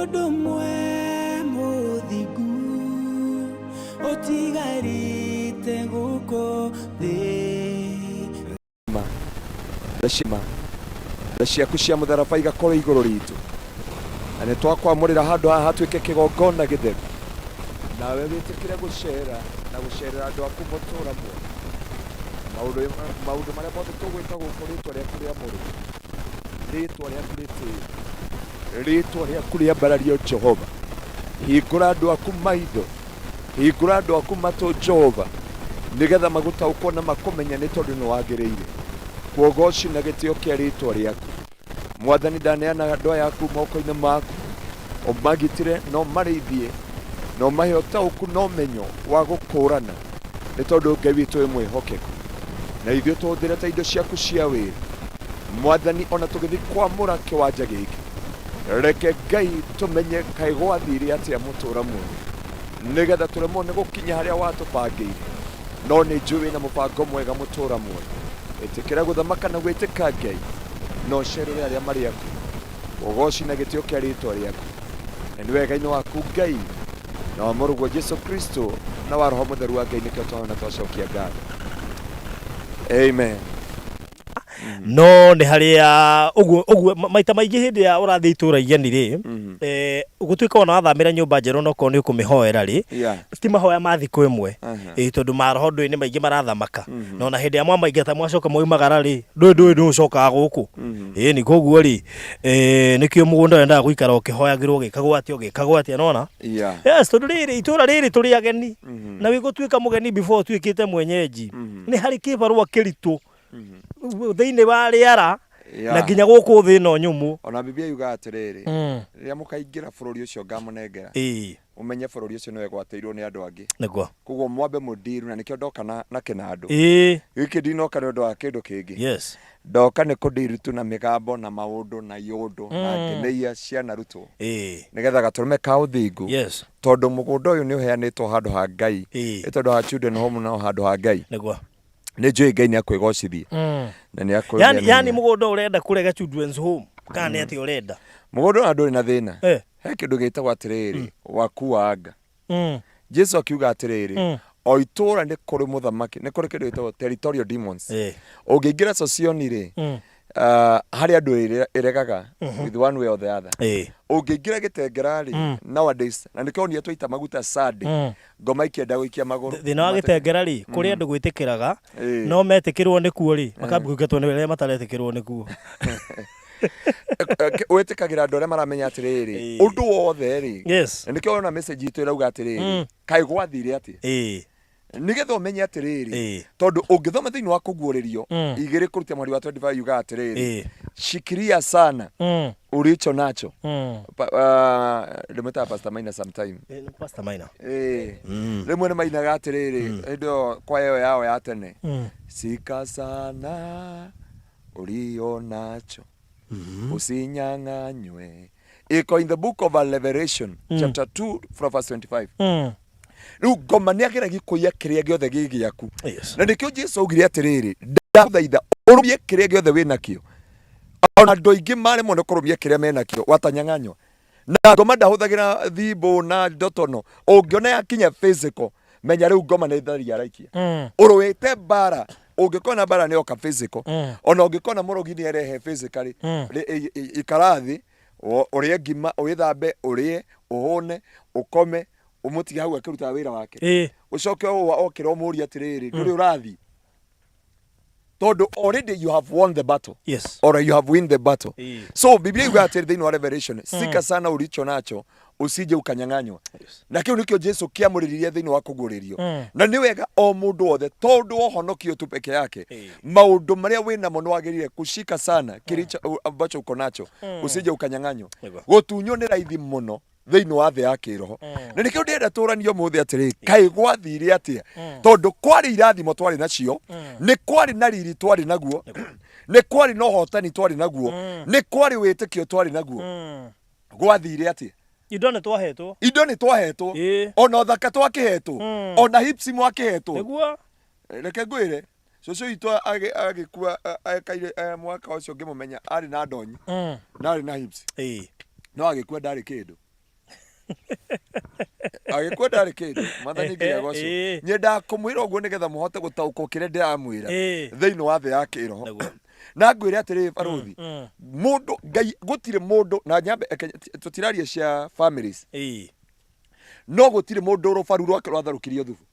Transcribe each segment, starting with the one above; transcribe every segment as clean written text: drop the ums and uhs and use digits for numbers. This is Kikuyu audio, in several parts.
Mũndũ ũmwe mũthingu ũtigarĩte gũkũ thĩ. Tha ciaku cia mũtharaba igakorwo igũrũ ritũ, na nĩ twakwamũrĩra handũ haha hatuĩke kĩgongona gĩtheru, nawe wĩtĩkĩre gũcera na gũcerera andũ aku mũtũra muoyo. Maũndũ, maũndũ marĩa mothe tũgwĩka gũkũ rĩtwa rĩaku rĩamũrwo, rĩtwa rĩaku rĩtĩo, rĩtwa rĩaku rĩambarario Jehova. Hingũra andũ aku maitho, hingũra andũ aku matũ Jehova, nĩgetha magũtaũkwo na makũmenye nĩ tondũ nĩ wagĩrĩire. Kuogoci na gĩtĩo kĩa rĩtwa rĩaku. Mwathani ndaneana andũ aya aku moko-inĩ maku, ũmagitĩre na ũmarĩithie na ũmahe ũtaũku na ũmenyo wa gũkũrana, nĩ tondũ Ngai witũ wĩ mwĩhokeku, na ithuĩ tũhũthĩre ta indo ciaku cia wĩra. Mwathani, ona tũgĩthiĩ kwamũra kĩwanja gĩkĩ, reke Ngai tũmenye kaĩ gwathire atĩa mũtũra muoyo, nĩgetha tũremwo nĩ gũkinya harĩa watũbangĩire, no nĩ njũĩ wĩna mũbango mwega mũtũra muoyo. Ĩtĩkĩra gũthamaka na gwĩtĩka Ngai, na ũcerere arĩa marĩ aku. Ũgoci na gĩtĩo kĩa rĩtwa rĩaku. Na nĩ wega-inĩ waku Ngai, na wa Mũrũguo Jesu Kristo, na wa Roho Mũtheru wa Ngai nĩkĩo twahoya na twacokia ngatho. Amen. No nĩ harĩa ũguo ũguo maita maingĩ hĩndĩ ya ũrathiĩ itũra igeni rĩ, gũtuĩka ona wathamĩra nyũmba njerũ no korwo nĩ ũkũmĩhoera rĩ, ti mahoya ma thikũ ĩmwe. Ĩĩ tondũ maroho ndũĩ nĩ maingĩ marathamaka. Na ona hĩndĩ ya mwamaingata mwacoka mwaumagara rĩ, ndũĩ ndũĩ nũ ũcokaga gũkũ. Ĩĩ ni koguo rĩ, nĩkĩo mũgũnda wendaga gũikara ũkĩhoyagĩrwo ũgĩkagwo atĩa ũgĩkagwo atĩa nona. Yes, tondũ rĩrĩ itũra rĩrĩ tũrĩ ageni. Na wĩgũtuĩka mũgeni before ũtuĩkĩte mwenyeji. Nĩ harĩ kĩbarũa kĩritũ thĩinĩ wa rĩera na nginya gũkũ thĩ ĩno nyũmũ. Ona Biblia yugaga atĩrĩrĩ, rĩrĩa mũkaingĩra bũrũri ũcio ngamũnengera, Mũmenye bũrũri ũcio nĩwegwatĩirwo nĩ andũ angĩ. Nĩguo. Koguo mwambe mũndiru na nĩkĩo ndoka na, na kĩnandũ. Ĩĩ. Gĩkĩ ndinoka nĩ ũndũ wa kĩndũ kĩngĩ. Yes. Ndoka nĩ kũndiru tu na mĩgambo na maũndũ na iũndũ na ngeneia cianarutwo. Ĩĩ. Nĩgetha gatũrũme ka ũthingu. Yes. Tondũ mũgũnda ũyũ nĩ ũheanĩtwo handũ ha Ngai. Ĩĩ. Nĩ tondũ ha Children Home no handũ ha Ngai. Nĩguo. Nĩ njũĩ Ngai nĩ akwĩgocithia. Na nĩ akwĩgenia. Yani, yani mũgũnda ũrenda kũrega Children's Home kana nĩ atĩa ũrenda? Mũgũnda ona ndũrĩ na thĩna. Eh. He kĩndũ gĩtagwo atĩrĩrĩ, waku wa anga. Jesu akiuga atĩrĩrĩ, o itũũra nĩ kũrĩ mũthamaki, nĩ kũrĩ kĩndũ gĩtagwo territorial demons. Ũngĩingĩra Sosioni rĩ, harĩ andũ ĩregaga with one way or the other. Ũngĩingĩra Gĩtengera rĩ, nowadays, na nĩkĩo wonire twaita maguta Sunday, ngoma ikĩenda gũikia magũrũ. Thĩna wa Gĩtengera rĩ, kũrĩ andũ gwĩtĩkĩraga, Ĩĩ. no metĩkĩrwo nĩkuo rĩ, makambia kũingatwo nĩ arĩa mataretĩkĩrwo nĩkuo. Wĩtĩkagĩra andũ arĩa maramenya atĩrĩrĩ, ũndũ wothe rĩ, na nĩkĩo wona message itũ ĩrauga atĩrĩrĩ, kaĩ gwathire atĩa? Nĩgetha ũmenye atĩrĩrĩ, tondũ ũngĩthoma thĩinĩ wa Kũguũrĩrio igĩrĩ kũruta mweri wa 25 yugaga atĩrĩrĩ, shikilia sana ulicho nacho. Ndĩmwĩtaga Pastor Maina sometime. Ĩĩ, nĩ Pastor Maina. Ĩĩ. Rĩmwe nĩ mainaga atĩrĩrĩ, hĩndĩ ĩyo kwaya ĩyo yao ya tene, shika sana ulio nacho usinyang'anywe. Iko in the book of Revelation chapter 2 from verse 25. Rĩu ngoma nĩ ageragia kũiya kĩrĩa gĩothe gĩ gĩaku. Na nĩkĩo Jesu augire atĩrĩrĩ, ndagũthaitha ũrũmie kĩrĩa gĩothe wĩ nakĩo. Ona andũ aingĩ maremwo nĩ kũrũmia kĩrĩa menakĩo, watanyang'anywa. Na ngoma ndahũthagĩra thimbũ na ndotono. Ũngĩona yakinya physical, menya rĩu ngoma nĩ tharia araikia. Ũrũĩte mbara, ũngĩkona mbara nĩ yoka physical, ona ũngĩkona mũrogi nĩ arehe physically, ikara thĩ, ũrĩe ngima, wĩthambe, ũrĩe, ũhũne, ũkome, ũmũtige hau akĩrutaga wĩra wake. Ũcoke okĩra ũmũrie atĩrĩrĩ, ndũrĩ ũrathiĩ? Tondũ already you have won the battle. Or you have win the battle. So Biblia yugaga atĩrĩ thĩinĩ wa Revelation, sika sana ulicho nacho usije ukanyang'anywa. Na kĩu nĩkĩo Jesu kĩamũrĩrĩria thĩinĩ wa kũguũrĩrio. Na nĩ wega o mũndũ wothe tondũ wohonokio tu peke yake, maũndũ marĩa wĩ namo nĩ wagĩrĩire kushika sana kilicho ambacho uko nacho usije ukanyang'anywa. Gũtunywo nĩ raithi mũno thĩinĩ wa thĩ ya kĩroho. Na nĩkĩo ndĩrenda tũranie ũmũthĩ atĩrĩ, kaĩ gwathire atĩa? Tondũ kwarĩ irathimo twarĩ nacio, nĩ kwarĩ na riri twarĩ naguo, nĩ kwarĩ na ũhotani twarĩ naguo, nĩ kwarĩ wĩtĩkio twarĩ naguo. Gwathire atĩa? Indo nĩ twahetwo. Indo nĩ twahetwo. Ona ũthaka twakĩhetwo. Ona hips mwakĩhetwo. Nĩguo. Reke ngwĩre, cũcũ witũ agĩkua, ekaire, mwaka ũcio ngĩmũmenya arĩ na ndonyi. Na arĩ na hips. No agĩkua ndarĩ kĩndũ. Agĩkua ndarĩ kĩndũ. Mwathani Ngai agocwo. Nyendaga kũmwĩra ũguo nĩgetha mũhote gũtaũkwo kĩrĩa ndĩramwĩra thĩinĩ wa thĩ ya kĩroho. Na ngwĩre atĩrĩrĩ barũthi, mũndũ Ngai gũtirĩ mũndũ na nyambe tũtiraria cia families. No gũtirĩ mũndũ rũbaru rwake rwatharũkirio thubu.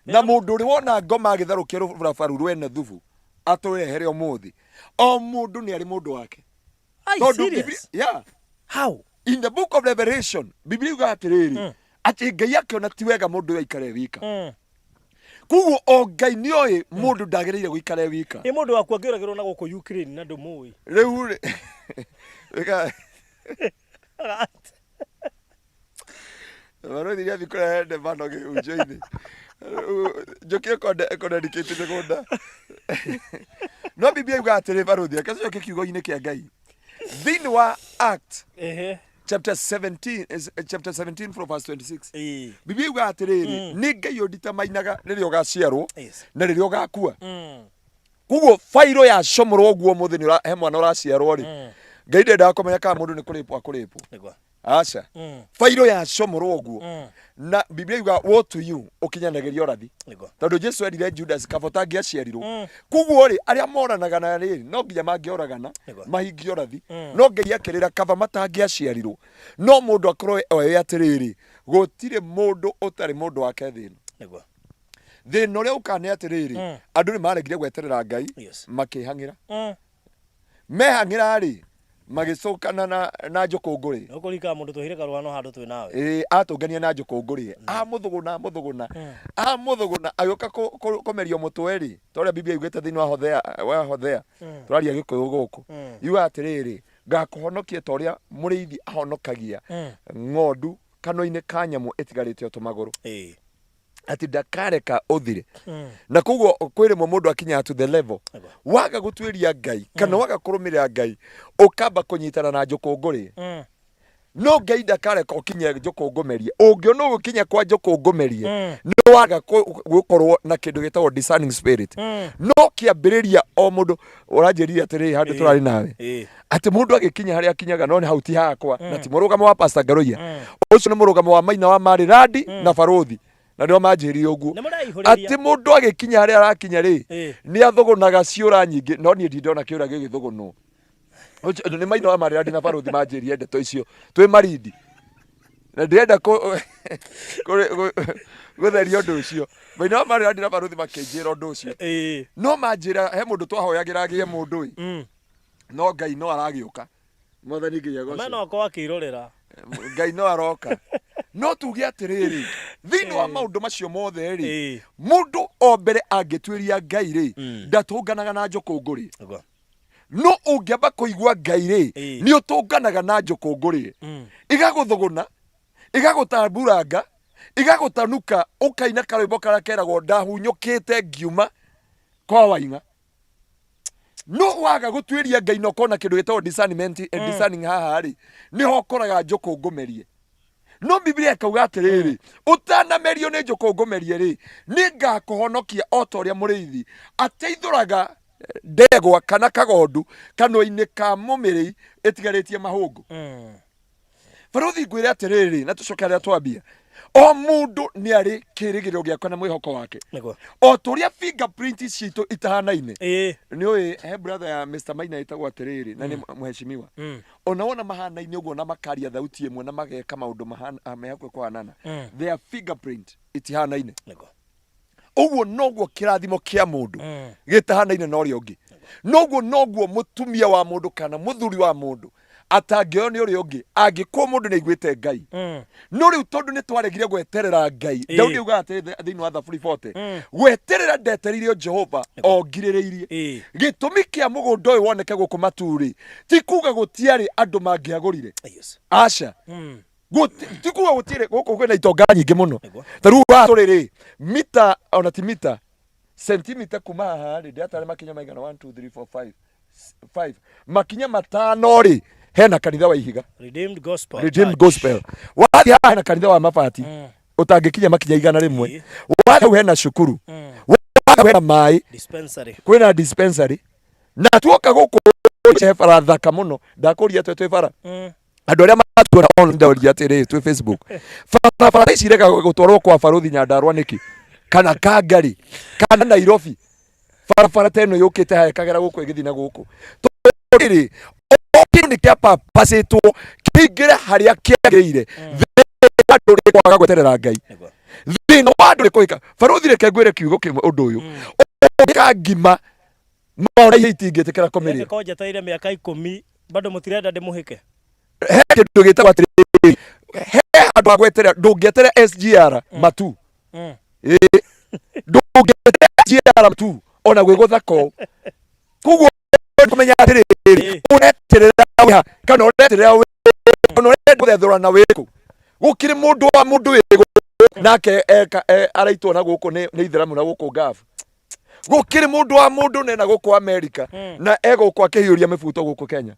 Na mũndũ ũrĩ wona ngoma agĩtharũkia rũbaru rwene thubu atũrehere ũmũthĩ. O mũndũ nĩ arĩ mũndũ wake. Are you Tondũ serious? Biblia- yeah. How? In the book of Revelation, Biblia yugaga atĩrĩrĩ, atĩ Ngai akĩona ti wega mũndũ ũyũ aikare e wika. Koguo o Ngai nĩ oĩ mũndũ ndagĩrĩire gũikara e wika. Ĩ mũndũ waku angĩũragĩrwo na gũkũ Ukraine na ndũmũĩ. Rĩu rĩ, wĩka- Barũthi nĩ athiĩ kũrehe ndemano kĩhunjio-inĩ. Njũkire kũndedicate mĩgũnda. No Biblia yugaga atĩrĩ barũthi, reke tũcoke kiugo-inĩ kĩa Ngai. Thĩinĩ wa Act chapter 17, chapter 17 from verse 26. Biblia yugaga atĩrĩrĩ, nĩ Ngai ũnditamainaga rĩrĩa ũgaciarwo na rĩrĩa ũgakua. Koguo bairũ yacomorwo ũguo ũmũthĩ nĩ he mwana ũraciarwo rĩ, Ngai ndendaga kũmenya kana mũndũ nĩ kũrĩpwo akũrĩpwo. Aca. Bairũ yacomorwo ũguo. Na Biblia yugaga woe to you ũkinyanagĩria ũrathi. Tondũ Jesu erire Judas kaba ũtangĩaciarirwo. Koguo rĩ, arĩa moranaga na rĩ, no nginya mangĩoragana mahingie ũrathi. No Ngai akĩrĩra kaba matangĩaciarirwo. No mũndũ akorwo oĩ atĩrĩrĩ, gũtirĩ mũndũ ũtarĩ mũndũ wake thĩ ĩno. Thĩna ũrĩa ũkaga nĩ atĩrĩrĩ, andũ nĩ maregire gweterera Ngai, makĩhang'ĩra. Mehang'ĩra rĩ, magĩcũkana na njũkũngũrĩ. Nĩ ũkũririkana mũndũ tũheire karũgano handũ twĩ nawe. Ĩĩ, atũngania na njũkũngũrĩ. Amũthũgũna, amũthũgũna, amũthũgũna, agĩũka kũmerio mũtwe rĩ, ta ũrĩa Biblia yugĩte thĩinĩ wa Hothea, wa Hothea, tũraria Gĩkũyũ gũkũ. Yugaga atĩrĩrĩ, ngakũhonokia ta ũrĩa mũrĩithi ahonokagia ng'ondu kanua-inĩ ka nyamũ ĩtigarĩte o tũmagũrũ. Atĩ ndakareka ũthire. Na koguo kwĩ rĩmwe mũndũ akinyaga to the level waga gũtuĩria Ngai kana waga kũrũmĩrĩra Ngai ũkamba kũnyitana na njũkũngũrĩ. No Ngai ndakareka ũkinye njũkũngũmerie. Ũngĩona ũgĩkinya kwa njũkũngũmerie nĩ waga gũkorwo na kĩndũ gĩtagwo discerning spirit. No kĩambĩrĩria o mũndũ ũranjĩrire atĩrĩrĩ handũ tũrarĩ nawe atĩ mũndũ agĩkinya harĩa akinyaga no nĩ hau ti hakwa na ti mũrũgamo wa Pastor Ngaruiya. Ũcio nĩ mũrũgamo wa Maina wa Marĩ Randi na Barũthi na nĩo manjĩrire ũguo. Nĩ mũraihũrĩria. Atĩ mũndũ agĩkinya harĩa arakinya rĩ, nĩ athũgũnaga ciũra nyingĩ no niĩ ndirĩ ndona kĩũra gĩgĩthũgũnwo. Ũcio nĩ Maina wa Marĩ Randi na Barũthi manjĩrire ndeto icio twĩ Malindi. Na ndĩrenda gũtheria ũndũ ũcio. Maina wa Marĩ Randi na Barũthi makĩnjĩra ũndũ ũcio. No manjĩra he mũndũ twahoyagĩra agĩe mũndũ ĩ. No Ngai no aragĩũka. Mwathani Ngai agocwo. Mena wakwa wakĩirorera. Ngai no aroka. No tuge atĩrĩrĩ, thĩinĩ wa maũndũ macio mothe rĩ, mũndũ o mbere angĩtuĩria Ngai rĩ, ndatũnganaga na njũkũngũrĩ. No ũngĩamba kũigua Ngai rĩ, nĩ ũtũnganaga na njũkũngũrĩ. Igagũthũgũna, igagũtamburanga, igagũtanuka, ũkaina karwĩmbo karĩa keragwo ndahunyũkĩte ngiuma kwa Waing'a. No waga gũtuĩria Ngai na ũkona kĩndũ gĩtagwo discernment, discerning haha rĩ, nĩho ũkoraga njũkũ ngũmerie. No Biblia ĩkauga atĩrĩrĩ, ũtanamerio nĩ njũkũ ngũmerie rĩ, nĩ ngakũhonokia o ta ũrĩa mũrĩithi ateithũraga ndegwa kana kagondu kanua-inĩ ka mũmĩrĩi ĩtigarĩtie mahũngũ. Barũthi ngwĩre atĩrĩrĩ, na tũcoke harĩa twambia, o mũndũ nĩ arĩ kĩrĩgĩrĩro gĩakwa na mwĩhoko wake. O ta ũrĩa fingerprint citũ itahanaine. Nĩ ũĩ he brother ya Mr. Maina ĩtagwo atĩrĩrĩ, na nĩ mheshimiwa. Ona wona mahanaine ũguo na makaria thauti ĩmwe na mageka maũndũ me hakuhĩ kũhanana, their fingerprint itihanaine. Ũguo noguo kĩrathimo kĩa mũndũ gĩtahanaine na ũrĩa ũngĩ. Noguo noguo mũtumia wa mũndũ kana mũthuri wa mũndũ atangĩoywo nĩ ũrĩa ũngĩ angĩkorwo mũndũ nĩ aiguĩte Ngai. No rĩu tondũ nĩ twaregire gweterera Ngai, Daudi augaga atĩrĩ thĩinĩ wa Thaburi 40, gweterera ndetereire o Jehova o ngirĩrĩirie. Gĩtũmi kĩa mũgũnda ũyũ woneke gũkũ Matu-rĩ, ti kuga gũtiarĩ andũ mangĩagũrire. Aca. Ti kuga gũtirĩ, gũkũ kwĩna itonga nyingĩ mũno. Ta rĩu haha tũrĩ rĩ, mita, ona ti mita, sentimita kuma haha rĩ, ndĩratara makinya maigana, 1, 2, 3, 4, 5, 5. Makinya matano rĩ, hena kanitha wa ihiga. Redeemed Gospel Redeemed Church. Gospel. Wathiĩ haha hena kanitha wa mabati. Ũtangĩkinya makinya 100. Wathiĩ hau hena cukuru. Wathiĩ hau hena maĩ. Dispensary. Kwĩna dispensary. Na tuoka gũkũ he bara thaka mũno. Ndakũria atĩa twĩ bara? Andũ arĩa matuona online, ndaũria atĩrĩ, twĩ Facebook, barabara ici irega gũtwarwo kwa baruthi Nyandarua nĩkĩ, kana Kangari, kana Nairobi? Barabara ta ĩno yũkĩte haya ĩkagera gũkũ ĩgĩthiĩ na gũkũ, tondũ o kĩndũ nĩ kĩapapacĩtwo kĩingĩre harĩa kĩagĩrĩire. Thĩna wa andũ nĩ kwaga gweterera Ngai. Thĩna wa andũ nĩ kũhĩka. Baruthi, reke ngwĩre kiugo kĩmwe, ũndũ ũyũ ũngĩka ngima maũndũ itingĩtĩkĩra kũmĩrĩa. Ko njetereire mĩaka 10 bado mũtirenda ndĩmũhĩke. He kĩndũ gĩtagwo atĩrĩrĩ, he handũ ha gweterera. Ndũngĩeterera SGR matu. Ĩĩ. Ndũngĩeterera SGR matu ona gwĩ gũthaka ũũ. Koguo kũmenya atĩrĩrĩ, ũreterera wĩha kana ũreterera wĩ kana ũrenda gũthethũrana wĩkũ? Gũkĩrĩ mũndũ wa mũndũ wĩ gũkũ nake eka araitwo na gũkũ nĩ ithĩramu na gũkũ ngabu. Gũkĩrĩ mũndũ wa mũndũ nena gũkũ Amerika na egũkũ akĩhiũria mĩbuto gũkũ Kenya.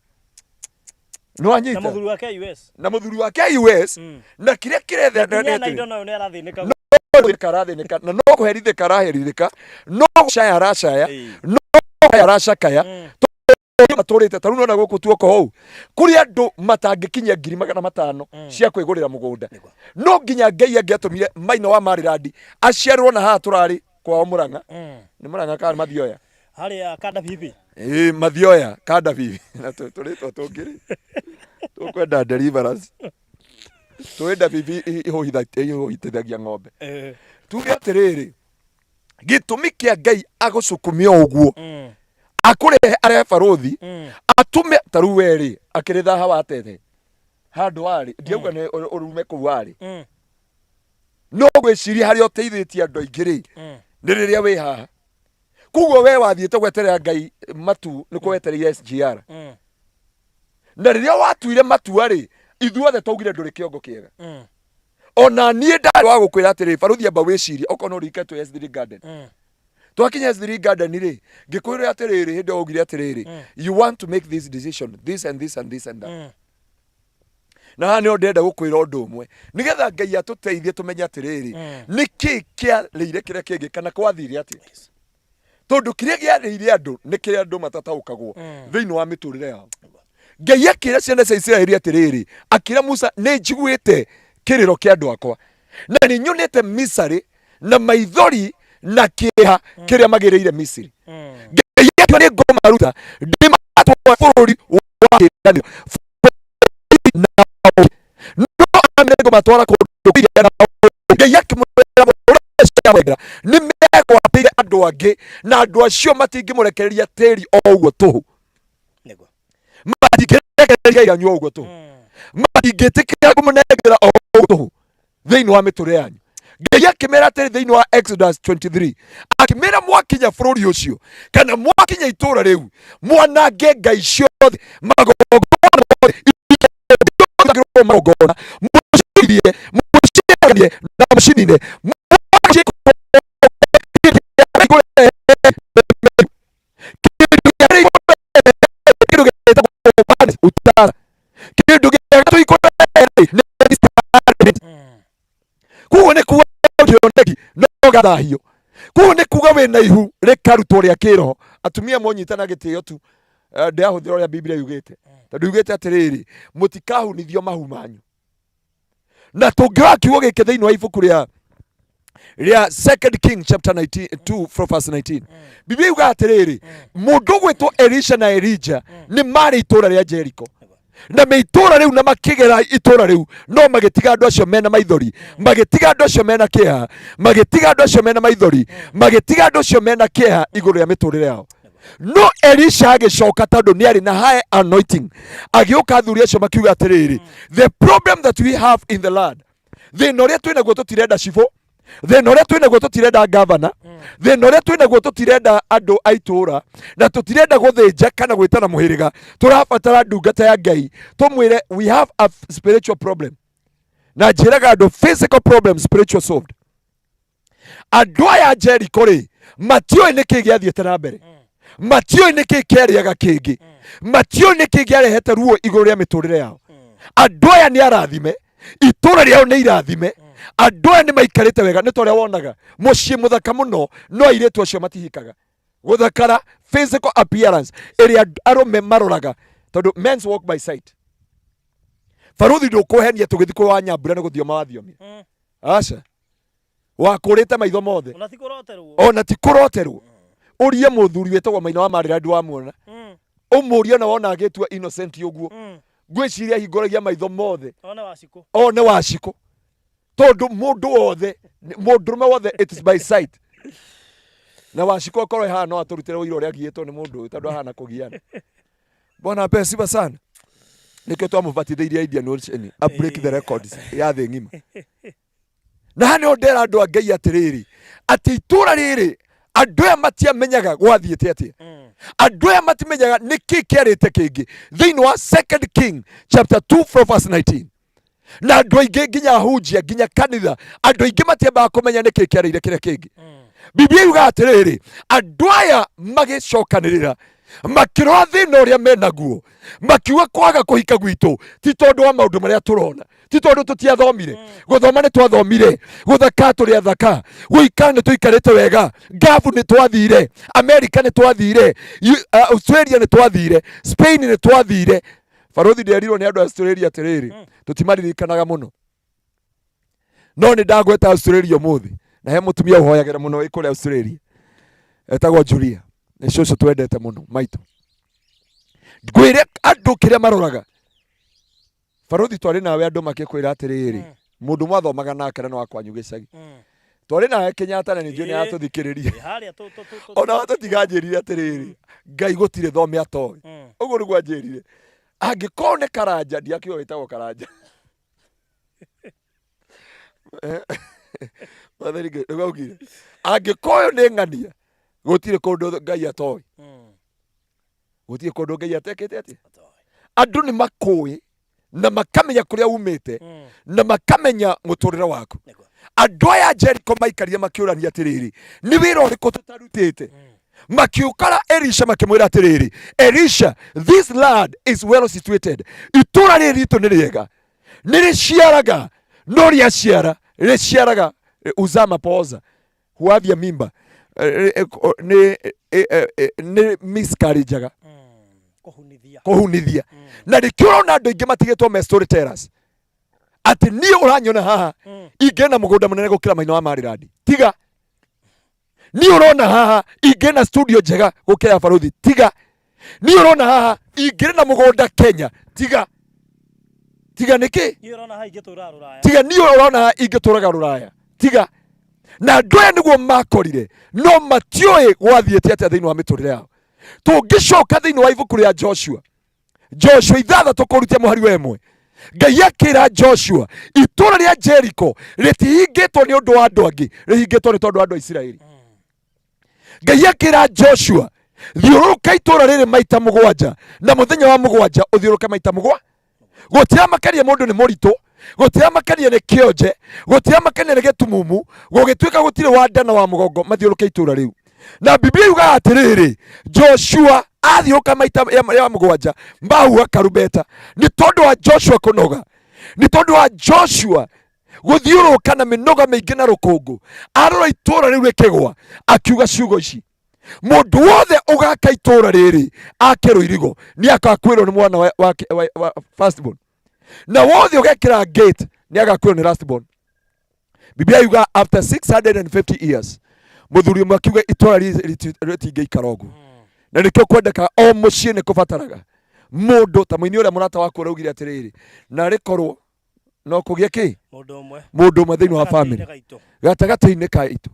Na Nĩwanyita? Mũthuri wake US. Na mũthuri wake US. Na kĩrĩa kĩrethe Nginya na indo nayo nĩ arathĩnĩka. No karathĩnĩka na no kũherithĩka araherithĩka, no gũcaya aracaya, no kũcaya aracakaya. Matũrĩte ta rĩu nona gũkũ tuoko hau kũrĩ andũ matangĩkinyia 500,000 cia kwĩgũrĩra mũgũnda. No nginya Ngai angĩatũmire Maina wa Marirandi aciarĩrwo na haha tũrarĩ kwao Mũrang'a. Nĩ Mũrang'a kana Mathioya? Harĩa kanda bibi. Ĩĩ, Mathioya kanda bibi. Na tũrĩtwa tũngĩ rĩ, tũkwenda deliverance. Tũĩ bibi ihũhithagia ng'ombe. Tuge atĩrĩrĩ, gĩtũmi kĩa Ngai agũcukumia ũguo, akũrehe arehe baruthi, atũme ta rĩu we rĩ akĩrĩ thaha watete handũ warĩ, ndiauga nĩ ũrume kũu warĩ, no gwĩciria harĩa ũteithĩtie andũ aingĩ rĩ, nĩ rĩrĩa wĩ haha. Koguo we wathiĩte gweterera Ngai matu nĩ wetereire SGR. Na rĩrĩa watuire matua rĩ, ithuothe twaugire ndũrĩ kĩongo kĩega. Ona niĩ ndarĩ wa gũkwĩra atĩrĩ, baruthi, amba wĩcirie okorwo no ũrike twĩ S3 Garden. Twakinya S3 Garden rĩ, ngĩkwĩra atĩrĩrĩ, hĩndĩ ĩyo waugire atĩrĩrĩ, you want to make this decision, this and this and this and that. Na haha nĩho ndĩrenda gũkwĩra ũndũ ũmwe nĩgetha Ngai atũteithie tũmenye atĩrĩrĩ, nĩkĩ kĩarĩire kĩrĩa kĩngĩ kana kwathire atĩa, tondũ kĩrĩa gĩarĩire andũ nĩ kĩrĩa andũ matataũkagwo thĩinĩ wa mĩtũrĩre yao. Ngai akĩra ciana cia Isiraeli atĩrĩrĩ, akĩra Musa, nĩ njiguĩte kĩrĩro kĩa andũ akwa na nĩ nyonete micarĩ na maithori na kĩeha kĩrĩa magĩrĩire Misiri. Ngai akiuga, nĩ ngũmaruta ndĩmatware bũrũri wa kĩĩranĩro, bũrũri na ũũgĩ. No amere ngũmatwara kũndũ kũigana ũũ. Ngai akĩmwĩra ũrĩa nĩ megwatĩire andũ angĩ, na andũ acio matingĩmũrekereria tĩri o ũguo tũhũ. Matingĩrekereria iranyu o ũguo tũhũ. Matingĩtĩkĩra kũmũnengera o ũguo tũhũ thĩinĩ wa mĩtũrĩre yanyu. Ngai akĩmera atĩrĩ thĩinĩ wa Exodus 23, akĩmera, mwakinya bũrũri ũcio kana mwakinya itũũra rĩu, mwanange ngai ciothe, magongona mothe, magongona, mũcirie, mũciranie na mũcinine. Kĩndũ gĩtagwo utara, kĩndũ gĩa gatatũ ikũrehe nĩ discernment. Koguo nĩ kuga kĩoneki no gathahio. Koguo nĩ kuga wĩna ihu rĩkarutwo rĩa kĩroho. Atumia monyitana gĩtĩo tu. Ndĩrahũthĩra ũrĩa Biblia yugĩte, tondũ yugĩte atĩrĩrĩ, mũtikahunithio mahu manyu. Na tũngĩoya kiugo gĩkĩ thĩinĩ wa ibuku rĩa Second King chapter 19, 2 from verse 19, Biblia yugaga atĩrĩrĩ, mũndũ ũgwĩtwo Elisha na Elija nĩ marĩ itũũra rĩa Jericho na me itũũra rĩu, na makĩgera itũũra rĩu, no magĩtiga andũ acio mena maithori, magĩtiga andũ acio mena kĩeha, magĩtiga andũ acio mena maithori, magĩtiga andũ acio mena kĩeha igũrũ rĩa mĩtũrĩre yao. No Elisha agĩcoka, tondũ nĩ arĩ na high anointing, agĩũka, athuri acio makiuga atĩrĩrĩ, the problem that we have in the land, thĩna ũrĩa twĩ naguo, tũtirenda cibũ, thĩna ũrĩa twĩ naguo, tũtirenda gavana, thĩna ũrĩa twĩ naguo, tũtirenda andũ a itũũra, na tũtirenda gũthĩnja kana gwĩtana mũhĩrĩga. Tũrabatara ndungata ya Ngai tũmwĩre we have a spiritual problem. Na njĩraga andũ, physical problem, spiritual solved. Andũ aya Jeriko rĩ, matiũĩ nĩ kĩĩ gĩathiĩte na mbere, matiũĩ nĩ kĩĩ kĩarĩaga kĩngĩ, matiũĩ nĩ kĩĩ kĩarehete ruo igũrũ rĩa mĩtũrĩre yao. Andũ aya nĩ arathime, itũũra rĩao nĩ irathime, andũ aya nĩ maikarĩte wega, nĩ ta ũrĩa wonaga mũciĩ mũthaka mũno, no airĩtu acio matihikaga. Gũthakara, physical appearance ĩrĩa arũme maroraga, tondũ men's walk by sight. Baruthi ndũkũhenia tũgĩthiĩ kwĩ wa Nyambura nĩ gũthioma wathiomire. Aca. Wakũrĩte maitho mothe. Ona ti kũroterwo. Ona ti kũroterwo. Ũrie mũthuri wĩtagwo Maina wa Marĩra ndwamuona. Ũmũrie ona wona agĩtua innocent ũguo. Ngwĩciria ahingũragia maitho mothe. One Wacikũ. One Wacikũ. Tondũ mũndũ wothe, mũndũrũme wothe it is by sight. Na Wacikũ akorwo e haha no atũrutĩre ũira ũrĩa agiĩtwo nĩ mũndũ ũyũ tondũ ahana kũgiana. Bwana apewe sifa sana. Nĩkĩo twamũbatithĩirie Indian Ocean, a break the records ya thĩ ng'ima. Na haha nĩho ndera andũ a Ngai atĩrĩrĩ, atĩ itũra rĩrĩ andũ aya matiamenyaga gwathiĩte atĩa. Andũ aya matimenyaga nĩkĩ kĩarĩte kĩngĩ thĩinĩ wa Second King chapter 2 from verse 19. Na andũ aingĩ nginya ahunjia nginya kanitha andũ aingĩ matiambaga kũmenya nĩkĩ kĩarĩire kĩrĩa kĩngĩ. Biblia yugaga atĩrĩrĩ, andũ aya magĩcokanĩrĩra makĩrora thĩna ũrĩa menaguo, makiuga kwaga kũhika gwitũ ti tondũ wa maũndũ marĩa tũrona, ti tondũ tũtiathomire, gũthoma nĩ twathomire, gũthaka tũrĩ athaka, gũikara nĩ tũikarĩte wega, Ngabu nĩ twathire, Amerika nĩ twathire, Australia nĩ twathire, Spain nĩ twathire. Barothi nderirwo nĩ andũ a Australia atĩrĩrĩ, tũtimaririkanaga mũno, no nĩ ndagweta Australia ũmũthĩ, na he mũtumia ũhoyagĩra mũno wĩ kũrĩa Australia etagwo Julia, nĩ cũcũ twendete mũno maitũ. Ngwĩre andũ kĩrĩa maroraga. Barothi twarĩ nawe andũ makĩkwĩra atĩrĩrĩ, mũndũ mwathomaga nake na nĩ wa kwanyu gĩcagi, twarĩ nawe Kenyatta na ningĩ nĩ atũthikĩrĩria. Harĩa tũ tũ tũ. Ona watũtiga anjĩrire atĩrĩrĩ, Ngai gũtirĩ thome atoĩ. Ũguo nĩguo anjĩrire. Angĩkorwo nĩ Karanja, ndiakiuga wĩtagwo Karanja. Mwathani Ngai, nĩguo augire. Angĩkorwo ũyũ nĩ ng'ania, gũtirĩ kũndũ Ngai atoĩ. Gũtirĩ kũndũ Ngai atekĩte atĩa. Andũ nĩ makũĩ na makamenya kũrĩa umĩte na makamenya mũtũrĩre waku. Andũ aya a Jericho maikarire makĩũrania atĩrĩrĩ, nĩ wĩra ũrĩkũ tũtarutĩte? Makiukara Elisha makĩmwĩra atĩrĩrĩ, Elisha, this land is well situated. Itũra rĩrĩ ritũ nĩ rĩega, nĩ rĩciaraga, no rĩaciara rĩciaraga uzaa mapooza huavya mimba. Nĩ miscarriage Kũhunithia. Kũhunithia. Na nĩkĩo ũrona andũ aingĩ matigĩtwo me storytellers, atĩ niĩ ũranyona haha ingĩna mũgũnda mũnene gũkĩra Maina wa Marirandi, tiga. Niĩ ũrona haha ingĩna studio njega gũkĩra ya Baruthi, tiga. Niĩ ũrona haha ingĩrĩ na mũgũnda Kenya, tiga. Tiga nĩkĩ? Niĩ ũrona haha ingĩtũraga rũraya. Tiga. Niĩ ũrona haha ingĩtũraga rũraya, tiga. Na andũ aya nĩguo makorire, no matiũĩ gwathiĩte atĩa thĩinĩ wa mĩtũrĩre yao. Tũngĩcoka thĩinĩ wa ibuku rĩa Joshua, Joshua 6 kũrutia mũhari wa 1, Ngai akĩra Joshua itũra rĩa Jericho rĩtihingĩtwo nĩ ũndũ wa andũ angĩ, rĩhingĩtwo nĩ tondũ wa andũ a Isiraeli. Ngai akĩra Joshua, thiũrũrũka itũra rĩrĩ maita 7, na mũthenya wa 7 ũthiũrũrũke maita 7. Gũtiramakania mũndũ nĩ mũritũ, gũtiramakania nĩ kĩonje, gũtiramakania nĩ gĩtumumu, gũgĩtuĩka gũtirĩ wa nda na wa mũgongo, mathiũrũrũke itũra rĩu. Na Biblia yugaga atĩrĩrĩ, Joshua athiũrũrũka maita ya 7, mahuha karumbeta. Nĩ tondũ wa Joshua kũnoga, nĩ tondũ wa Joshua gũthiũrũrũka na mĩnoga mĩingĩ na rũkũngũ, arora itũra rĩu rĩkĩgwa, akiuga ciugo ici, mũndũ wothe ũgaka itũra rĩrĩ ake rũirigo nĩ agakuĩrwo nĩ mwana wa firstborn, na wothe ũgekĩra gate nĩ agakuĩrwo nĩ lastborn. Biblia yuga after 650 years mũthuri ũmwe akiuga itũra rĩtingĩikara ũguo. Na nĩkĩo kwendekaga o mũciĩ nĩ kũbataraga mũndũ ta mũini ũrĩa mũrata waku ũraugire atĩrĩrĩ, na rĩkorwo no kũgĩe kĩ Mũndũ ũmwe mũndũ ũmwe thĩinĩ wa family gatagatĩ-inĩ gaitũ. Gatagatĩ-inĩ ka itũ.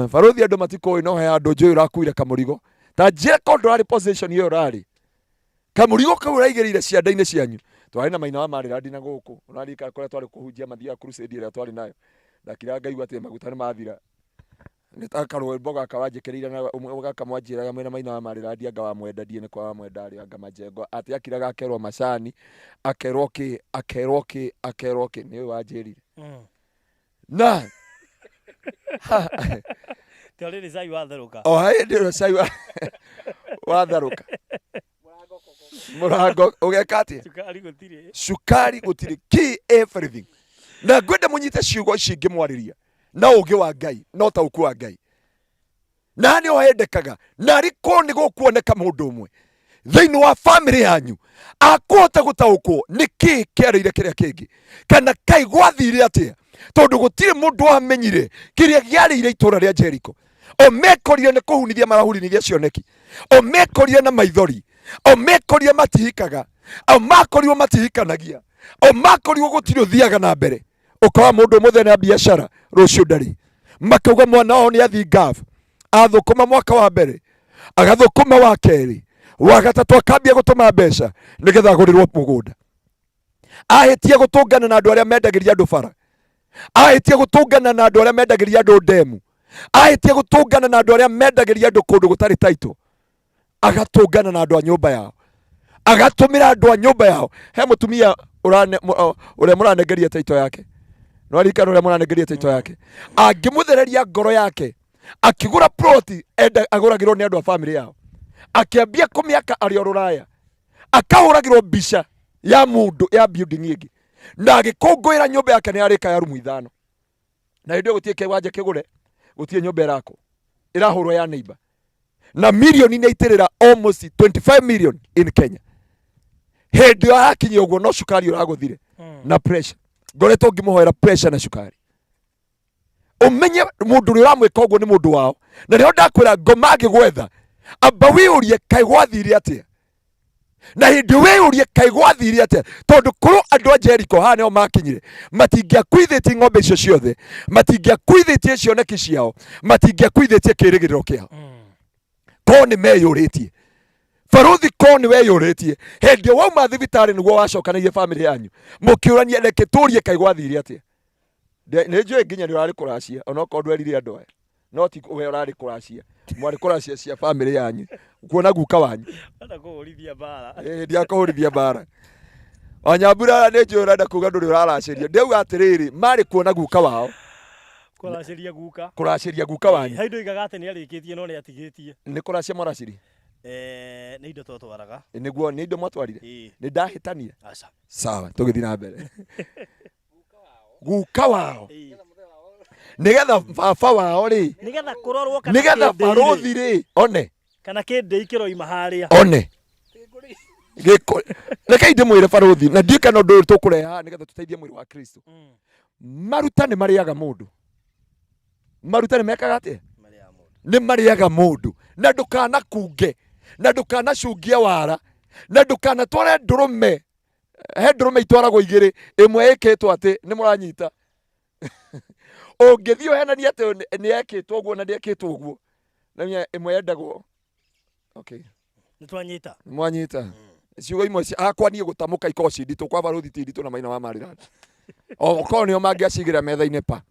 Baruthi andũ matikũĩ, no he handũ njũĩ ũrakuire kamũrigo ta njĩra ko ndũrarĩ position ĩyo ũrarĩ kamũrigo kau ũraigĩrĩire cianda-inĩ cianyu. Twarĩ na Maina wa Marirandi na gũkũ ũraririkana kũrĩa twarĩ kũhunjia mathiaga crusade ĩrĩa twarĩ nayo, ndakira ngaigua atĩ maguta nĩ mathira. Nĩ ta karwĩmbo gaka wanjĩkĩrĩire na ũmwe gaka mwanjĩraga mwĩna Maina wa Marirandi, anga wamwenda ndiĩ nĩ kwa wamwenda rĩ, anga majengo atĩ akiraga akerwo macani, akerwo kĩ, akerwo kĩ, akerwo kĩ, nĩ ũyũ wanjĩrire. Na Ti rĩrĩ cai watherũka. O hĩndĩ ĩyo cai watherũka, mũrango ũgeka atĩa? Cukari gũtirĩ. Cukari gũtirĩ, key everything. Na ngwenda mũnyite ciugo ici ngĩmwarĩria na ũũgĩ wa Ngai na ũtaũku wa Ngai, na nĩho hendekaga na arĩ korwo nĩ gũkuoneka mũndũ ũmwe. Thĩinĩ wa famĩlĩ yanyu akũhota gũtaũkwo nĩ kĩĩ kĩarĩire kĩrĩa kĩngĩ, kana kaĩ gwathire atĩa, tondũ gũtirĩ mũndũ wamenyire kĩrĩa gĩarĩire itũũra rĩa Jeriko. O mekorire nĩ kũhunithia marahunithia cioneki, o mekorire na maithori, o mekorire matihikaga, o makorirwo matihikanagia, o makorirwo gũtirĩ ũthiaga na mbere. Ũkora mũndũ ũmũthĩ na biacara, rũciũ ndarĩ. Makauga mwana wao nĩ athi ngabu, athũkũma mwaka wa mbere, agathũkũma wa kerĩ, wa gatatũ akambia gũtũma mbeca nĩgetha agũrĩrwo mũgũnda. Ahĩtia gũtũngana na andũ arĩa mendagĩria andũ bara, ahĩtia gũtũngana na andũ arĩa mendagĩria andũ ndemu, ahĩtia gũtũngana na andũ arĩa mendagĩria andũ kũndũ gũtarĩ taito, agatũngana na andũ a nyũmba yao, agatũmĩra andũ a nyũmba yao. He mũtumia ũrĩa mũranengeria taito yake, no aririkana ũrĩa mũranengeria taito yake, angĩmũthereria ngoro yake akĩgũra ploti enda agũragĩrwo nĩ andũ a famĩlĩ yao, akĩambia kũmĩaka arĩ o rũraya, akahũragĩrwo mbica ya mũndũ ya building ĩngĩ, na agĩkũngũĩra nyũmba yake nĩ yarĩka ya rumu ithano, na hĩndĩ ĩyo gũtirĩ kĩwanja kĩgũre, gũtirĩ nyũmba ĩrakwo, ĩrahũrwo ya neighbor, na milioni nĩ aitĩrĩra almost 25 million in Kenya. Hĩndĩ ĩyo yakinya ũguo no cukari ũragũthire na pressure. Ngoretwo ngĩmũhoera pressure na cukari. Ũmenye mũndũ ũrĩa ũramwĩka ũguo nĩ mũndũ wao, na nĩho ndakwĩra ngoma angĩgwetha, amba wĩyũrie kaĩ gwathire atĩa, na hĩndĩ wĩyũrie kaĩ gwathire atĩa, tondũ korwo andũ a Jeriko haha nĩho makinyire, matingĩakuithĩtie ng'ombe icio ciothe, matingĩakuithĩtie cioneki ciao, matingĩakuithĩtie kĩĩrĩgĩrĩro kĩao. Korwo nĩ meyũrĩtie barũthi, korwo nĩ weyũrĩtie hĩndĩ ĩyo wauma thibitarĩ nĩguo wacokanĩirie bamĩrĩ yanyu mũkĩũrania, reke tũrie kaĩ gwathire atĩa. Nĩ njũĩ nginya nĩ ũrarĩ kũracia, onokorwo ndwerire andũ aya, no ti we ũrarĩ kũracia, mwarĩ kũracia cia bamĩrĩ yanyu, kuona guka wanyu. Enda kũhũrithia mbara. Ĩĩ, ndiakũhũrithia mbara. Wanyambura nĩ njũĩ ũrenda kuga ndũrĩ ũraracĩria. Ndĩauga atĩrĩrĩ, marĩ kuona guka wao. Kũracĩria guka. Kũracĩria guka wanyu. He indo igaga atĩ nĩ arĩkĩtie no nĩ atigĩtie. Nĩ kũracia mwaracĩria? Nĩ indo twatwaraga. Nĩguo, nĩ indo mwatwarire? Ĩĩ. Nĩ ndahĩtania? Aca. Sawa, tũgĩthiĩ na mbere. Guka wao. Nĩgetha baba wao rĩ. Nĩgetha kũrorwo kana Nĩgetha kĩndĩi rĩ. barũthi rĩ, one. Kana kĩndĩi kĩroima harĩa. One. Gĩko. Rekei ndĩmwĩre barũthi, na ndiũĩ kana ũndũ ũyũ tũkũrehe haha nĩgetha tũteithie mwĩrĩ wa Kristo. Maruta nĩ marĩaga mũndũ. Maruta nĩ mekaga atĩa? Nĩ marĩaga mũndũ. Na ndũkanakunge, na ndũkanacungie wara, na ndũkanatware ndũrũme. He ndũrũme itwaragwo igĩrĩ, ĩmwe ĩkĩtwo atĩ nĩ mũranyita. Ũngĩthiĩ ũhenanie atĩ nĩ ekĩtwo ũguo na ndĩekĩtwo ũguo, na ĩmwe yendagwo. Okay. Nĩ twanyita. Nĩ mwanyita. Ciugo imwe akwa niĩ gũtamũka ikoragwo ci nditũ, kwa barũthi ti nditũ na maina wa Maryland. O korwo nĩo mangĩacigĩra metha-inĩ pa.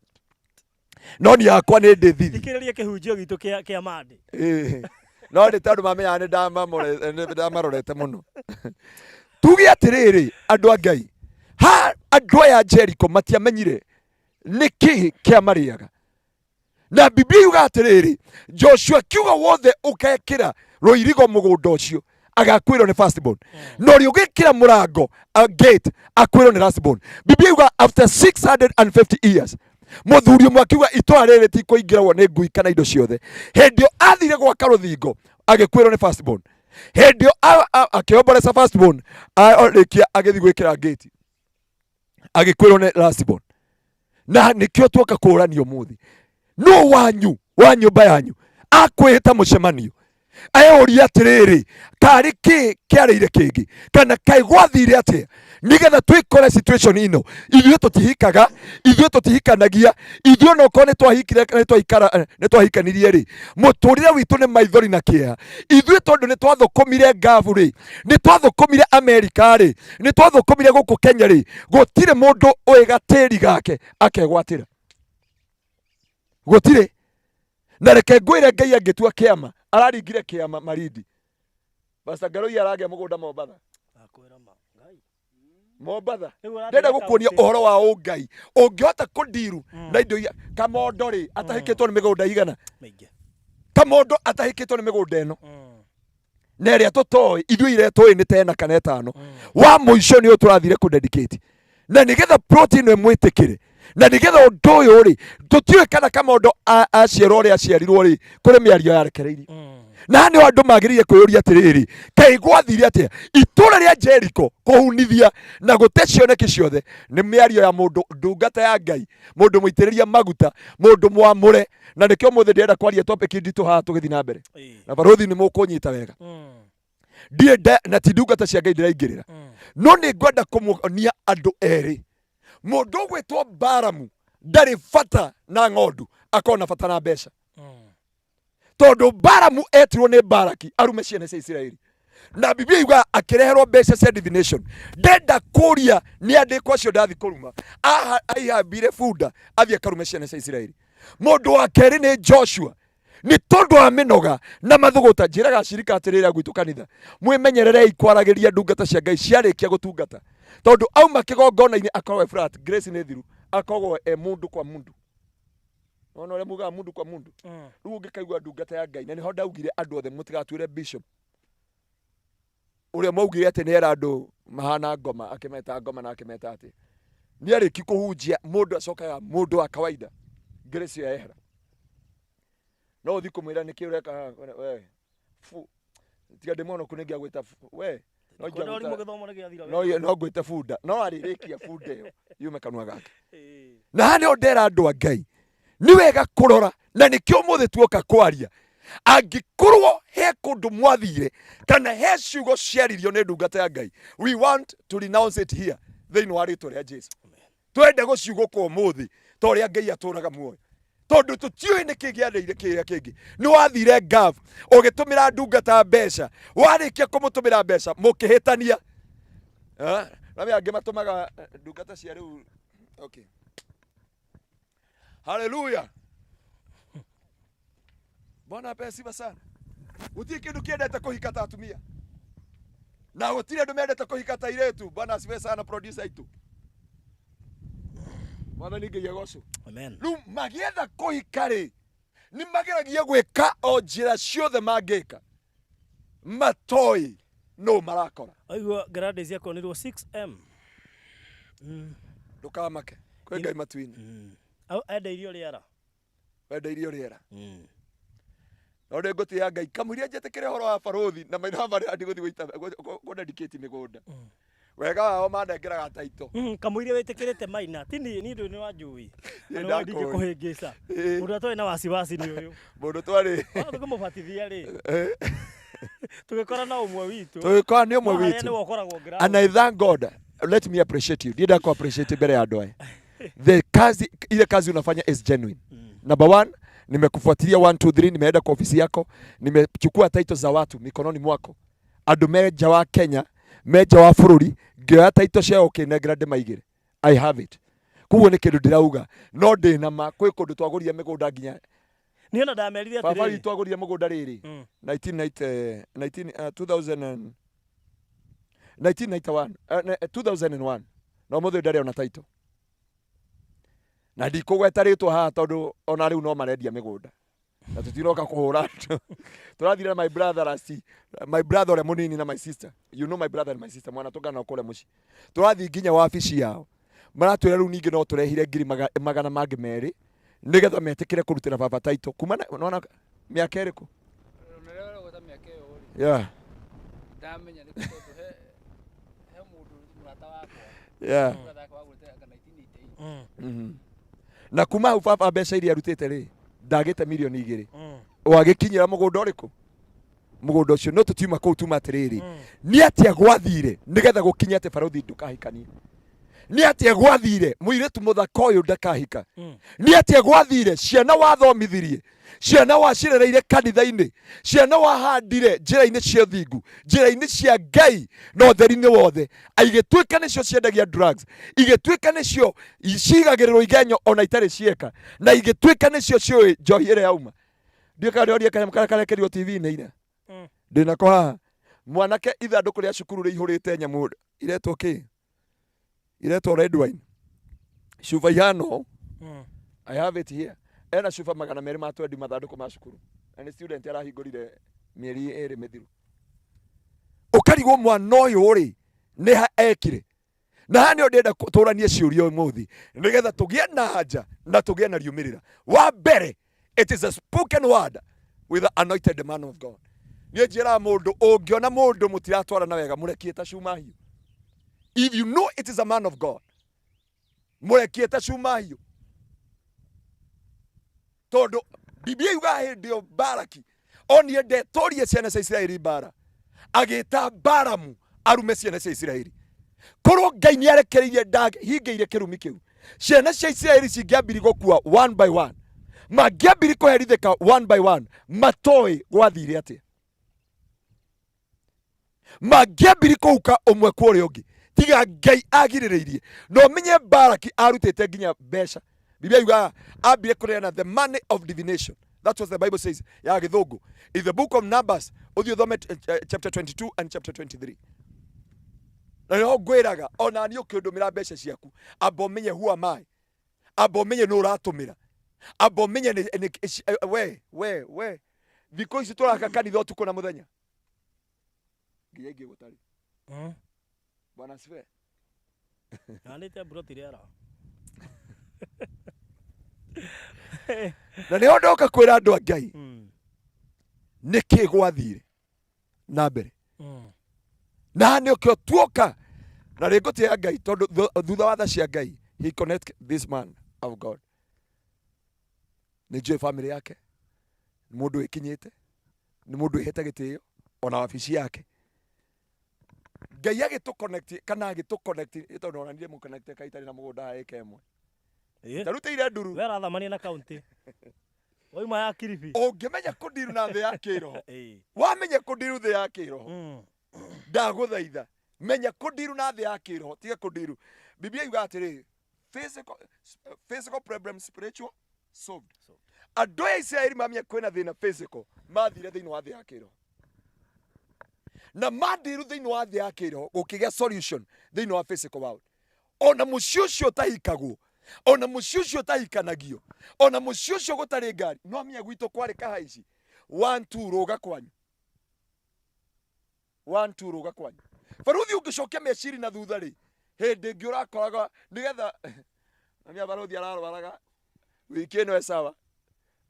No niĩ akwa nĩ ndĩ thithi. Thikĩrĩria kĩhunjio gitũ kĩa Monday. Ĩĩ. No nĩ tondũ mamenyaga nĩ ndamarorete mũno. Tuge atĩrĩrĩ, andũ a Ngai, ha andũ aya Jericho matiamenyire nĩkĩ kĩamarĩaga. Na Biblia yuga atĩrĩrĩ, Joshua kiuga wothe ũgekĩra rũirigo mũgũnda ũcio agakwĩrwo nĩ firstborn, na ũrĩa ũgĩkĩra mũrango a gate akwĩrwo nĩ lastborn. Biblia yuga after 650 years mũthuri ũmwe akiuga itũra rĩrĩ ti kũingĩragwo nĩ ngui kana indo ciothe. Hĩndĩ ĩyo athire gwaka rũthingo agĩkwĩrwo nĩ firstborn. Hĩndĩ ĩyo akĩomboresa firstborn, arĩkia agĩthiĩ gwĩkĩra gate agĩkwĩrwo nĩ lastborn. Na nĩkĩo tuoka kũũrania ũmũthĩ, nũ wanyu wa nyũmba yanyu akwĩhĩta mũcemanio eyũrie atĩrĩrĩ, karĩ kĩ kĩarĩire kĩngĩ, kana kaĩ gwathire atĩa nĩgetha twĩkore situation ĩno? Ithuĩ tũtihikaga, ithuĩ tũtihikanagia, ithuĩ onokorwo nĩ twahikire kana nĩ twahikanirie rĩ, mũtũrĩre witũ nĩ maithori na kĩeha. Ithuĩ tondũ nĩ twathũkũmire ngabu rĩ, nĩ twathũkũmire Amerika rĩ, nĩ twathũkũmire gũkũ Kenya rĩ, gũtirĩ mũndũ ũĩ gatĩri gake akegwatĩra, gũtirĩ. Na reke ngwĩre, Ngai angĩtua kĩama, araringire kĩama Malindi. Pastor Ngarũi aragĩa mũgũnda Mombatha. Akwĩra ma. Ngai. Mombatha. Rĩu ũrathiĩ Ndĩrenda gũkuonia kaunti. ũhoro wa ũngai ũngĩhota kũndiru na indo iria Kamondo rĩ atahĩkĩtwo nĩ mĩgũnda igana. Mĩingĩ. Kamondo atahĩkĩtwo nĩ mĩgũnda ĩno. Na ĩrĩa tũtoĩ, ithuĩ iria tũĩ nĩ tena kana ĩtano. Wa mũico nĩ ũyũ tũrathire kũ dedicate, na nĩgetha plot ĩno ĩmwĩtĩkĩre, na nĩgetha ũndũ ũyũ rĩ, tũtiũĩ kana Kamondo aciarwo ũrĩa aciarirwo rĩ, kũrĩ mĩario yarekereirio. Na nĩ andũ magĩrĩire kwĩyũria atĩrĩrĩ, kaĩ gwathire atĩa itũra rĩa Jeriko kũhunithia na gũte cioneki ciothe? Nĩ mĩario ya mũndũ ndungata ya Ngai, mũndũ mũitĩrĩrie maguta, mũndũ mwamũre. Na nĩkĩo mũthĩ ndĩrenda kwaria topic nditũ haha tũgĩthiĩ na mbere. Na barũthi nĩ mũkũnyita wega. Ndirĩ na ti ndungata cia Ngai ndĩraingĩrĩra, no nĩ ngwenda kũmuonia andũ erĩ. Mũndũ ũgwĩtwo Baramu ndarĩ bata na ng'ondu, akorwo na bata na mbeca. Tondũ Baramu etirwo nĩ Baraki arume ciana cia Isiraeli, na Biblia yugaga akĩreherwo mbeca cia divination. Ndenda kũria nĩ andĩkwo acio ndathi kũruma. Aha aihambire bunda athiĩ akarume ciana cia Isiraeli. Mũndũ wa kerĩ nĩ Joshua. Nĩ tondũ wa mĩnoga na mathũgũta, njĩraga acirika atĩrĩrĩ a gwitũ kanitha, mwĩmenyererei kwaragĩria ndungata cia Ngai ciarĩkia gũtungata, tondũ auma kĩgongona-inĩ akoragwo e flat, grace nĩ thiru, akoragwo e mundu kwa mundu. Nona ũrĩa mugaga mundu kwa mundu. Rĩu ũngĩkaigua ndungata ya Ngai, na nĩho ndaugire andũ othe mũtigatuĩre bishop ũrĩa mwaugire atĩ nĩ era andũ mahana ngoma, akĩmeta ngoma na akĩmeta atĩ nĩ arĩki kũhunjia, mũndũ acokaga mũndũ wa kawaida, grace ĩyo yehera. No ũthi kũmwĩra nĩkĩ ũreka haha, we fu tiga ndĩ mũhonoku nĩ ngĩagwĩta we no Kwenda ũrimũ gĩthomo nĩ gĩathira. No ngwĩte bunda, no arĩrĩkia bunda ĩyo yume kanua gake. Na haha nĩho ndera andũ a Ngai, nĩ wega kũrora, na nĩkĩo ũmũthĩ tuoka kwaria. Angĩkorwo he kũndũ mwathire kana he ciugo ciaririo nĩ ndungata ya Ngai, we want to renounce it here thĩinĩ wa rĩtwa rĩa Jesu. Twende gũciugũka ũmũthĩ ta ũrĩa Ngai atũraga muoyo, tondũ tũtiũĩ nĩkĩ gĩarĩire kĩrĩa kĩngĩ. Nĩ wathire Gulf ũgĩtũmĩra ndungata mbeca, warĩkia kũmũtũmĩra mbeca mũkĩhĩtania. Eh, na angĩ matũmaga ndungata cia rĩu. Okay, haleluya, Bwana apewe sifa sana. Gũtirĩ kĩndũ kĩendete kũhika ta atumia, na gũtirĩ andũ mendete kũhika ta airĩtu. Bwana asifiwe sana, producer aitũ. Mwathani Ngai agocwo. Amen. Rĩu magĩetha kũhika rĩ, nĩ mageragia gwĩka o njĩra ciothe mangĩka, matoĩ no marakora. Aigua Gladys akonirwo 6M. Ndũkamake, kwĩ Ngai matu-inĩ. Au endeirio rĩera. Wendeirio rĩera. No nĩ ngũtĩĩa Ngai kamũiria njetĩkĩre ũhoro wa barũthi na maitho ma marĩa ndigũthiĩ kũdedicate mĩgũnda. Wega wao manengeraga taito. Kamũiria wĩtĩkĩrĩte maina ti niĩ, niĩ ndũĩ nĩ wanjũĩ. Niĩ Na ndakũĩ. ndingĩkũhĩngĩca. Mũndũ ũrĩa twarĩ na wasiwasi nĩ ũyũ. Mũndũ twarĩ Ona tũkĩmũbatithia rĩ, tũgĩkora na ũmwe witũ. Tũgĩkora nĩ ũmwe No harĩa witũ. nĩwe ũkoragwo ground. And I thank God. Let me appreciate you. Ndienda ku appreciate mbere ya andũ aya. The kazi, ile kazi unafanya is genuine. Number one, nimekufuatilia 1 2 3, nimeenda kwa ofisi yako, nimechukua title za watu mikononi mwako. Andũ me nja wa Kenya, me nja wa bũrũri, ngĩoya title ciao ũkĩnengera ndĩmaigĩre. I have it. Koguo nĩ kĩndũ ndĩrauga, no ndĩ na ma kwĩ kũndũ twagũrire mĩgũnda nginya Niĩ ona ndamerire baba atĩrĩrĩ. witũ agũrire mũgũnda rĩrĩ 1990, 19, 2000 and 1991, 2001, na ũmũthĩ ndarĩ ona title. Na ndikũgweta rĩtwa haha tondũ ona rĩu no marendia mĩgũnda na tũtinoka kũhũra andũ. Tũrathire na my brother last, my brother ũrĩa mũnini na my sister, you know my brother and my sister, mwana tũngana nao kũrĩa mũciĩ. Tũrathiĩ nginya wabici yao, maratwĩra rĩu ningĩ no tũrehire ngiri magana mangĩ merĩ nĩgetha metĩkĩre kũrutĩra baba title kuma nona mĩaka ĩrĩkũ? Ũrĩa ũragweta mĩaka ĩyo rĩ, ndamenya nĩ tondũ he mũndũ mũrata wakwa, mũrata wakwa wagũrĩte anga 1988. Na kuma hau baba mbeca iria arutĩte rĩ, ndagĩte mirioni 2. Wagĩkinyĩra mũgũnda ũrĩkũ? Mũgũnda ũcio no tũtiuma kũu, tuma atĩrĩrĩ, nĩ atĩa gwathire nĩgetha gũkinye atĩ barũthi ndũkahikanie? Nĩ atĩa gwathire mũirĩtu mũthaka ũyũ ndakahika? Nĩ atĩa gwathire ciana wathomithirie, ciana wacirereire kanitha-inĩ, ciana wahandire njĩra-inĩ cia ũthingu, njĩra-inĩ cia Ngai na ũtheri-inĩ wothe, igĩtuĩka nĩcio ciendagia drugs, igĩtuĩka nĩcio cigagĩrĩrwo igenyo ona itarĩ cieka, na igĩtuĩka nĩcio ciũĩ njohi ĩrĩa yauma? Ndiũĩ kana ndĩrorie kanyamũ karĩa karekerio TV-inĩ ira. Ndĩnako haha, mwanake ithandũkũ rĩa cukuru rĩihũrĩte nyamũ iretwo kĩ, iretwo red wine, cuba ihano. I have it here. Ena cuba 200 ma twendi mathandũkũ ma cukuru, na nĩ student arahingũrire mĩeri 2 mĩthiru. Ũkarigwo mwana ũyũ rĩ, nĩ ha ekire? Na haha nĩho ndĩrenda tũranie ciũria ũmũthĩ nĩgetha tũgĩe na anja na tũgĩe na riũmĩrĩra. Wa mbere, it is a spoken word with the anointed man of God. Niĩ njĩraga mũndũ, ũngĩona mũndũ mũtiratwarana wega, mũrekie ta cuma hiũ. If you know it is a man of God, mũrekie ta cuma hiũ. Tondũ Biblia yugaga hĩndĩ ĩyo Baraki onire ndetorie ciana cia Isiraeli mbara, agĩta Balamu arume ciana cia Isiraeli. Korwo Ngai nĩ arekereirie ndahingĩire kĩrumi kĩu, ciana cia Isiraeli cingĩambiri gũkua one by one, mangĩambiri kũherithĩka one by one, matoĩ gwathire atĩa. Mangĩambiri kũhuka ũmwe kwa ũrĩa ũngĩ, tiga Ngai agirĩrĩirie. Na ũmenye Baraki arutĩte nginya mbeca. Biblia yugaga ambire kũneana the money of divination. That's what the Bible says ya gĩthũngũ. In the book of Numbers, ũthiĩ ũthome chapter 22 and chapter 23. Na nĩho ngwĩraga ona niĩ ũkĩndũmĩra mbeca ciaku, amba ũmenye who am I, amba ũmenye nũ ũratũmĩra, amba ũmenye nĩ we thikũ ici tũraka kanitha ũtukũ na mũthenya nginya ingĩ gũtarĩ. Bwana asifiwe. Hanĩte mburoti rĩara. Na nĩho ndoka kwĩra andũ a Ngai nĩkĩ gwathire na mbere. Na nĩkĩo tuoka na rĩngũtĩa Ngai, tondũ thutha wa tha cia Ngai, he connect this man of God. Nĩ njũĩ family yake, nĩ mũndũ wĩkinyĩte, nĩ mũndũ wĩhete gĩtĩo ona wabici yake. Ngai agĩtũ connect kana agĩtũ connect, tondũ ona niĩ mũconnect kai itarĩ na mũgũnda haha ĩka ĩmwe. Ndarutĩire nduru. We ũrathamania na kaunti. Wauma ya Kilifi. Ũngĩmenya kũndiru na thĩ ya kĩroho. Wamenya kũndiru thĩ ya kĩroho. Ndagũthaitha. Menya kũndiru na thĩ ya kĩroho, tiga kũndiru. Biblia yugaga atĩrĩrĩ, physical problem spiritual solved. Andũ a Isiraeli mamenya kwĩna thĩna physical, mathire thĩinĩ wa thĩ ya kĩroho. Na mandiru thĩinĩ wa thĩ ya kĩroho, gũkĩgĩa solution thĩinĩ wa physical world. Ona mũciĩ ũcio ũtahikagwo, ona mũciĩ ũcio ũtahikanagio, ona mũciĩ ũcio gũtarĩ ngari, no amenya gwitũ kwarĩ kahaici. 1 2 rũga kwanyu. 1 2 rũga kwanyu. Baruthi ũngĩcokia meciri na thutha rĩ, hĩndĩ ĩngĩ ũrakoraga nĩgetha namia baruthi ararwaraga wiki ĩno e sawa,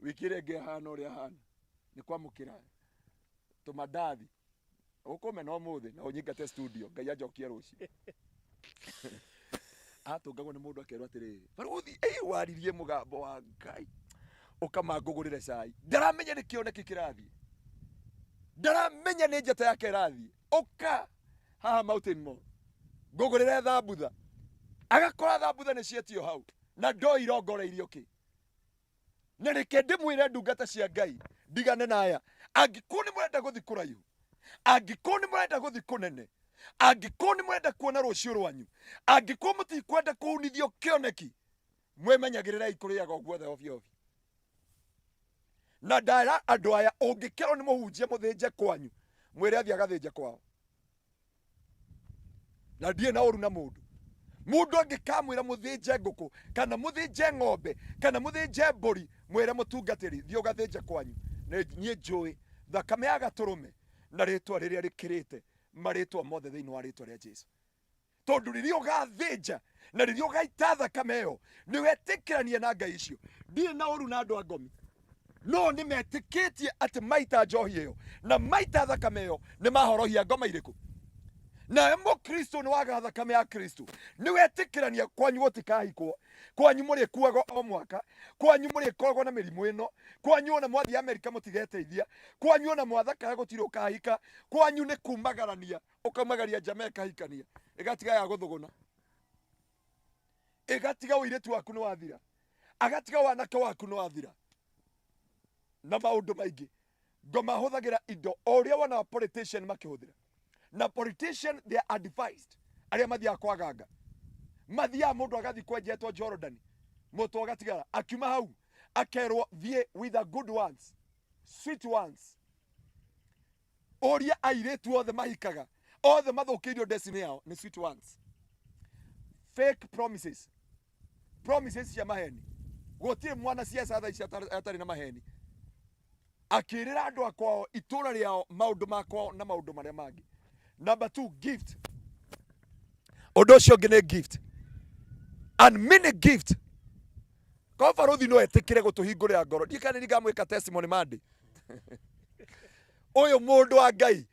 wiki ĩrĩa ĩngĩ ahana ũrĩa ahana, nĩ kwamũkĩra tũmandathi. Ũkũmena ũmũthĩ na ũnyingate studio, Ngai anjokie rũciũ. Atũngagwo nĩ mũndũ akerwo atĩrĩrĩ, baruthi, ĩ waririe mũgambo wa Ngai, ũkamangũgũrĩre cai. Ndaramenya nĩ kĩoneki kĩrathiĩ, ndaramenya nĩ njata yake ĩrathiĩ. Ũka haha Mountain Mall ngũgũrĩre thambutha. Agakora thambutha nĩ cietio hau na ndoi irongoreirio kĩ. Na reke ndĩmwĩre ndungata cia Ngai, ndigane na aya. Angĩkorwo nĩ mũrenda gũthiĩ kũraihu, angĩkorwo nĩ mũrenda gũthiĩ kũnene, angĩkorwo nĩ mũrenda kuona rũciũ rwanyu, angĩkorwo mũtikwenda kũunithio kĩoneki, mwĩmenyagĩrĩrei kũrĩaga o guothe ovyo ovyo. Na ndara andũ aya, ũngĩkerwo nĩ mũhunjia mũthĩnje kwanyu, mwĩre athiĩ agathĩnje kwao. Na ndirĩ na ũru na mũndũ. Mũndũ angĩkamwĩra mũthĩnje ngũkũ, kana mũthĩnje ng'ombe, kana mũthĩnje mbũri, mwĩre mũtungatĩri, thiĩ ũgathĩnje kwanyu. Niĩ njũĩ thakame ya gatũrũme na rĩtwa rĩrĩa rĩkĩrĩte marĩtwa mothe thĩinĩ wa rĩtwa rĩa Jesu. Tondũ rĩrĩa ũgathĩnja na rĩrĩa ũgaita thakame ĩyo, nĩ wetĩkĩrania na ngai icio. Ndirĩ na ũru na andũ a ngomi, no nĩ metĩkĩtie atĩ maita njohi ĩyo na maita thakame ĩyo nĩ mahorohia ngoma irĩkũ. Nawe mũkristo nĩ waga thakame ya Kristo, nĩ wetĩkĩrania kwanyu gũtikahikwo, kwanyu mũrĩkuaga o mwaka, kwanyu mũrĩkoragwo na mĩrimũ ĩno, kwanyu ona mwathiĩ Amerika mũtigeteithia, kwanyu ona mwathakara gũtirĩ ũkahika, kwanyu nĩ kumagarania, ũkaumagaria njama ĩkahikania, ĩgatiga ya gũthũgũna, ĩgatiga ũirĩtu waku nĩ wathira, agatiga wanake waku nĩ wathira, na maũndũ maingĩ. Ngoma hũthagĩra indo o ũrĩa wonaga politician makĩhũthĩra. Na politician they are advised, arĩa mathiaga kwa ganga, mathiaga mũndũ agathiĩ kwenjetwo Jordan, mũtwe ũgatigara, akiuma hau akerwo thiĩ with the good ones, sweet ones. Ũria airĩtu othe mahikaga, othe mathũkĩirio destiny yao nĩ sweet ones. Fake promises, promises cia maheni. Gũtirĩ mwana siasa thaa ici atarĩ na maheni. Akĩrĩra andũ a kwao, itũra rĩao, maũndũ ma kwao na maũndũ marĩa mangĩ. Number 2, gift. Ũndũ ũcio ũngĩ nĩ gift. And many gift. Korwo barũthi no etĩkĩre gũtũhingũrĩra ngoro, ndiũĩ kana nĩ ngamwĩka testimony Monday. Ũyũ mũndũ wa Ngai,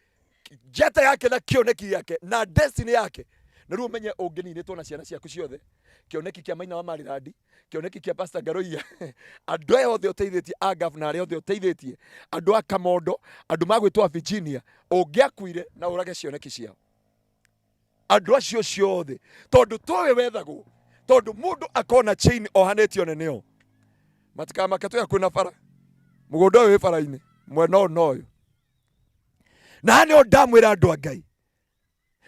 njata yake na kĩoneki gĩake na destiny yake. Na rĩu ũmenye ũngĩninĩtwo na ciana ciaku ciothe, kĩoneki kĩa Maina wa Marirandi, kĩoneki kĩa Pastor Ngaroia, andũ aya othe ũteithĩtie, a gavana arĩa othe ũteithĩtie, andũ a Kamondo, andũ magwĩtwo a Virginia, ũngĩakuire na ũrage cioneki ciao. Andũ acio ciothe, tondũ towe wethagwo, tondũ mũndũ akona chain ohanĩtio nene o. Matikamake twĩ hakuhĩ na bara. Mũgũnda ũyũ wĩ bara-inĩ, mwena ũyũ na ũyũ. Na haha nĩho ndamwĩra andũ a Ngai.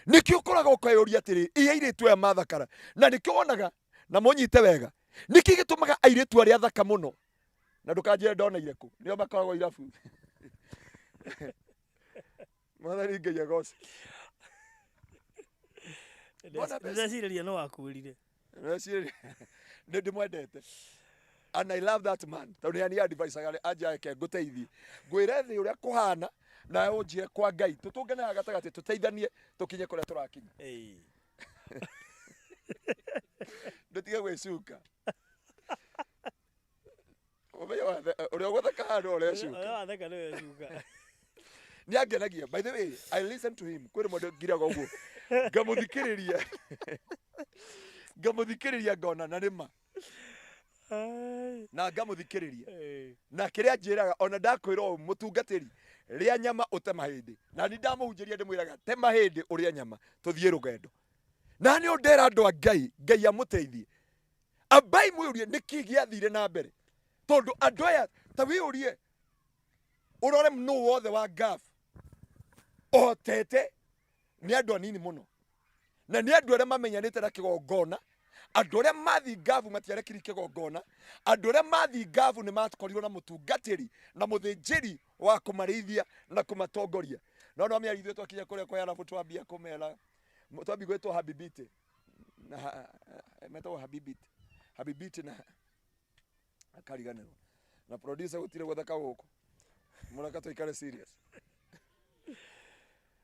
Nĩkĩo ũkoraga ũkeyũria atĩrĩ, ĩ airĩtu aya mathakara, na nĩkĩo wonaga, na mũnyite wega, nĩkĩ gĩtũmaga airĩtu arĩa athaka mũno, na ndũkanjĩre ndoneire kũ, nĩo makoragwo irabu. Mwathani Ngai agoce. Mbona mbeca? Ndĩrecirĩria no wakwĩrire. Ndĩrecirĩria nĩ ndĩmwendete. And I love that man. Tondũ nĩ advice anja reke ngũteithie. Ngwĩre thĩ ũrĩa kũhana nawe ũnjĩre kwa Ngai. Tũtũngane haha gatagatĩ tũteithanie tũkinye kũrĩa tũrakinya. Ĩĩ. Ndũtige gwĩcuka. Ũmenye ũrĩa ũgũtheka haha nĩwe ũrecuka. Ũrĩa watheka nĩwe ũrecuka. Nĩ angenagia. By the way, I listen to him. Kwĩ rĩmwe ngiraga ũguo. Ngamũthikĩrĩria. Ngamũthikĩrĩria ngona na nĩ ma. Ai. Na ngamũthikĩrĩria. Ĩĩ. Na kĩrĩa anjĩraga ona ndakwĩra ũũ mũtungatĩri rĩa nyama ũte mahĩndĩ. Na ni ndamũhunjĩria ndĩmwĩraga te mahĩndĩ ũrĩe nyama tũthiĩ rũgendo. Na nĩ ũndera andũ a Ngai, Ngai amũteithie. Ambai mwĩyũrie nĩkĩ gĩathire na mbere. Tondũ andũ aya ta wĩyũrie ũrore nũ wothe wa Gulf ũhotete nĩ andũ anini mũno. Na nĩ andũ arĩa mamenyanĩte na kĩgongona, andũ arĩa mathi Gulf matiarekire kĩgongona, andũ arĩa mathi Gulf nĩ makorirwo na mũtungatĩri na mũthĩnjĩri wa kũmarĩithia na kũmatongoria. No no mĩario ithuĩ twakinya kũrĩa kwa Arabu twambia kũmera, twambia gwĩtwo Habibiti. Na metagwo Habibiti. Habibiti na akariganĩrwo. Na producer gũtirĩ gũtheka gũkũ. Mũraka tũikare serious.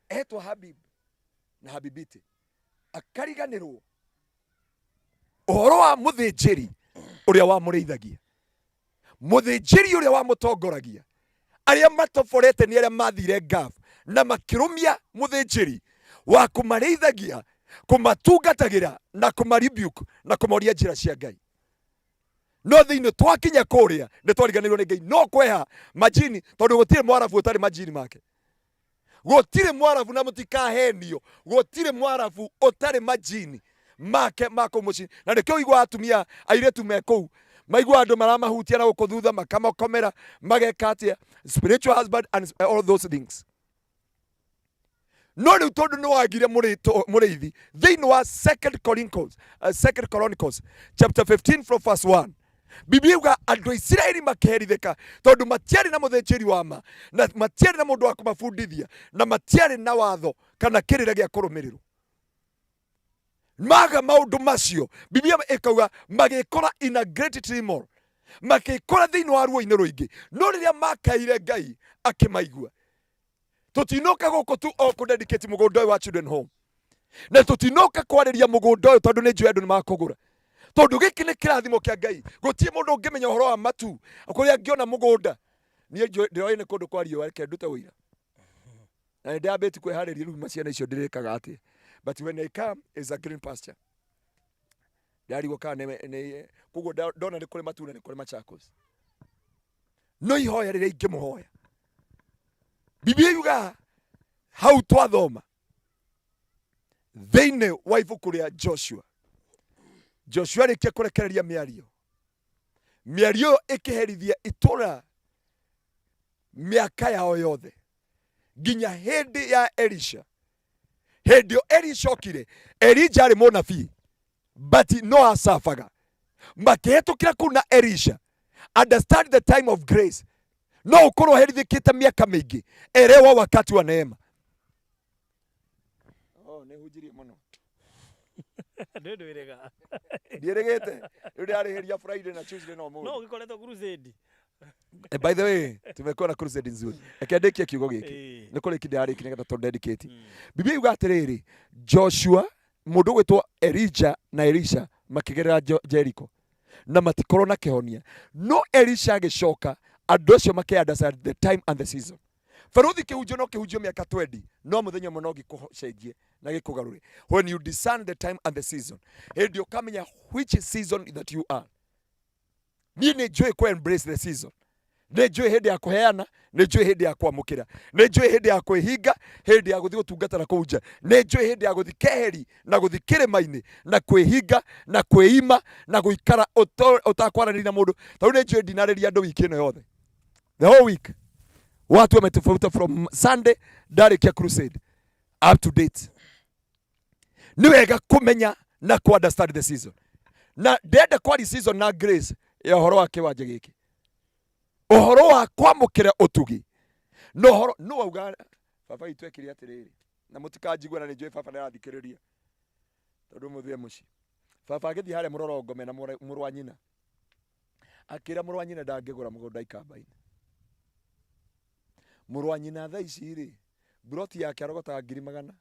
Etwo Habib na Habibiti. Akariganĩrwo ũhoro wa mũthĩnjĩri ũrĩa wamũrĩithagia. Mũthĩnjĩri ũrĩa wamũtongoragia. Arĩa matoborete nĩ arĩa mathire Gulf na makĩrũmia mũthĩnjĩri wa kũmarĩithagia, kũmatungatagĩra na kũma rebuke na kũmoria njĩra cia Ngai. No thĩinĩ twakinya kũrĩa nĩ twariganĩirwo nĩ Ngai. No kweha majini, tondũ gũtirĩ mwarabu ũtarĩ majini make. Gũtirĩ mwarabu na mũtikahenio, gũtirĩ mwarabu ũtarĩ majini make ma kũu mũciĩ. Na nĩkĩo ũiguaga atumia airĩtu me kũu maigua andũ maramahutia na gũkũ thutha makamakomera mageka atĩa, spiritual husband and all those things. No rĩu tondũ nĩ wagire mũrĩithi thĩinĩ wa Second Chronicles, Second Chronicles chapter 15 from verse 1, Biblia yuga andũ a Isiraeli makĩherithĩka tondũ matiarĩ na mũthĩnjĩri wa ma, na matiarĩ na mũndũ wa kũmabundithia, na matiarĩ na watho kana kĩrĩra gĩa kũrũmĩrĩrwo. Maga maũndũ macio, Biblia ĩkauga magĩkora in a great turmoil, makĩkora thĩinĩ wa ruo-inĩ rũingĩ. No rĩrĩa makaire Ngai akĩmaigua. Tũtinoka gũkũ tu o kũ dedicate mũgũnda ũyũ wa Children Home, na tũtinoka kwarĩria mũgũnda ũyũ tondũ nĩ njũĩ andũ nĩ makũgũra, tondũ gĩkĩ nĩ kĩrathimo kĩa Ngai. Gũtirĩ mũndũ ũngĩmenya ũhoro wa matu kũrĩa angĩona mũgũnda. Niĩ ndĩroĩ nĩ kũndũ kwa riũa, reke ndute ũira. Na nĩ ndĩambĩtie kwĩharĩria rĩu ciana icio ndĩrĩkaga atĩa. But when I come is a green pasture. Ndarigwo kana nĩ koguo ndona nĩ kũrĩ matunda, nĩ kũrĩ Machakos. No ihoya rĩrĩa ingĩmũhoya, Biblia yugaga hau twathoma thĩinĩ wa ibuku rĩa Joshua, Joshua arĩkia kũrekereria mĩario, mĩario ĩyo ĩkĩherithia itũra mĩaka yao yothe nginya hĩndĩ ya Elisha. Hĩndĩ ĩyo Elisha okire, Elija arĩ mũnabii but no acabaga. Makĩhĩtũkĩra kũu na Elisha. Understand the time of grace. No ũkorwo herithĩkĩte mĩaka mĩingĩ, elewa wakati wa neema. Oh, nĩ hunjirie mũno. Ndĩ ndwĩrĩga. Ndiĩrĩgĩte. Rĩu ndĩrarĩhĩria Friday na Tuesday na ũmũthĩ. No ũgĩkoretwo crusade. By the way, tumekuwa na crusade nzuri. Reke ndĩkie kiugo gĩkĩ. Ĩĩ. Nĩ kũrĩki ndĩrarĩki nĩgetha tũ dedicate. Biblia yuga atĩrĩrĩ, Joshua mũndũ ũgwĩtwo Elijah na Elisha makĩgerera Jericho na matikorwo na kĩhonia. No Elisha agĩcoka, andũ acio makĩ understand the time and the season. Barũthi, kĩhunjio no kĩhunjio mĩaka 20, no mũthenya ũmwe no gĩkũcenjie na gĩkũgarũre. When you discern the time and the season, hĩndĩ ũkamenya which season that you are. Niĩ nĩ njũĩ kũ embrace the season. Nĩ njũĩ hĩndĩ ya kũheana, nĩ njũĩ hĩndĩ ya kwamũkĩra, nĩ njũĩ hĩndĩ ya kwĩhinga, hĩndĩ ya gũthiĩ gũtungata na kũu nja, nĩ njũĩ hĩndĩ ya gũthiĩ keheri na gũthiĩ kĩrĩma-inĩ na kwĩhinga na kwĩima na gũikara ũtakwaranĩria na mũndũ. Tondũ nĩ njũĩ ndinarĩria andũ wiki ĩno yothe, the whole week watu wametofauta from Sunday ndarĩkia crusade up to date. Nĩ wega kũmenya na ku understand the season, na ndenda kwari season na grace ya ũhoro wa kĩwanja gĩkĩ, ũhoro wa kwamũkĩra ũtugi na ũhoro nũ wauga baba witũ ekire atĩrĩrĩ, na mũtikanjigue na nĩ njũĩ baba nĩarathikĩrĩria tondũ mũthĩ e mũciĩ. Baba agĩthiĩ harĩa mũrorongo mena mũrũ wa nyina, akĩra mũrũ wa nyina ndangĩgũra mũgũnda ikamba-inĩ. Mũrũ wa nyina thaa ici rĩ, mburoti yake arogotaga 100,000.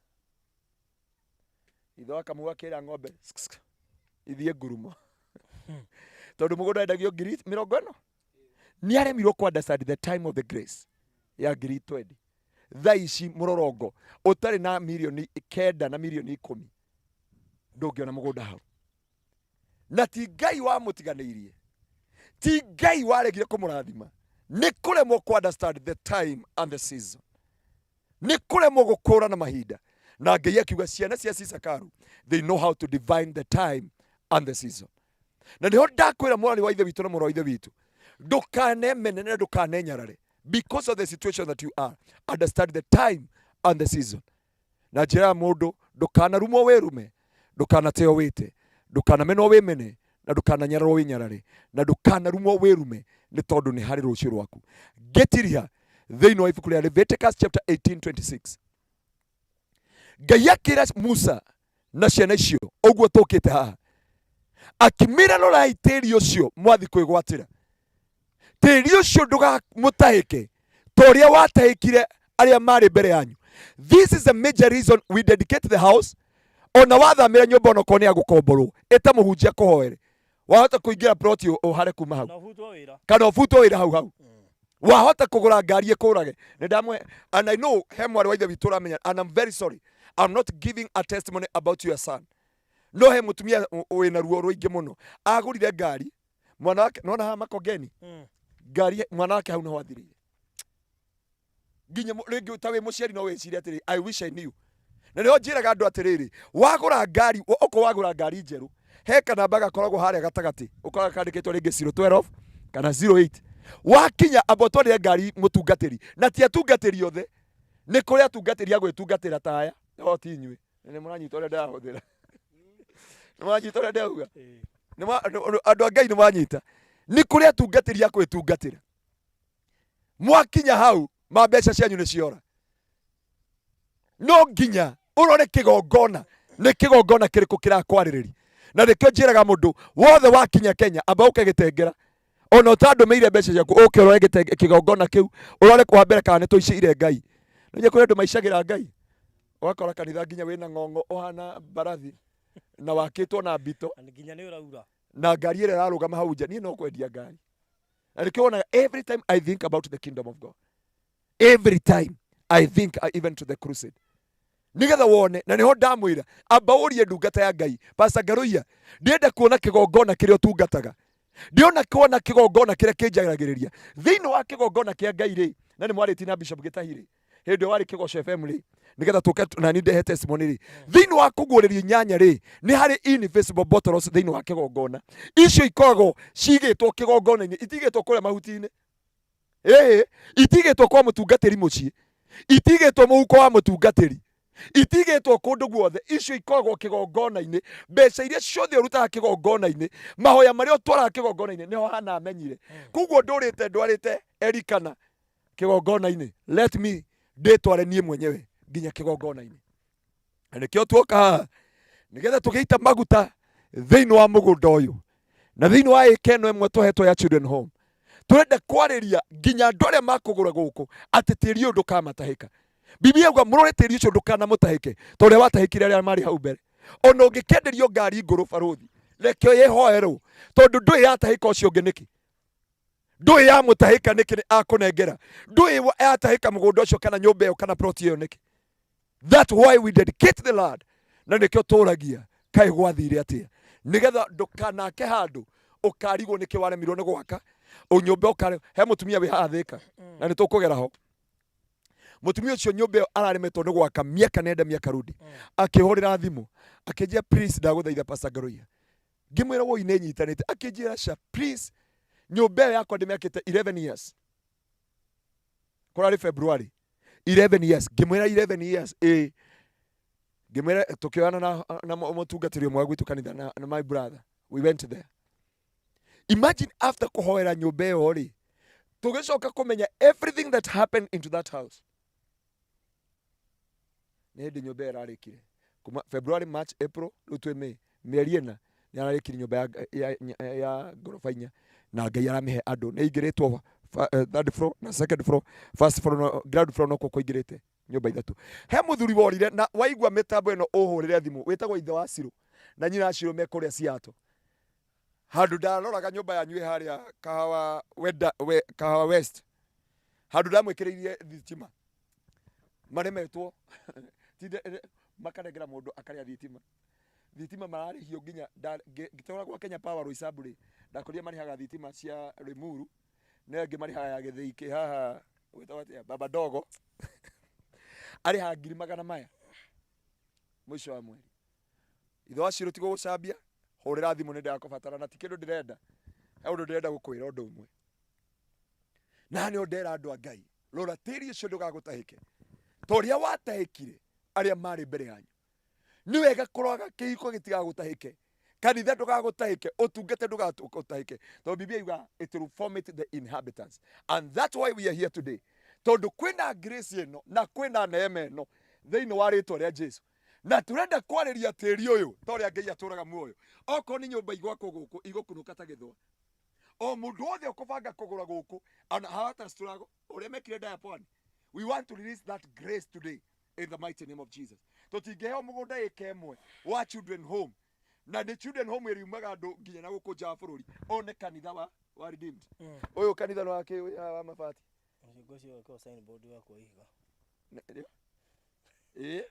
Ithe wa Kamau akĩra ng'ombe sk, sk, ithiĩ ngurumo tondũ mũgũnda wendagio 40,000. Nĩ aremirwo kũ understand the time of the grace ya 20,000. Thaa ici mũrorongo ũtarĩ na 9 million na 10 million ndũngĩona mũgũnda hau. Na ti Ngai wamũtiganĩirie, ti Ngai waregire kũmũrathima, nĩ kũremwo kũ understand the time and the season, nĩ kũremwo gũkũra na mahinda. Na Ngai akiuga ciana cia Isakaru, they know how to divine the time and the season. Na nĩho ndakwĩra, mwarĩ wa ithe witũ na mũrũ wa ithe witũ, ndũkanemene na ndũkanenyarare because of the situation that you are. Understand the time and the season. Na njĩra ya mũndũ, ndũkanarumwo wĩrume, ndũkanateo wĩte, ndũkanamenwo wĩmene, na ndũkananyararwo wĩnyarare, na ndũkanarumwo wĩrume, nĩ tondũ nĩ harĩ rũciũ rwaku. Ngĩtiriha thĩinĩ wa ibuku rĩa Leviticus chapter 18:26, Ngai akĩra Musa na ciana icio ũguo tũkĩte haha, akĩmĩra, rorai tĩri ũcio mwathi kwĩgwatĩra, tĩri ũcio ndũgamũtahĩke ta ũrĩa watahĩkire arĩa marĩ mbere yanyu. This is a major reason we dedicate the house. Ona wathamĩra nyũmba, onokorwo nĩ ya gũkomborwo, ĩta mũhunjia kũhoere. Wahota kũingĩra plot ũhare kuma hau. Na ũbutwo wĩra. Kana ũbutwo wĩra hau hau. Wahota kũgũra ngari ĩkũrage. Nĩ ndamwe, and I know he mwarĩ wa ithe witũ ũramenya, and I'm very sorry, I'm not giving a testimony about your son, no he mũtumia wĩna ruo rũingĩ mũno agũrire ngari mwana wake. Nona haha Makongeni, ngari mwana wake hau niho athirĩire. Nginya rĩngĩ ta wĩ mũciari no wĩcirie atĩrĩ, "I wish I knew." Na nĩho njĩraga andũ atĩrĩrĩ, wagũra ngari, okorwo wagũra ngari njerũ, he kanamba gakoragwo harĩa gatagatĩ, ũkoraga kandĩkĩtwo rĩngĩ 012 kana 08. Wakinya, amba ũtwarĩre ngari mũtungatĩri. Na ti atungatĩri othe, nĩ kũrĩ atungatĩri a gwĩtungatĩra ta aya, no ti inyuĩ. Nĩ mũranyita ũrĩa ndĩrahũthĩra? Nĩ mũranyita ũrĩa ndĩrauga? Andũ a Ngai, nĩ mwanyita? Nĩ kũrĩ atungatĩri a gwĩtungatĩra. Mwakinya hau ma mbeca cianyu nĩ ciora. No nginya ũrore kĩgongona nĩ kĩgongona kĩrĩkũ kĩrakwarĩrĩria. Na nĩkĩo njĩraga mũndũ wothe wakinya Kenya, amba ũke gĩtengera, ona ũtandũmĩire mbeca ciaku, ũke ũrore kĩgongona kĩu, ũrore kwa mbere kana nĩ tũicĩire Ngai. Nĩ kũrĩ andũ maicagĩra Ngai, ũgakora kanitha nginya wĩna ng'ong'o ũhana mbarathi na wakĩtwo na mbito. Na nginya nĩ ũraura. Na ngari ĩrĩa ĩrarũgama hau nja, niĩ no kwendia ngari. Na nĩkĩo wonaga every time I think about the kingdom of God, every time I think even to the crusade, nigetha wone. Na niho ndamwĩra, amba ũrie ndungata ya Ngai, Pastor Ngaruiya, ndĩrenda kuona kĩgongona kĩrĩa ũtungataga, ndĩona kuona kĩgongona kĩrĩa kĩnjaragĩrĩria thĩinĩ wa kĩgongona kĩa Ngai rĩ. Na nĩ mwarĩtie na Bishop Gĩtahi rĩ, hĩndĩ ĩyo warĩ Kĩgoco FM rĩ, nigetha tũke na ni ndehe testimony rĩ, thĩinĩ wa kũguũrĩrio 8 rĩ, nĩ harĩ invisible bottles thĩinĩ wa kĩgongona. Icio ikoragwo cigĩtwo kĩgongona-inĩ, itigĩtwo kũrĩa mahuti-inĩ, ĩĩ, itigĩtwo kwa mũtungatĩri mũciĩ, itigĩtwo mũhuko wa mũtungatĩri, itigĩtwo kũndũ guothe. Icio ikoragwo kĩgongona-inĩ. Mbeca iria ciothe ũrutaga kĩgongona-inĩ, mahoya marĩa ũtwaraga kĩgongona-inĩ, nĩho hana amenyire. Koguo ndũrĩte ndwarĩte Erikana kĩgongona-inĩ, let me ndĩtware niĩ mwenyewe nginya kĩgongona-inĩ. Na nĩkĩo tuoka haha nĩgetha tũgĩita maguta thĩinĩ wa mũgũnda ũyũ na thĩinĩ wa ĩka ĩno ĩmwe tũhetwo ya Children Home. Tũrenda kwarĩria nginya andũ arĩa makũgũra gũkũ atĩ tĩri ũyũ ndũkamatahĩka. Biblia yauga mũrore tĩri ũcio ndũkanamũtahĩke ta ũrĩa watahĩkire arĩa marĩ hau mbere. Ona ũngĩkĩenderio ngari ngũrũ, barũthi, reke ĩhoerwo, tondũ ndũĩ yatahĩka ũcio ũngĩ nĩkĩ. Ndũĩ yamũtahĩka nĩkĩ nĩ akũnengera. Ndũĩ yatahĩka mũgũnda ũcio kana nyũmba ĩyo kana plot ĩyo nĩkĩ. That's why we dedicate the land. Na nĩkĩo tũragia kaĩ gwathire atĩa, nĩgetha ndũkanake handũ ũkarigwo nĩkĩ waremirwo nĩ gwaka nyũmba ũkare. He mũtumia wĩ haha Thĩka na nĩ tũkũgera ho. Mũtumia ũcio nyũmba ĩyo araremetwo nĩ gwaka mĩaka nenda mĩaka rudi. Akĩhũrĩra thimũ akĩnjia, "Please, ndagũthaitha, Pastor Ngaruiya." Ngĩmwĩra, "Woi, nĩ nyitanĩte." Akĩnjĩra, "Sha, please, nyũmba ĩyo yakwa ndĩmĩakĩte 11 years, kũrarĩ February 11 years." Ngĩmwĩra, "11 years?" "Ĩ." Ngĩmwĩra tũkĩoyana na mũtungatĩri ũmwe wa gwitũ kanitha na my brother, we went there. Imagine, after kũhoera nyũmba ĩyo rĩ, tũgĩcoka kũmenya everything that happened into that house. Nĩ hĩndĩ nyũmba ĩyo ĩrarĩkire kuma February, March, April, rĩu twĩ May, mĩeri 4 nĩ ararĩkirie nyũmba ya ngoroba inya, na Ngai aramĩhe andũ. Nĩ ĩingĩrĩtwo third floor na second floor, first floor no, ground floor nokuo kũingĩrĩte nyũmba ithatũ. He mũthuri worire na waigua mĩtambo ĩno ũhũrĩre thimũ, wĩtagwo ithe wa Cirũ na nyina wa Cirũ, me kũrĩa Seattle. Handũ ndaroraga nyũmba yanyu ĩ harĩa Kahawa Wenda, Kahawa West, handũ ndamwĩkĩrĩirie thitima, maremetwo makanengera mũndũ akarĩa thitima. Thitima mararĩhio nginya ngĩtwara gwa Kenya Power Roysambu rĩ, ndakorire marĩhaga thitima cia Limuru na angĩ marĩhaga ya gĩthĩi kĩ haha gwĩtagwo atĩa, Baba Dogo, arĩhaga 400,000 maya mũico wa mweri. Ithe wa Cirũ, tigo gũcambia, hũrĩra thimũ, nĩ ndĩrakũbatara na ti kĩndũ ndĩrenda, he ũndũ ndĩrenda gũkwĩra ũndũ ũmwe. Na nĩo ndera andũ a Ngai, rora tĩri ũcio ndũgagũtahĩke ta ũrĩa watahĩkire arĩa marĩ mbere yanyu. Nĩ wega kũroga kĩhiko gĩtigagũtahĩke, kanitha ndũgagũtahĩke, ũtungata ndũgagũtahĩke, tondũ Biblia yugaga it will vomit the inhabitants. And that's why we are here today, tondũ kwĩna grace ĩno na kwĩna neema ĩno thĩinĩ wa rĩtwa rĩa Jesu, na tũrenda kwarĩria tĩri ũyũ ta ũrĩa Ngai atũraga muoyo. Okorwo nĩ nyũmba igwakwo gũkũ, igũkunũka ta gĩthũa. O mũndũ wothe ũkũbanga kũgũra gũkũ ona hawata struggle ũrĩa mekire ndaya pwani. We want to release that grace today in the mighty name of Jesus. Tũtingĩheo mũgũnda ĩka ĩmwe wa children home, na nĩ children home ĩriumaga andũ nginya na gũkũ nja wa bũrũri, one kanitha wa redeemed. Ũyũ kanitha nĩ wa kĩ wa mabati. Ũcio ngwĩciria gwĩkĩrwo signboard wakwo ihiga. Ĩ.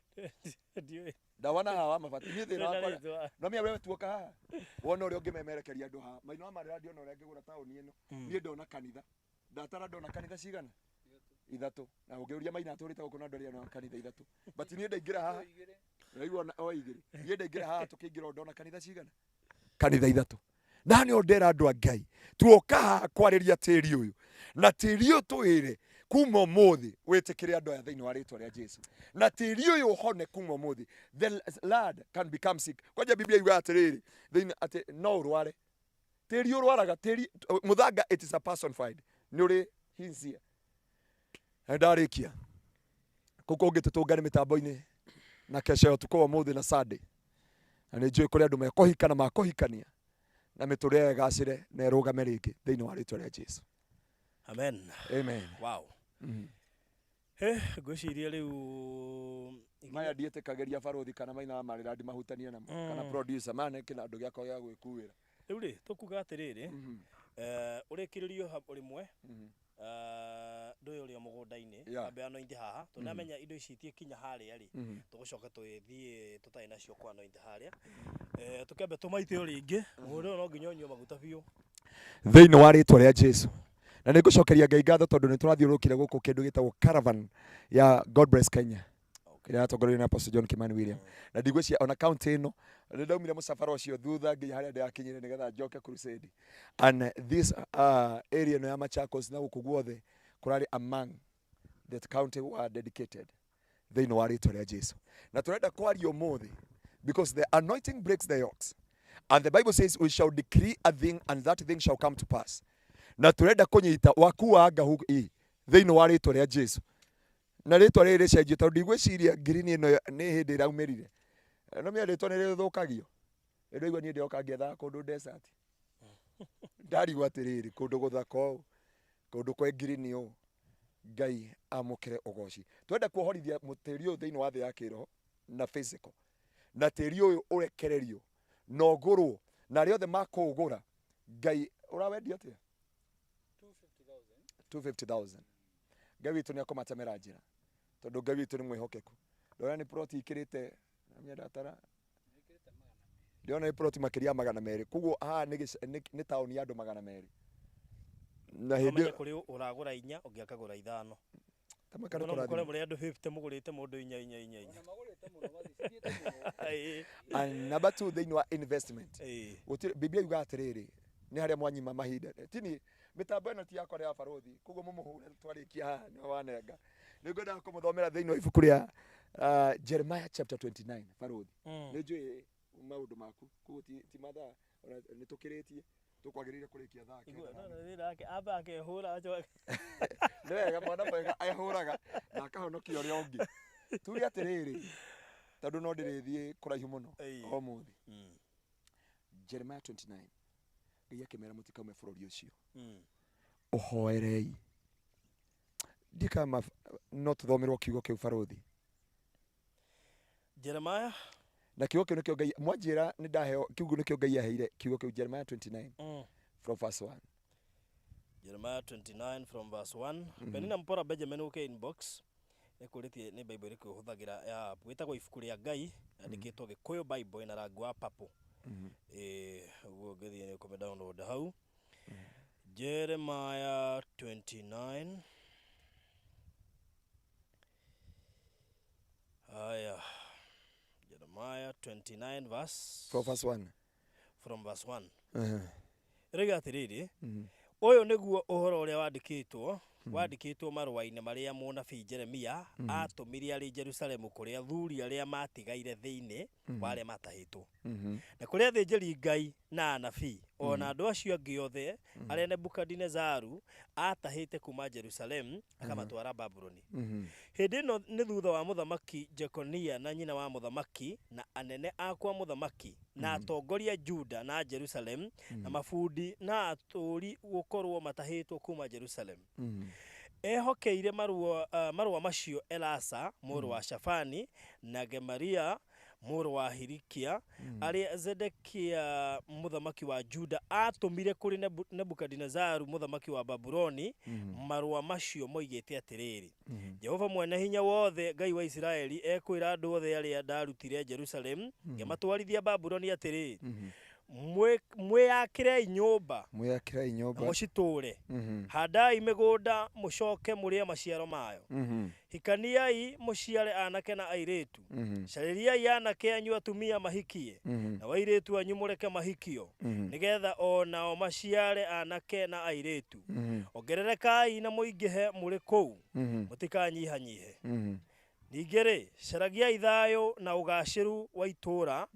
Ndiũĩ. Ndawana haha wa mabati niĩ thĩna wakwa. Rĩtwa. No mĩa wewe tuoka haha wona ũrĩa ũngĩmemerekeria andũ haha maino wa marĩra, ndiona ũrĩa angĩgũra taũni ĩno. Niĩ ndona kanitha, ndatara ndona kanitha cigana? Ithatũ. Na ũngĩũria maina atũrĩte gũkũ na ndũrĩ ona kanitha ithatũ, but niĩ ndaingĩra haha raigua o igĩrĩ. Niĩ ndaingĩra haha, tũkĩingĩra, ndona kanitha cigana? Kanitha ithatũ. Na nĩ ndera andũ a Ngai, tuoka haha kwarĩria tĩri ũyũ, na tĩri ũyũ tũwĩre kuma ũmũthĩ wĩtĩkĩre andũ aya thĩinĩ wa rĩtwa rĩa Jesu, na tĩri ũyũ ũhone kuma ũmũthĩ. The land can become sick. Kwanja Biblia yugaga atĩrĩrĩ thĩinĩ atĩ no ũrware. Tĩri ũrwaraga, tĩri mũthanga, it is a personified, nĩ ũrĩ hinsia. Na ndarĩkia kũu kũngĩ, tũtũngane mĩtambo-inĩ na kesha ya ũtukũ wa ũmũthĩ na Sunday, na nĩ njũĩ kũrĩ andũ mekũhika na makũhikania na mĩtũrĩre ĩgacĩre na ĩrũgame rĩngĩ thĩinĩ wa rĩtwa rĩa Jesu. Amen. Amen. Wow. Ngwĩciria rĩu Maya ndiĩtĩkagĩria barũthi kana maina wa marĩra ndimahutanie namo kana producer. Maya nĩ kĩnandũ gĩakwa gĩa gwĩkuĩra. Rĩu rĩ, tũkuga atĩrĩrĩ, ũrĩkĩrĩrio rĩmwe ndũyũ ũrĩa mũgũnda-inĩ ambe anoint haha, tondũ nĩamenya indo ici itiĩkinya harĩa rĩ, tũgũcoka tũgĩthiĩ tũtarĩ nacio kwa anoint harĩa. Tũkĩambe tũmaite o rĩngĩ mũgũnda ũyũ, no nginya ũnyue maguta biũ. Thĩinĩ wa rĩtwa rĩa Jesu. Na nĩ ngũcokeria Ngai ngatho tondũ nĩ tũrathiũrũrũkire gũkũ kĩndũ gĩtagwo caravan ya God Bless Kenya ĩrĩa yatongorerio na Apostle John Kimani William, na ndigwĩciria ona county ĩno nĩ ndaumire mũcabara ũcio thutha nginya harĩa ndĩrakinyire nĩgetha njoke crusade. And this area ĩno ya Machakos na gũkũ guothe kũrarĩ among the county were dedicated thĩinĩ wa rĩtwa rĩa Jesu. Na tũrenda kwaria ũmũthĩ because the anointing breaks the yokes, and the Bible says we shall decree a thing and that thing shall come to pass. Na tũrenda kũnyita wakuanga i thĩinĩ wa rĩtwa rĩa Jesu, na rĩtwa rĩrĩ rĩcenjio tondũ ndigwĩciria ngirini ĩno nĩ hĩndĩ ĩraumĩrire. No mĩa rĩtwa nĩ rĩthũkagio. Ndĩraigua niĩ ndĩroka ngĩethaga kũndũ desert, ndarigwo atĩrĩrĩ, kũndũ gũthaka ũũ, kũndũ kwa ngirini ũũ. Ngai amũkĩre ũgoci. Twenda kuohorithia mũtĩri ũyũ thĩinĩ wa thĩ ya kĩroho na physical, na tĩri ũyũ ũrekererio na ũgũrwo, na arĩa othe makũũgũra. Ngai ũrawendia atĩa? 250,000. Ngai witũ nĩ akũmatemera njĩra tondũ Ngai witũ nĩ mwĩhokeku. Ndona nĩ plot ikĩrĩte na ndatara ndĩrona nĩ plot makĩria ya 200, koguo haha nĩ taũni ya andũ 200 na hĩndĩ Ũmenye kũrĩ ũragũra inya ũngĩ akagũra ithano. Ta No mũkore mũrĩ andũ 50 mũgũrĩte mũndũ inya inya inya inya. Ona magũrĩte mũno mathiĩ cithiĩte mũno. And number two, thĩinĩ wa investment, gũtirĩ Biblia yugaga atĩrĩrĩ, nĩ harĩa mwanyima mahinda tini mĩtambo ĩno ti yakwa, nĩ ya barothi, koguo mũmũhũre twarĩkia haha nĩwe wanenga. Nĩ ngwendaga kũmũthomera thĩinĩ wa ibuku rĩa Jeremiah chapter 29, barothi. Nĩ njũĩ maũndũ maku, koguo ti mathaa ona nĩ tũkĩrĩtie tũkwagĩrĩire kũrĩkia thaa 9 No, no, thĩna wake amba akehũra acoke. Nĩ wega mwana mwega ehũraga na akahonokia ũrĩa ũngĩ. Tuge atĩrĩrĩ, tondũ no ndĩrĩthiĩ kũraihu mũno ũmũthĩ. Jeremiah 29, Ngai akĩmera mũtikaume bũrũri ũcio, ũhoerei. Ndikama no tũthomerwo kiugo kĩu, barothi. Jeremiah. Na kiugo kĩu nĩkĩo Ngai mwanjĩra nĩ ndaheo kiugo, nĩkĩo Ngai aheire kiugo kĩu, Jeremiah 29 from verse 1. Jeremiah 29 from verse 1. Penina Mpora Benjamin ũke inbox ĩkũrĩtie nĩ Bible ĩrĩkũ ũhũthagĩra ya app ĩtagwo Ibuku rĩa Ngai, yandĩkĩtwo Gĩkũyũ Bible, ĩna rangi wa purple. Ũguo ũngĩthiĩ nĩ ũkũmĩ download hau. Jeremiah 29. Haya. Jeremiah 29 verse From verse 1. From verse 1. Ĩroiga atĩrĩrĩ, ũyũ nĩguo ũhoro ũrĩa wandĩkĩtwo marũa-inĩ marĩa mũnabii Jeremia aatũmire arĩ Jerusalemu kũrĩ athuri arĩa maatigaire thĩinĩ wa arĩa maatahĩtwo, na kũrĩ athĩnjĩri Ngai na anabii, o na andũ acio angĩ othe arĩa Nebukadinezaru aatahĩte kuuma Jerusalemu akamatwara Babuloni. Hĩndĩ ĩno nĩ thutha wa mũthamaki Jekonia na nyina wa mũthamaki na anene a kwa mũthamaki na atongoria Juda na Jerusalem na mabundi na atũũri gũkorwo matahĩtwo kuma Jerusalem. Ehokeire marũa macio Elasa mũrũ wa Shafani na Gemaria mũrũ wa Hilikia, arĩa Zedekia mũthamaki wa Juda aatũmire kũrĩ Nebukadinezaru mũthamaki wa Babuloni. Marũa macio moigĩte atĩrĩrĩ, Jehova mwene hinya wothe, Ngai wa Isiraeli, ekwĩra andũ othe arĩa ndarutire Jerusalem ngĩmatwarithia Babuloni atĩrĩ, "Mwĩyakĩrei nyũmba Mwĩyakĩrei na nyũmba mũcitũũre. Handai mĩgũnda mũcoke mũrĩe maciaro mayo. Hikaniai mũciare anake na airĩtu. Carĩriai anake anyu atumia mahikie, na airĩtu anyu mũreke mahikio, nĩgetha o nao maciare anake na airĩtu. Ongererekai na mũingĩhe mũrĩ kũu, mũtikanyihanyihe. Ningĩ rĩ, caragiai thayũ na ũgacĩru wa itũũra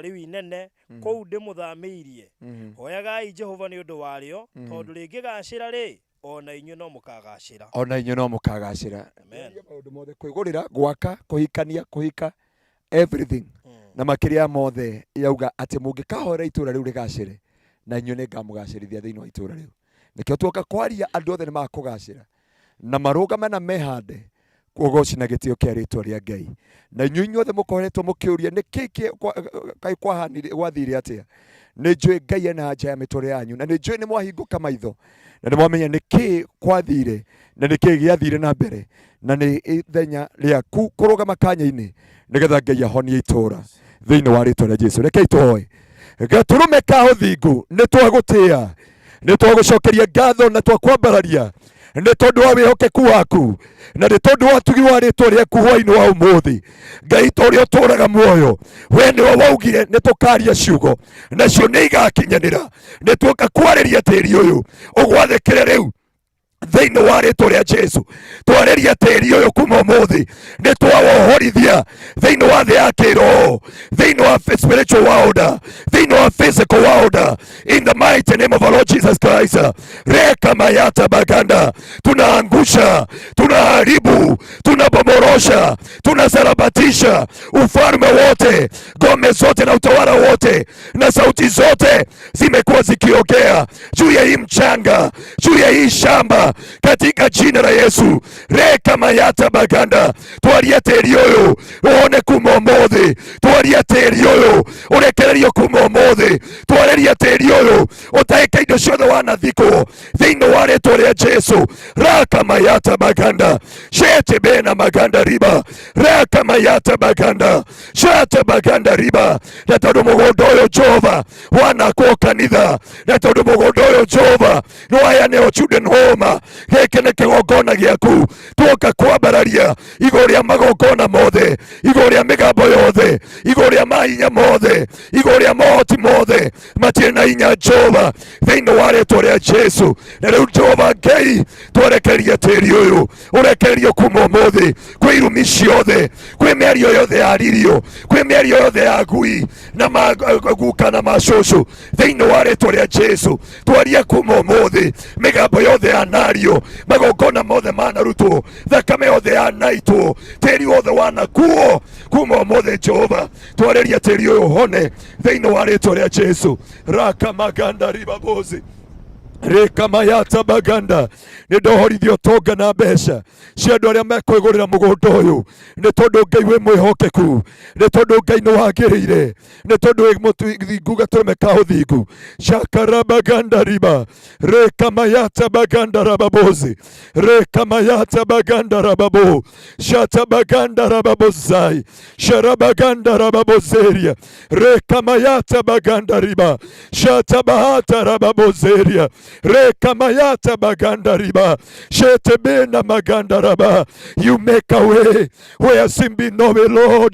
rĩu inene kũu ndĩmũthamĩirie. Hoyagai Jehova nĩ ũndũ warĩo, tondũ rĩngĩgacĩra rĩ, o na inyuĩ no mũkagacĩra." Ona inyuĩ no mũkagacĩra. Amen. Maũndũ mothe, kwĩgũrĩra, gwaka, kũhikania, kũhika, everything. Na makĩria ya mothe yauga atĩ mũngĩkahoera itũũra rĩu rĩgacĩre, na inyuĩ nĩ ngamũgacĩrithia thĩinĩ wa itũũra rĩu. Nĩkĩo tuoka kwaria, andũ othe nĩ makũgacĩra na marũgame na mehande ũgoci na gĩtĩo kĩa rĩtwa rĩa Ngai. Na inyuĩ inyuothe mũkoretwo mũkĩũria nĩ kĩ kaĩ kwahanire, gwathire atĩa, nĩ njũĩ Ngai ena anja ya mĩtũrĩre yanyu, na nĩ njũĩ nĩ mwahingũka maitho na nĩ mwamenya nĩ kĩ kwathire na nĩ kĩ gĩathire na mbere, na nĩ ithenya rĩaku kũrũgama kanya-inĩ nĩgetha Ngai ahonie itũũra thĩinĩ wa rĩtwa rĩa Jesu. Rekei tũhoe. Gatũrũme ka ũthingu, nĩ twagũtĩa, nĩ twagũcokeria ngatho na twakwambararia nĩ tondũ wa wĩhokeku waku na nĩ tondũ wa tugi wa rĩtwa rĩaku hwainĩ wa ũmũthĩ. Ngai ta ũrĩa ũtũũraga muoyo, we nĩwe waugire nĩ tũkaria ciugo nacio nĩ igakinyanĩra. Nĩ tuoka kwarĩria tĩri ũyũ ũgwathĩkĩre rĩu thĩinĩ wa rĩtwa rĩa Jesu. Twarĩria tĩri ũyũ kuma ũmũthĩ, nĩ twawohorithia thĩinĩ wa thĩ ya kĩroho, thĩinĩ wa spiritual world, thĩinĩ wa physical world, in the mighty name of our Lord Jesus Christ. Reka mayata baganda, tunaangusha, tunaharibu, tunabomorosha, tunasarabatisha ufalme wote, ngome zote na utawala wote na sauti zote zimekuwa zikiongea juu ya hii mchanga, juu ya hii shamba. Katika jina la Yesu. Reka mayata baganda. Twaria tĩri ũyũ ũhone kuma ũmũthĩ. Twaria tĩri ũyũ ũrekererio kuma ũmũthĩ. Twarĩria tĩri ũyũ ũtahĩke indo ciothe wanathikwo thĩinĩ wa rĩtwa rĩa Jesu. Raka mayata baganda shete bena maganda riba raka mayata baganda shete baganda riba. Na tondũ mũgũnda ũyũ Jehova wanakwo kanitha, na tondũ mũgũnda ũyũ Jehova nĩ waheanĩrwo children home, gĩkĩ nĩ kĩgongona gĩaku. Tuoka kwambararia igũrũ rĩa magongona mothe, igũrũ rĩa mĩgambo yothe, igũrũ rĩa mahinya mothe, igũrũ rĩa mohoti mothe matirĩ na hinya Jehova, thĩinĩ wa rĩtwa rĩa Jesu. Na rĩu Jehova Ngai, twerekereria tĩri ũyũ ũrekererio kuma ũmũthĩ kwĩ irumi ciothe, kwĩ mĩario yothe ya ririo, kwĩ mĩario yothe ya ngui na maguka na macũcũ, thĩinĩ wa rĩtwa rĩa Jesu. Twaria kuma ũmũthĩ mĩgambo yothe ya nario, magongona mothe manarutwo, thakame yothe yanaitwo, tĩri wothe wanakuo kuma ũmũthĩ Jehova, twarĩria tĩri ũyũ ũhone thĩinĩ wa rĩtwa rĩa Jesu. Raka maganda ribabozi rekamayata baganda. Nĩ ndohorithio ũtonga na mbeca cia andũ arĩa mekwĩgũrĩra mũgũnda ũyũ, nĩ tondũ Ngai wĩ mwĩhokeku, nĩ tondũ Ngai nĩ wagĩrĩire, nĩ tondũ wĩ mũthingu gatũrũme ka ũthingu. Shakarabaganda riba rekamayata baganda rababozi rekamayata baganda rababo shatabaganda rababozai sharabaganda rababozeria rekamayata baganda riba shatabahata rababozeria rekamayata baganda riba shetebena maganda raba. You make a way where seem be no way, Lord.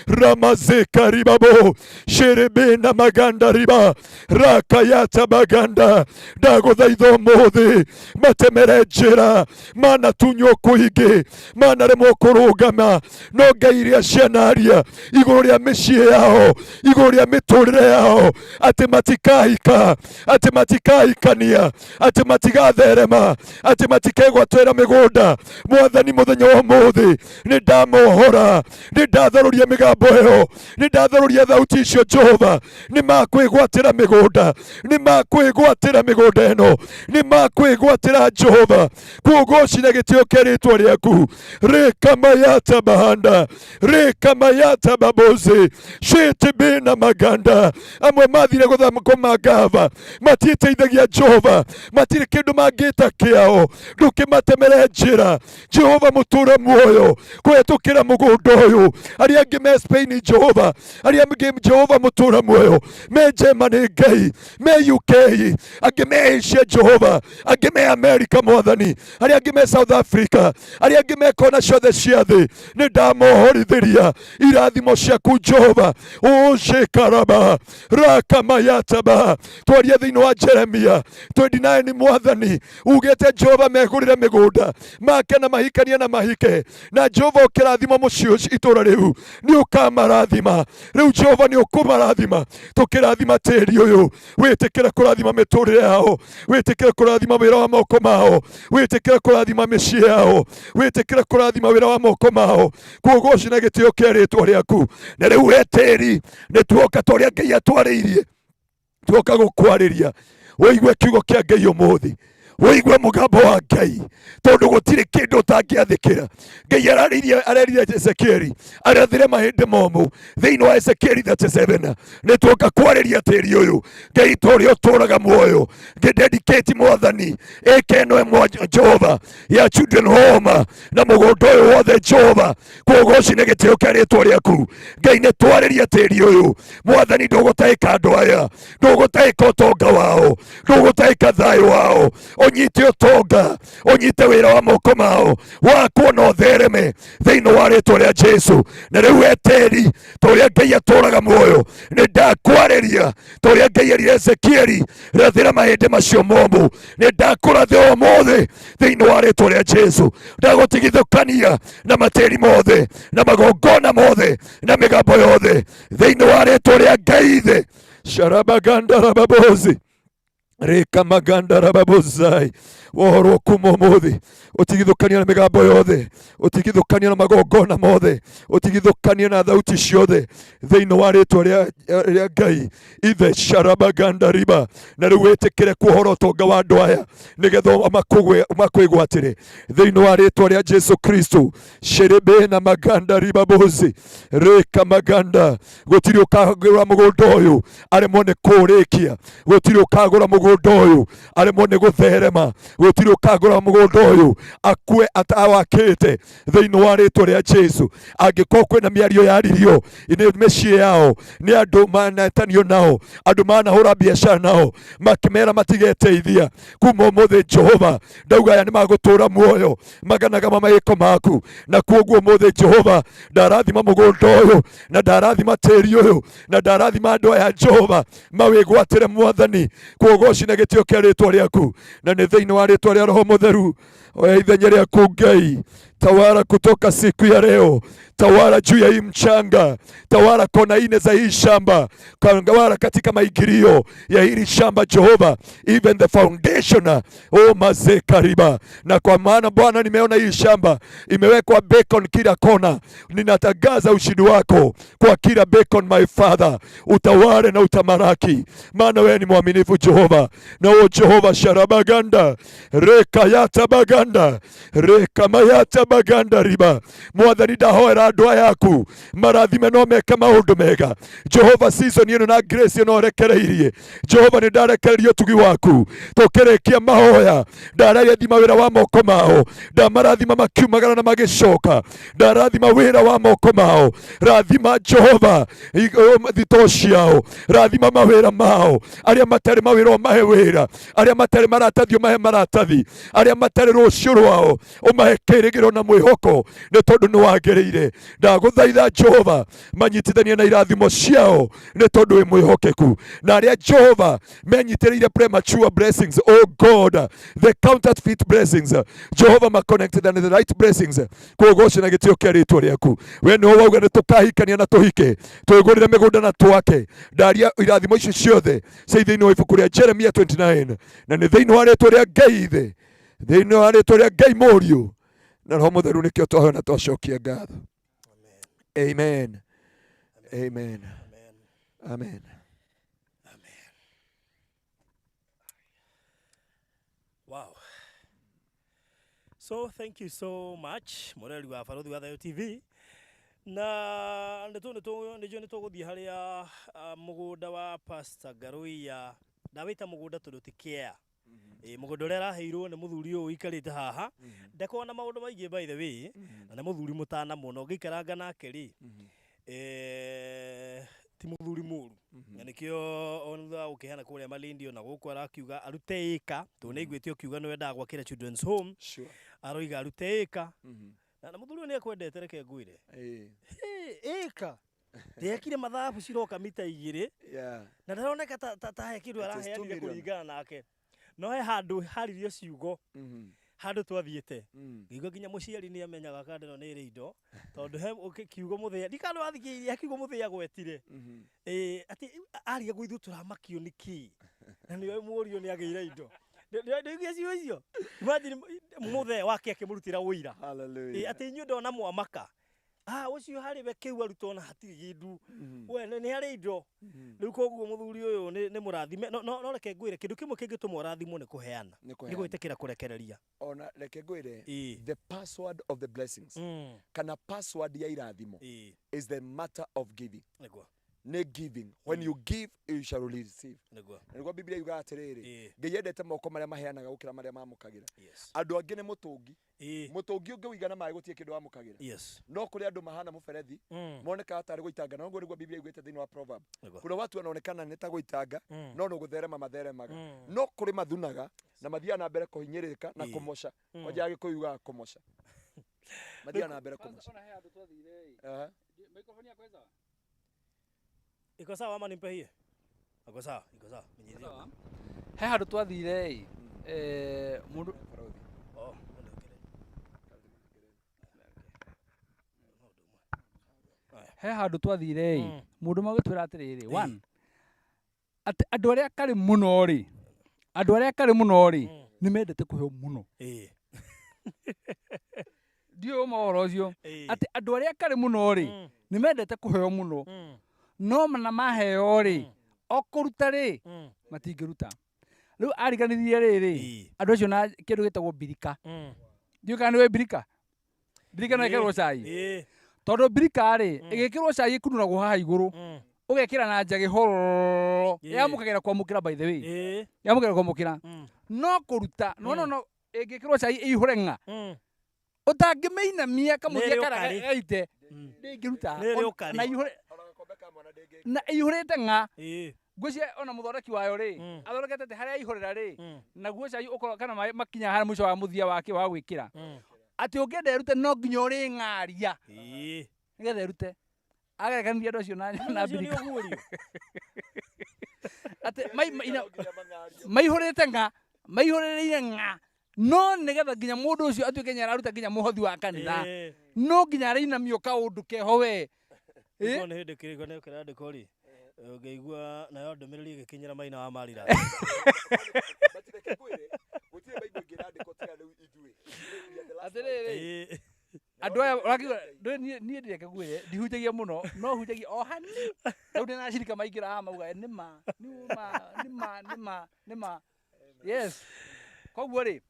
Ramazeka ribabo sherebena maganda riba rakayata baganda. Ndagũthaitha ũmũthĩ matemere njĩra, manatunywo kũingĩ, manaremwo kũrũgama, no Ngai iria cianaria igũrũ rĩa mĩciĩ yao, igũrũ rĩa mĩtũrĩre yao, atĩ matikahika, atĩ matikahikania, atĩ matigatherema, atĩ matikegwatĩra mĩgũnda. Mwathani, mũthenya wa ũmũthĩ nĩ ndamohora, nĩ ndatharũria mĩgambo ĩyo, nĩ ndatharũria thauti icio Jehova. Nĩ makwĩgwatĩra mĩgũnda, nĩ makwĩgwatĩra mĩgũnda ĩno, nĩ makwĩgwatĩra Jehova. Kuogoci na gĩtĩo kĩa rĩtwa rĩaku. Rekamayata bahanda rekamayata baboze shetebena maganda. Amwe mathire gũthama kũmangava, matiĩteithagia Jehova, matirĩ kĩndũ mangĩta kĩao. Ndũkĩmatemere njĩra Jehova mũtũra muoyo kũhetũkĩra mũgũnda ũyũ. Arĩa angĩ me Spain Jehova, arĩa angĩ Jehova mũtũra muoyo me Germany Ngai, me UK, angĩ me Asia Jehova, angĩ me America Mwathani, arĩa angĩ me South Africa, arĩa angĩ me kona ciothe cia thĩ, nĩ ndamohorithĩria irathimo ciaku Jehova. Ũcekaraba rakamayataba. Twaria thĩinĩ wa Jeremia 29 Mwathani ugĩte Jehova megũrĩre mĩgũnda make na mahikanie na mahike, na Jehova ũkĩrathima mũciĩ ũcio itũra rĩu nĩ ũkamarathima. Rĩu Jehova nĩ ũkũmarathima. Tũkĩrathima tĩri ũyũ, wĩtĩkĩre kũrathima mĩtũrĩre yao, wĩtĩkĩre kũrathima wĩra wa moko mao, wĩtĩkĩre kũrathima mĩciĩ yao, wĩtĩkĩre kũrathima wĩra wa moko mao, kuogoci na gĩtĩo kĩa rĩtwa rĩaku. Na rĩu we tĩri, nĩ tuoka ta ũrĩa Ngai atwarĩirie, tuoka gũkwarĩria ũigue kiugo kĩa Ngai ũmũthĩ, ũigue mũgambo wa Ngai, tondũ gũtirĩ kĩndũ ũtangĩathĩkĩra. Ngai ararĩirie, arerire Ezekieli arathĩre mahĩndĩ momũ thĩinĩ wa Ezekieli 37. Nĩ tuoka kwarĩria tĩri ũyũ Ngai ta ũrĩa ũtũraga muoyo. Ngĩdedicate Mwathani ĩka ĩno ĩmwe Jehova ya children home na mũgũnda ũyũ wothe Jehova, kũgoci nĩ gĩtĩo kĩa rĩtwa rĩaku. Ngai nĩ twarĩria tĩri ũyũ Mwathani, ndũgũtaĩka andũ aya, ndũgũtaĩka ũtonga wao, ndũgũtaĩka thayũ wao. Ũnyite ũtonga, ũnyite wĩra wa moko mao wakwo na ũthereme thĩinĩ wa rĩtwa rĩa Jesu. Na rĩu we tĩri, ta ũrĩa Ngai atũraga muoyo, nĩ ndakwarĩria ta ũrĩa Ngai erire Ezekieli, rathĩra mahĩndĩ macio momũ. Nĩ ndakũrathĩra ũmũthĩ thĩinĩ wa rĩtwa rĩa Jesu. Ndagũtigithũkania na matĩri mothe na magongona mothe na mĩgambo yothe thĩinĩ wa rĩtwa rĩa Ngai ithe. Sharabaganda rababozi. Rĩka maganda rababozai wohorwo kuma ũmũthĩ ũtigithũkanio na mĩgambo yothe ũtigithũkanio na magongona mothe ũtigithũkanio na thauti ciothe thĩinĩ wa rĩtwa rĩa rĩa Ngai ithe sharabaganda riba na rĩu wĩtĩkĩre kuohora ũtonga wa andũ aya nĩgetha makwĩgwatĩre thĩinĩ wa rĩtwa rĩa Jesu Kristo sherebe na maganda ribabozi rĩka maganda gũtirĩ ũkagũra mũgũnda ũyũ aremwo nĩ kũũrĩkia gũtirĩ ũkagũra mũgũnda ũyũ aremwo nĩ gũtherema gũtirĩ ũkagũra mũgũnda ũyũ akue atawakĩte thĩinĩ wa rĩtwa rĩa Jesu angĩkorwo kwĩna mĩario yaririo nĩ mĩciĩ yao nĩ andũ manetanio nao andũ manahũra biacara nao makĩmera matigeteithia kuma ũmũthĩ Jehova ndauga aya nĩ magũtũra muoyo maganaga mamaĩko maku na kuoguo ũmũthĩ Jehova ndarathima mũgũnda ũyũ na ndarathima tĩri ũyũ na ndarathima andũ aya Jehova mawĩgwatĩre mwathani kuogoci na gĩtĩo kĩa rĩtwa rĩaku na nĩ thĩinĩ wa rĩtwa rĩa Roho Mũtheru oya ithenya rĩaku Ngai tawala kutoka siku ya leo, tawala juu ya hii mchanga, tawala kona ine za hii shamba, tawala katika maingilio ya hili shamba Jehova, even the foundation oh maze kariba. Na kwa maana Bwana, nimeona hii shamba imewekwa beacon kila kona, ninatangaza ushindi wako kwa kila beacon, my Father, utawale na utamaraki, maana wewe ni mwaminifu Jehova. Na o Jehova sharabaganda rekayata baganda rekamayata baganda riba mwathani ndahoera andũ aya aku marathime no meke maũndũ mega Jehova season ĩno na grace ĩno ũrekereirie Jehova nĩ ndarekereria ũtugi waku tũkĩrĩkia mahoya ndarathima wĩra wa moko mao ndamarathima makiumagara na magĩcoka ndarathima wĩra wa moko mao rathima Jehova thitoo ciao rathima mawĩra mao arĩa matarĩ mawĩra ũmahe wĩra arĩa matarĩ maratathi ũmahe maratathi arĩa matarĩ rũciũ rwao ũmahe kĩĩrĩgĩrĩro na mwĩhoko nĩ tondũ nĩ wagĩrĩire ndagũthaitha Jehova manyitithanie na irathimo ciao nĩ tondũ wĩ mwĩhokeku na arĩa Jehova menyitĩrĩire premature blessings oh God the counterfeit blessings Jehova ma connected and the right blessings kũgoce na gĩtĩo kĩa rĩtwa rĩaku we nĩwe wauga nĩ tũkahikania na tũhike twĩgũrĩre mĩgũnda na twake ndaria irathimo icio ciothe cia thĩinĩ wa ibuku rĩa Jeremia 29 na nĩ thĩinĩ wa rĩtwa rĩa Ngai ithe thĩinĩ wa rĩtwa rĩa Ngai Mũriũ na Roho Mũtheru nĩkĩo twahoya na twacokia ngatho amen amen amen Wow. So thank you so much mũreri wa Barothi wa Thayo TV na nĩtũ nĩjũ nĩtũgũthiĩ harĩa mũgũnda wa Pastor Ngaruiya ndawĩta mũgũnda tondũ ti kĩea ĩ mũgũnda ũrĩa araheirwo nĩ mũthuri ũyũ ũikarĩte haha ndakoragwo na maũndũ maingĩ by the way na nĩ mũthuri mũtana mũno ũngĩikaranga nake rĩ ti mũthuri mũru na nĩkĩo ona thutha wa gũkĩheana kũrĩa Malindi ona gũkũ arakiuga arute ĩka tondũ nĩ aiguĩte ũkiuga nĩ wendaga gwakĩra children's home sure aroiga arute ĩka na mũthuri ũyũ nĩ ekwendete reke ngwĩre ĩka ndekire mathabu ciroka mita 2 na ndaroneka ta he kĩndũ It is 2 araheanire million. kũringana nake no he handũ haririo ciugo handũ twathiĩte ngĩigua nginya mũciari nĩ amenyaga kanda ĩno nĩ ĩrĩ indo tondũ he kiugo mũthĩa ndikana wathikĩrĩria kiugo mũthĩa gwetire atĩ aria gũ ithuĩ tũramakio nĩ kĩ na nĩwe mũriũ nĩ agĩire indo ndĩiguire ciugo icio imagine mũthee wake akĩmũrutĩra ũira Hallelujah. Atĩ inyuĩ ndona mwamaka ũcio harĩ we kĩu arutwo na hatirĩ kĩndũ we nĩ harĩ indo rĩu koguo mũthuri ũyũ nĩ mũrathime no reke ngwĩre kĩndũ kĩmwe kĩngĩtũma ũrathimwo nĩ kũheana Nĩ nĩ kũheana. gwĩtĩkĩra kũrekereria Ona reke ngwĩre the password of the blessings kana password ya irathimo is the matter of giving Nĩguo. Nĩ giving. When you give you shall receive. Nĩguo. Na nĩguo Biblia yugaga atĩrĩrĩ Ngai endete moko marĩa maheanaga gũkĩra marĩa mamũkagĩra Yes. andũ angĩ nĩ mũtũngi mũtũngi ũngĩ ũigana maĩ gũtirĩ kĩndũ wamũkagĩra no kũrĩ andũ mahana mũberethi monekaga tarĩ gũitanga na ũguo nĩguo Biblia ĩugĩte thĩinĩ wa proverb Nĩguo. kuna watu wanaonekana nĩ ta gũitanga no nĩ gũtherema matheremaga no kũrĩ mathunaga na mathiaga na mbere kũhinyĩrĩrĩka na kũmoca kwanja Agĩkũyũ yugaga kũmoca mathiaga na mbere kũmoca Ona he handũ twathire ĩ. Aha. Microphone yako ĩ sawa? Iko sawa ama nimpe hii? Iko sawa, iko sawa. Menyithia. Sawa. He handũ twathire ĩ. Mũndũ Barothi. Oh, ũnengere. He handũ twathire ĩ. Mũndũ magĩtwĩra atĩrĩrĩ, one, atĩ andũ arĩa akarĩ mũno rĩ, Andũ arĩa akarĩ mũno rĩ, nĩ mendete kũheo mũno. Ndiũĩ ũma ũhoro ũcio. Atĩ andũ arĩa akarĩ mũno rĩ, nĩ mendete kũheo mũno. No na maheo rĩ, o kũruta rĩ, matingĩruta. Rĩu ariganirie rĩrĩ, andũ acio na kĩndũ gĩtagwo mbirika. Ndiũĩ kana nĩũĩ mbirika? Mbirika no ĩkĩrwo cai? Tondũ mbirika rĩ, ĩgĩkĩrwo cai ĩkunũragwo haha igũrũ. Ũgekĩra na njagĩ hororo. Yamũkagĩra kwamũkĩra by the way. Yamũkagĩra kwamũkĩra. No kũruta, nĩwona no ĩngĩkĩrwo cai ĩihũre ng'a. Ũtangĩmĩinamia kamũthia Nĩ karĩa ũkarĩ. gaite, ndĩngĩruta. Nĩ ĩrĩ ũkarĩ. Na ĩihũre na ĩihũrĩte ng'a. Ngwĩciria ona mũthondeki wayo rĩ, athondekete atĩ harĩa aihũrĩra rĩ, naguo cai ũkorwo kana maĩ makinya harĩa mũico wa mũthia wake wa gwĩkĩra. Atĩ ũngĩenda ĩrute no nginya ũrĩng'aria. Nĩgetha ĩrute. Agerekanirie andũ acio na Ũcio nĩ mbirika. ũguũrio. Atĩ maihũrĩte ng'a, maihũrĩrĩire ng'a. No nĩgetha nginya mũndũ ũcio atuĩke nĩ araruta nginya mũhothi wa kanitha. No nginya arĩinamio kaũndũ keho we. Nĩguo nĩ hĩndĩ kĩrĩko nĩ kĩrandĩkwo rĩ, ũngĩigua nayo ndũmĩrĩri ĩgĩkinyĩra Maina wa Marira. Atĩrĩrĩ, andũ aya ũrakĩigua, ndũĩ niĩ ndĩreke ngwĩre, ndihunjagia mũno, no hunjagia o hani. Rĩu ndĩna acirika maingĩra haha mauga nĩ ma, nĩ ma, nĩ ma, nĩ ma, nĩ ma. Yes. Koguo rĩ,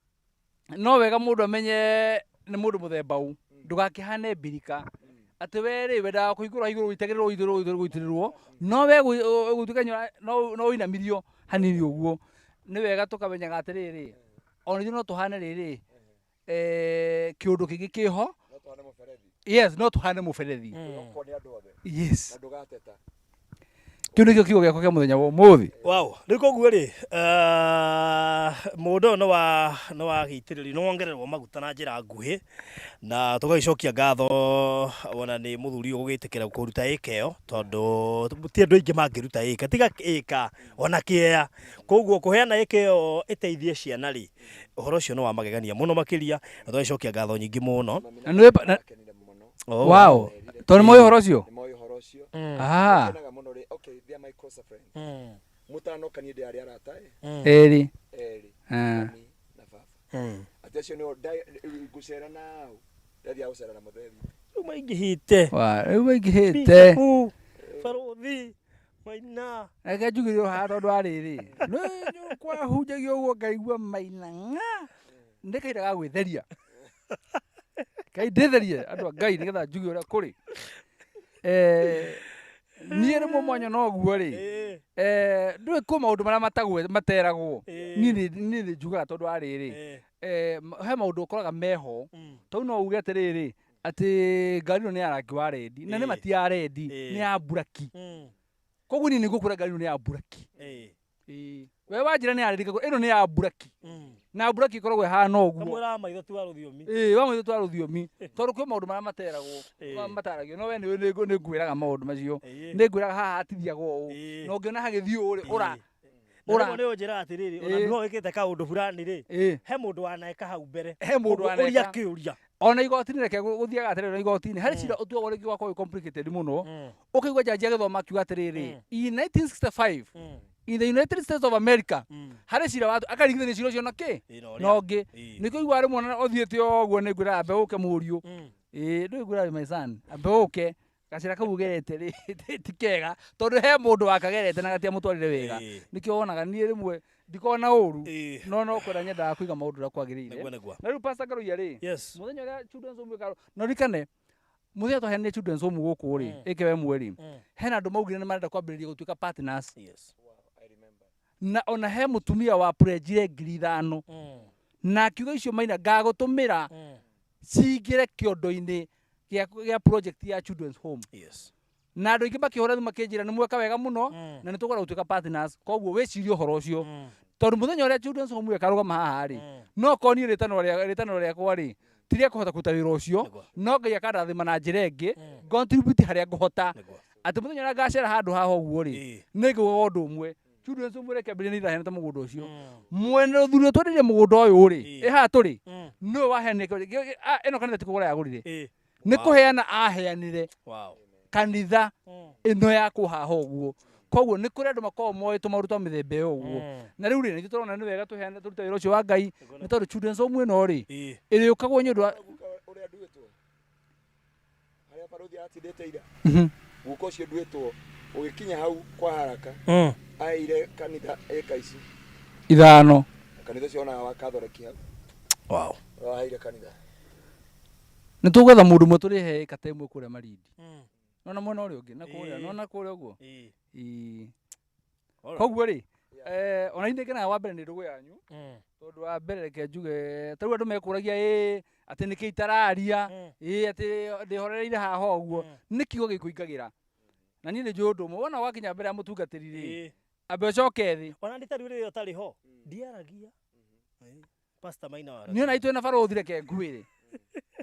no wega mũndũ amenye nĩ mũndũ mũthemba ũ. Ndũgakĩhane mbirika. Atĩ we rĩ, wendaga kũhingũrwo igũrũ ũitagĩrĩrwo ũitĩrĩrwo ũitĩrĩrwo ũitĩrĩrwo, no we gũtuĩka nĩ no ũinamirio hanini ũguo. Nĩ wega tũkamenyaga atĩrĩrĩ, ona ithuĩ no tũhane rĩrĩ, kĩũndũ kĩngĩ kĩho. Yes, no tũhane mũberethi. Yes. Kĩu nĩkĩo kiugo gĩakwa kĩa mũthenya wa ũmũthĩ. Wow, rĩu koguo rĩ, mũndũ ũyũ nĩ wa gĩitĩrĩrio, nĩ wongererwo maguta na njĩra nguhĩ, na tũgagĩcokia ngatho ona nĩ mũthuri ũyũ gũgĩtĩkĩra kũruta ĩka ĩyo, tondũ ti andũ aingĩ mangĩruta ĩka, tiga ĩka ona kĩea. Koguo kũheana ĩka ĩyo ĩteithie ciana rĩ, ũhoro ũcio nĩ wa magegania mũno makĩria, na tũgagĩcokia ngatho nyingĩ mũno. Na nĩ na Oh. Wow. Tondũ nĩ moĩ ũhoro ũcio? Nĩ moĩ ũhoro ũcio. Ah. Ngenaga mũno rĩ, okay, they are my closer friends. Mũtanoka niĩ ndĩ arĩa arata ĩ. Erĩ. Erĩ. Ah. Mami na baba. Atĩ acio nĩo ngũcera nao. Ndathiaga gũcera na mũthee witũ. Rĩu maingĩhĩte. Wa, rĩu maingĩhĩte. Bishop, Barũthi, Maina. Reke njugire haha tondũ wa rĩrĩ. Nĩ kwahunjagia ũguo ngaigua maina ng'a. Nĩ kahinda ga gwĩtheria. Ngai ndĩtherie andũ a Ngai nĩgetha njuge ũrĩa kũrĩ. Niĩ rĩmwe mwanya no ũguo rĩ, ndũĩ kwĩ maũndũ marĩa materagwo. Niĩ nĩ njugaga tondũ wa rĩrĩ, he maũndũ ũkoraga meho. Tondũ no uge atĩrĩrĩ, atĩ ngari ĩno nĩ ya rangi wa rendi, na nĩ ma ti ya rendi, nĩ ya mburaki. Koguo niĩ nĩ ngũkwĩra ngari ĩno nĩ ya mburaki. We wanjĩra nĩ ya rendi, ĩno nĩ ya mburaki. Na mburaki ĩkoragwo ĩhana ũguo. Kamwĩra wa maitho ti wa rũthiomi. Wa maitho ti wa rũthiomi. Tondũ kwĩ maũndũ marĩa materagwo, mataragio. No we nĩ ngwĩraga maũndũ macio. Nĩ ngwĩraga haha hatithiagwo ũũ. Na ũngĩona hagĩthiĩ ũũ rĩ, ũra. Na rĩmwe nĩ ũnjĩraga atĩrĩrĩ, ona nĩho wĩkĩte kaũndũ fulani rĩ, he mũndũ waneka hau mbere. He mũndũ Ũguo waneka. ũria kĩũria. Ona igoti-inĩ reke gũthiaga atĩrĩrĩ, ona igoti-inĩ harĩ cira ũtuagwo rĩngĩ ũgakorwo wĩ complicated mũno. Ũkaigua jaji agĩthoma akiuga atĩrĩrĩ, in 1965, in the United States of America, harĩ cira wa akaringithania cira ũcio na kĩ? Ĩ, na ũrĩa. Na ũngĩ. Ĩ. Nĩkĩo ũiguaga rĩmwe ona ũthiĩte ũguo nĩ ngwĩraga ambe ũke mũriũ. Ĩ, ndũĩ ngwĩraga my son, ambe ũke. Gacĩra kau ũgerete rĩ, ti kega, tondũ he mũndũ wakagerete na gatiamũtwarire wega. Nĩkĩo wonaga niĩ rĩmwe ndikoragwo na ũru, no no kwenda nyendaga kũiga maũndũ ũrĩa kwagĩrĩire. Nĩguo, nĩguo. Na rĩu Pastor Ngaruiya rĩ, Yes. mũthenya ũrĩa Children's Home ĩkarwo, na ũririkane, mũthenya twaheanire Children's Home gũkũ rĩ, ĩke we mweri, hena andũ maugire nĩ marenda kwambĩrĩria gũtuĩka partners. Yes. Na ona he mũtumia wa pledgire ngiri ithano. Na akiuga icio maina ngagũtũmĩra cingĩre kĩondo-inĩ gĩa project ya Children's Home. Yes. Na andũ aingĩ makĩhũra thimũ makĩnjĩra nĩ mweka wega mũno, na nĩ tũkwenda gũtuĩka partners. Koguo wĩcirie ũhoro ũcio. Tondũ mũthenya ũrĩa Children's Home ĩkarũgama haha rĩ, no korwo niĩ rĩtanwa rĩakwa rĩ, ti rĩa kũhota kũruta wĩra ũcio, no Ngai akandathima na njĩra ĩngĩ, contribute harĩa ngũhota. Atĩ mũthenya ũrĩa ngacera handũ haha ũguo rĩ, nĩ ngaugaga ũndũ ũmwe. Children's Home ĩrĩa ĩkĩambĩrĩria nĩ iraheanĩte mũgũnda ũcio. Mwene rũthuri ũrĩa twendirie mũgũnda ũyũ rĩ, ĩ haha tũrĩ, nĩwe waheanire kĩo-, ĩno kanitha ti kũgũra yagũrire. Nĩ Wow. kũheana aheanire Wow. kanitha ĩno ya kũhaha ũguo. Koguo nĩ kũrĩ andũ makoragwo moĩ tũmaũndũ twa mĩthemba ĩyo ũguo. Na rĩu rĩ, nĩ ithuĩ tũrona nĩ wega tũheane tũrute wĩra ũcio wa Ngai, nĩ tondũ children's home ĩno rĩ, ĩrĩũkagwo nĩ ũndũ wa Ũrĩa nduĩtwo harĩa barũthi atindĩte ira, guka ũcio nduĩtwo ũgĩkinya hau kwa haraka aheire kanitha ĩka ici 5. Kanitha ũcio onaga wa Catholic hau. Wow. Aheire kanitha. Nĩ tũgwetha mũndũ ũmwe tũrĩhe ĩka ta ĩmwe kũrĩa Malindi. Nona mwena ũrĩa ũngĩ na kũrĩa, nona kũrĩa ũguo. Ĩĩ. Koguo rĩ, ona niĩ ngenaga wa mbere nĩ ndũgũ yanyu, tondũ wa mbere reke njuge, ta rĩu andũ mekũragia ĩĩ atĩ nĩkĩ itararia, ĩĩ atĩ ndĩhorereire haha ũguo, nĩ kiugo gĩkũingagĩra. Na niĩ nĩ njũĩ ũndũ ũmwe, wona wakinya mbere ya mũtungatĩri rĩ, ambe ũcoke thĩ. Ona ndĩ tarĩu rĩrĩa ũtarĩ ho, ndiaragia. Pastor Maina waragia. Niĩ ona itũ na barũthi reke ngwĩre.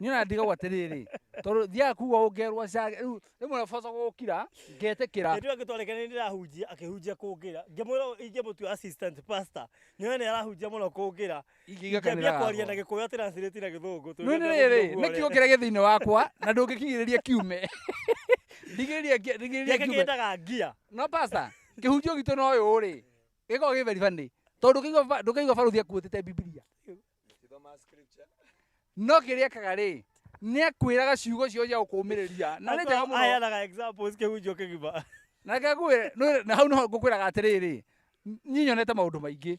Niĩ ona ndigagwo atĩrĩrĩ, tondũ thiaga kuga ũngerwo ca, rĩu rĩmwe boco gũkira, ngetĩkĩra. Hĩndĩ ĩyo ĩngĩ twarekania ndĩrahunjia, akĩhunjia kũngĩra. Ngĩmwĩra ingĩmũtua assistant pastor. Nĩoĩ nĩ arahunjia mũno kũngĩra. Ingĩiga Ingĩambia kanitha kwaria wakwa. na Gĩkũyũ translate na Gĩthũngũ. Nĩ nĩ rĩrĩ, nĩ kiugo kĩrĩa gĩ thĩinĩ wakwa na ndũngĩkigirĩria kiume. Ndigĩrĩria Gĩkĩ kiume. kĩendaga ngia. No pastor, kĩhunjio gitũ na ũyũ rĩ, gĩkoragwo gĩ very funny. Tondũ ndũngĩigua barũthi akuĩtĩte Bibilia. No kĩrĩa ekaga rĩ, nĩ akwĩraga ciugo ciothe cia gũkũmĩrĩria. Na nĩ njega mũno. Aheanaga examples kĩhunjio kĩgima. Na reke ngwĩre, na hau nĩho ngũkwĩraga atĩrĩrĩ, niĩ nyonete maũndũ maingĩ.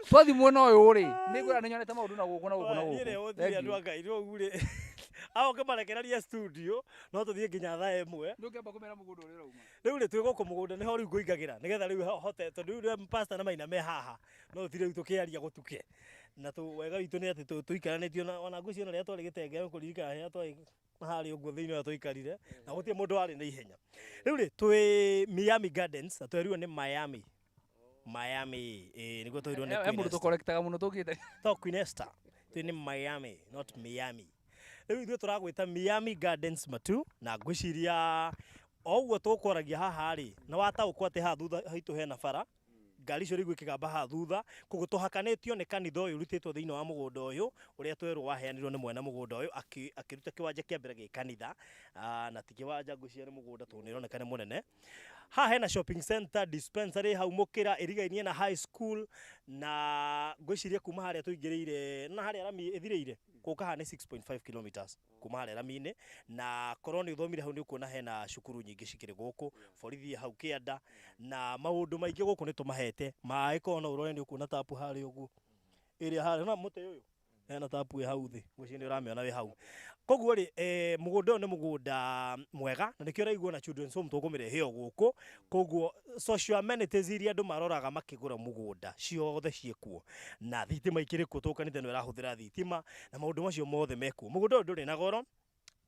Twathiĩ mwena ũyũ rĩ, nĩ ngwĩra nĩ nyonete maũndũ na gũkũ na gũkũ na Niĩ gũkũ. nĩ hũthire Thank andũ you. a Ngai rĩu rĩ. Aho ũkĩmarekereria studio, no tũthiĩ nginya thaa 1. Ndũngĩamba kũmera mũgũnda ũrĩa ũrauma. Rĩu rĩ twĩ gũkũ mũgũnda nĩho rĩu ngũingagĩra nĩgetha rĩu hote tondũ rĩu pastor na Maina me haha no tũthiĩ rĩu tũkĩaria gũtuke. Na wega witũ nĩ atĩ tũikaranĩtio na ona ngwĩciria ona rĩrĩa twarĩ gĩtenge kũririkana rĩrĩa twarĩ harĩa ũguo thĩinĩ ũrĩa tũikarire na gũtirĩ mũndũ warĩ na ihenya. Rĩu rĩ twĩ Miami Gardens na twerirwo nĩ Miami. Miami, nĩguo twerirwo nĩ He Queen mũndũ Esther. tũkorektaga mũno tũkĩte. To Queen Esther. Twĩ nĩ Miami, not Miami. Rĩu ithuĩ tũragwĩta Miami Gardens Matu na ngwĩciria o ũguo tũkwaragia haha rĩ, na wataũkwo atĩ haha thutha haitũ hena bara, ngari icio rĩu ikĩgamba haha thutha, koguo tũhakanĩtio nĩ kanitha ũyũ ũrutĩtwo thĩinĩ wa mũgũnda ũyũ, ũrĩa twerwo waheanirwo nĩ mwene mũgũnda ũyũ, akĩruta kĩwanja kĩa mbere gĩ kanitha, na ti kĩwanja ngwĩciria nĩ mũgũnda tondũ nĩ ũroneka nĩ mũnene. Haha hena shopping center, dispensary hau mũkĩra, ĩrigainie na high school, na ngwĩciria kuma harĩa tũingĩrĩire, na harĩa rami ĩthirĩire, gũka haha nĩ 6.5 kilometers kuma harĩa rami-inĩ, na korwo nĩ ũthomire hau nĩ ũkuona hena cukuru nyingĩ cikĩrĩ gũkũ, borithi hau kĩanda, na maũndũ maingĩ gũkũ nĩ tũmahete, maĩ korwo no ũrore nĩ ũkuona tapu harĩa ũguo, ĩrĩa harĩa, na mũtĩ ũyũ, hena tapu ĩ hau thĩ, ngwĩciria nĩ ũramĩona wĩ hau. Koguo rĩ, mũgũnda ũyũ nĩ mũgũnda mwega, na nĩkĩo ũraigua ona children's home tũkũmĩrehe o gũkũ, koguo social amenities iria andũ maroraga makĩgũra mũgũnda, ciothe ciĩkuo, na thitima ikĩrĩ kuo tondũ kanitha ĩno ĩrahũthĩra thitima, na maũndũ macio mothe mekuo. Mũgũnda ũyũ ndũrĩ na goro,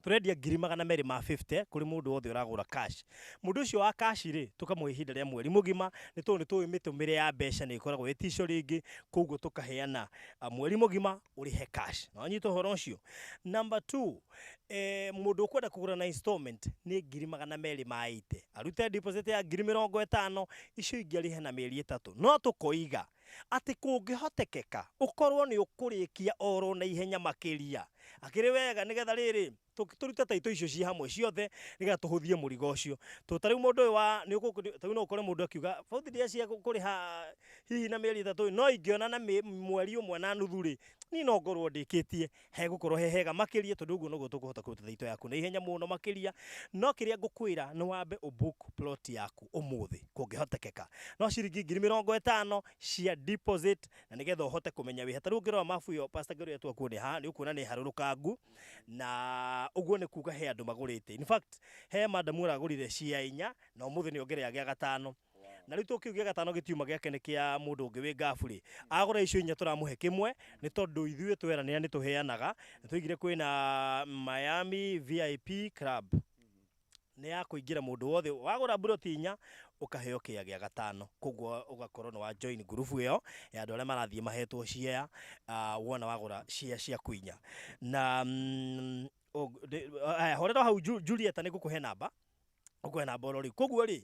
tũrendia ngiri magana merĩ ma 50 kũrĩ mũndũ wothe ũragũra cash. Mũndũ ũcio wa cash rĩ, tũkamũhe ihinda rĩa mweri mũgima, nĩ tondũ nĩ tũĩ mĩtũmĩre ya mbeca nĩ ĩkoragwo ĩtico rĩngĩ, koguo tũkaheana mweri mũgima ũrĩhe cash. Na wanyita ũhoro ũcio. Number 2, mũndũ ũkwenda kũgũra na installment nĩ ngiri magana merĩ ma 80. Arute deposit ya ngiri mĩrongo ĩtano, icio ingĩ arĩhe na mĩeri 3. No tũkoiga atĩ kũngĩhotekeka ũkorwo nĩ ũkũrĩkia oro na ihenya makĩria. Akĩrĩ wega nĩgetha rĩrĩ tũrute taitũ icio ci hamwe ciothe nĩgetha tũhũthie mũrigo ũcio. Tondũ ta rĩu mũndũ ũyũ wa nĩ ũkũ, ta rĩu no ũkore mũndũ akiuga bauthi ndia cia kũrĩha hihi na mĩeri 3 no ingĩona na mweri ũmwe na nuthu rĩ, niĩ no ngorwo ndĩkĩtie, hegũkorwo he hega makĩria tondũ ũguo noguo tũkũhota kũruta taitũ yaku na ihenya mũno makĩria. No kĩrĩa ngũkwĩra nĩ wambe ũbook plot yaku ũmũthĩ kũngĩhotekeka. No ciringi ngiri mĩrongo ĩtano cia deposit na nĩgetha ũhote kũmenya wĩha. Ta rĩu ũngĩrora mabu ĩyo Pastor Ngero ĩrĩa twakuonia haha nĩ ũkuona nĩ harũrũkangu, na ũguo nĩ kuga he andũ magũrĩte. In fact, he madam ũragũrire cia 4 na ũmũthĩ nĩ ongerera gĩa 5. Na rĩu tũkiuga gĩa 5 gĩtiuma gĩake nĩ kĩa mũndũ ũngĩ wĩ ngabu rĩ, agũra icio 4 tũramũhe kĩmwe, nĩ tondũ ithuĩ tweranĩra nĩ tũheanaga. Nĩ tũigire kwĩna Miami VIP Club, nĩ ya kũingĩra mũndũ wothe wagũra mburoti 4 ũkaheo kĩa gĩa 5, koguo ũgakorwo nĩ wa join group ĩyo ya andũ arĩa marathiĩ mahetwo share, wona wagũra share ciaku 4. Na, horera hau Julieta, nĩ ngũkũhe namba, ngũkũhe namba oro rĩu. Koguo rĩ,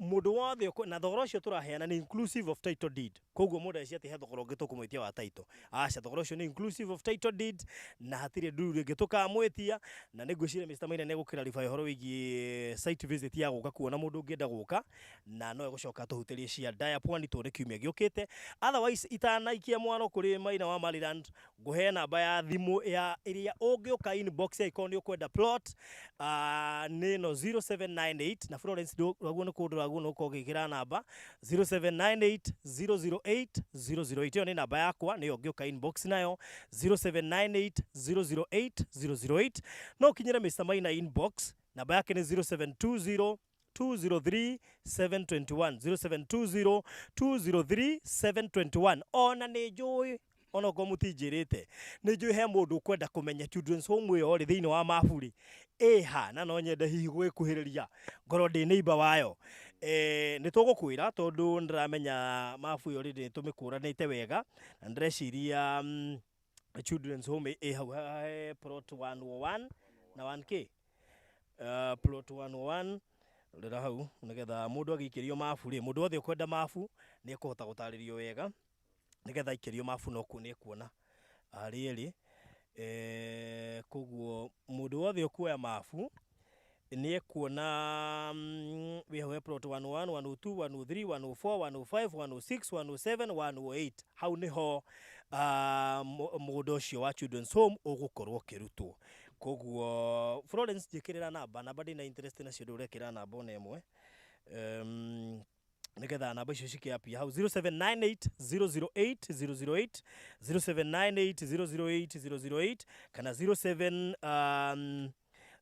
Mũndũ wothe na thogora ũcio tũraheana nĩ inclusive of title deed. Koguo mũndũ eci atĩ he thogora ũngĩ tũkũmwĩtia wa title, aca, thogora ũcio nĩ inclusive of title deed na hatirĩ nduru ĩngĩ tũkamwĩtia. Na nĩ ngwĩciria Mr. Maina nĩ egũkĩrarify ũhoro wĩgiĩ site visit ya gũka kuona mũndũ ũngĩenda gũka, na no egũcoka tũhutĩrie cia Daya Pwani tuone kiumia gĩũkĩte. Otherwise, itanaikia mwaro kũrĩ Maina wa Maryland, ngũhe namba ya thimũ ya ĩrĩa ũngĩũka inbox angĩkorwo nĩ ũkwenda plot, nĩ ĩno 0798, na Florence ndũraguo nĩ kũndũ raguo nĩ ũkorwo ũgĩkĩra namba 0798 008 008. Ĩyo nĩ namba yakwa, nĩyo ũngĩũka inbox nayo 0798 008 008. No ũkinyĩre Mr. Maina inbox, namba yake nĩ 0720 203 721, 0720 203 721. Ona nĩ njũĩ, onokorwo mũtinjĩrĩte, nĩ njũĩ he mũndũ ũkwenda kũmenya children's home ĩyo rĩ thĩinĩ wa mabu rĩ ĩha, na no nyende hihi gwĩkuhĩrĩria ngorwo ndĩ neighbor wayo. Nĩ tũgũkwĩra tondũ nĩndĩramenya mabu ĩyo rĩ tũmĩkũranĩte wega, na ndĩreciria children's home ĩ hau he plot 101 na 1K, plot 101. Rora hau nĩgetha mũndũ agĩikĩrio mabu rĩ, mũndũ wothe ũkwenda mabu nĩ ekũhota gũtarĩrio wega nĩgetha aikĩrio mabu no nĩ ekuona harĩa ĩrĩ. Koguo mũndũ wothe ũkuoya mabu nĩ ekuona wĩ hau he plot 101, 102, 103, 104, 105, 106, 107, 108. Hau nĩho mũgũnda ũcio wa children's home ũgũkorwo ũkĩrutwo. Koguo Florence, njĩkĩrĩra namba ndĩna interest nacio, ndũrekĩra namba ona ĩmwe, nĩgetha namba icio cikĩapia hau 0798 008 008, 0798 008 008, kana 07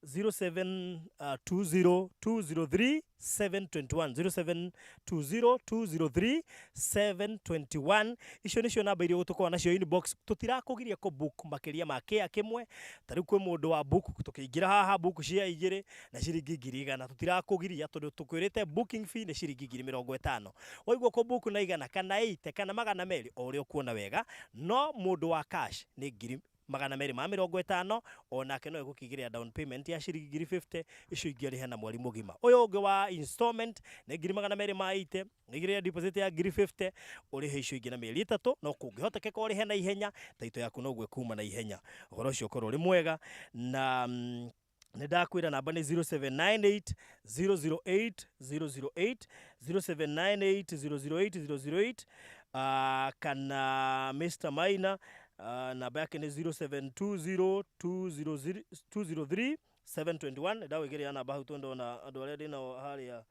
0720 203 721, 0720 203 721. Icio nĩcio namba iria tũkoragwo nacio inbox. Tũtirakũgiria kũ book makĩria ma kĩa kĩmwe. Ta rĩu kwĩ mũndũ wa book, tũkĩingĩra haha book cia igĩrĩ na ciringi 100,000, tũtirakũgiria tondũ tũkwĩrĩte booking fee nĩ ciringi 50,000. Waigua kũ book na 100 kana 80 kana 200, o ũrĩa ũkuona wega. No mũndũ wa cash nĩ 250,000, onake no egũkĩgĩrĩra down payment ya ciringi 50,000, icio ingĩ arĩhe na mweri mũgima. Ũyũ ũngĩ wa installment nĩ 280,000, igĩrĩre deposit ya 50,000, ũrĩhe icio ingĩ na mĩeri 3. No kũngĩhotekeka ũrĩhe na ihenya, taito yaku noguo ĩkuma na ihenya. Ũhoro ũcio ũkorwo ũrĩ mwega. Na nĩ ndakwĩra namba nĩ 0798 008 008, 0798 008 008, kana Mr. Maina, namba yake nĩ 0720 200 203 721. Ndawĩkĩrĩra namba hau tondũ ndona andũ arĩa ndĩnao harĩa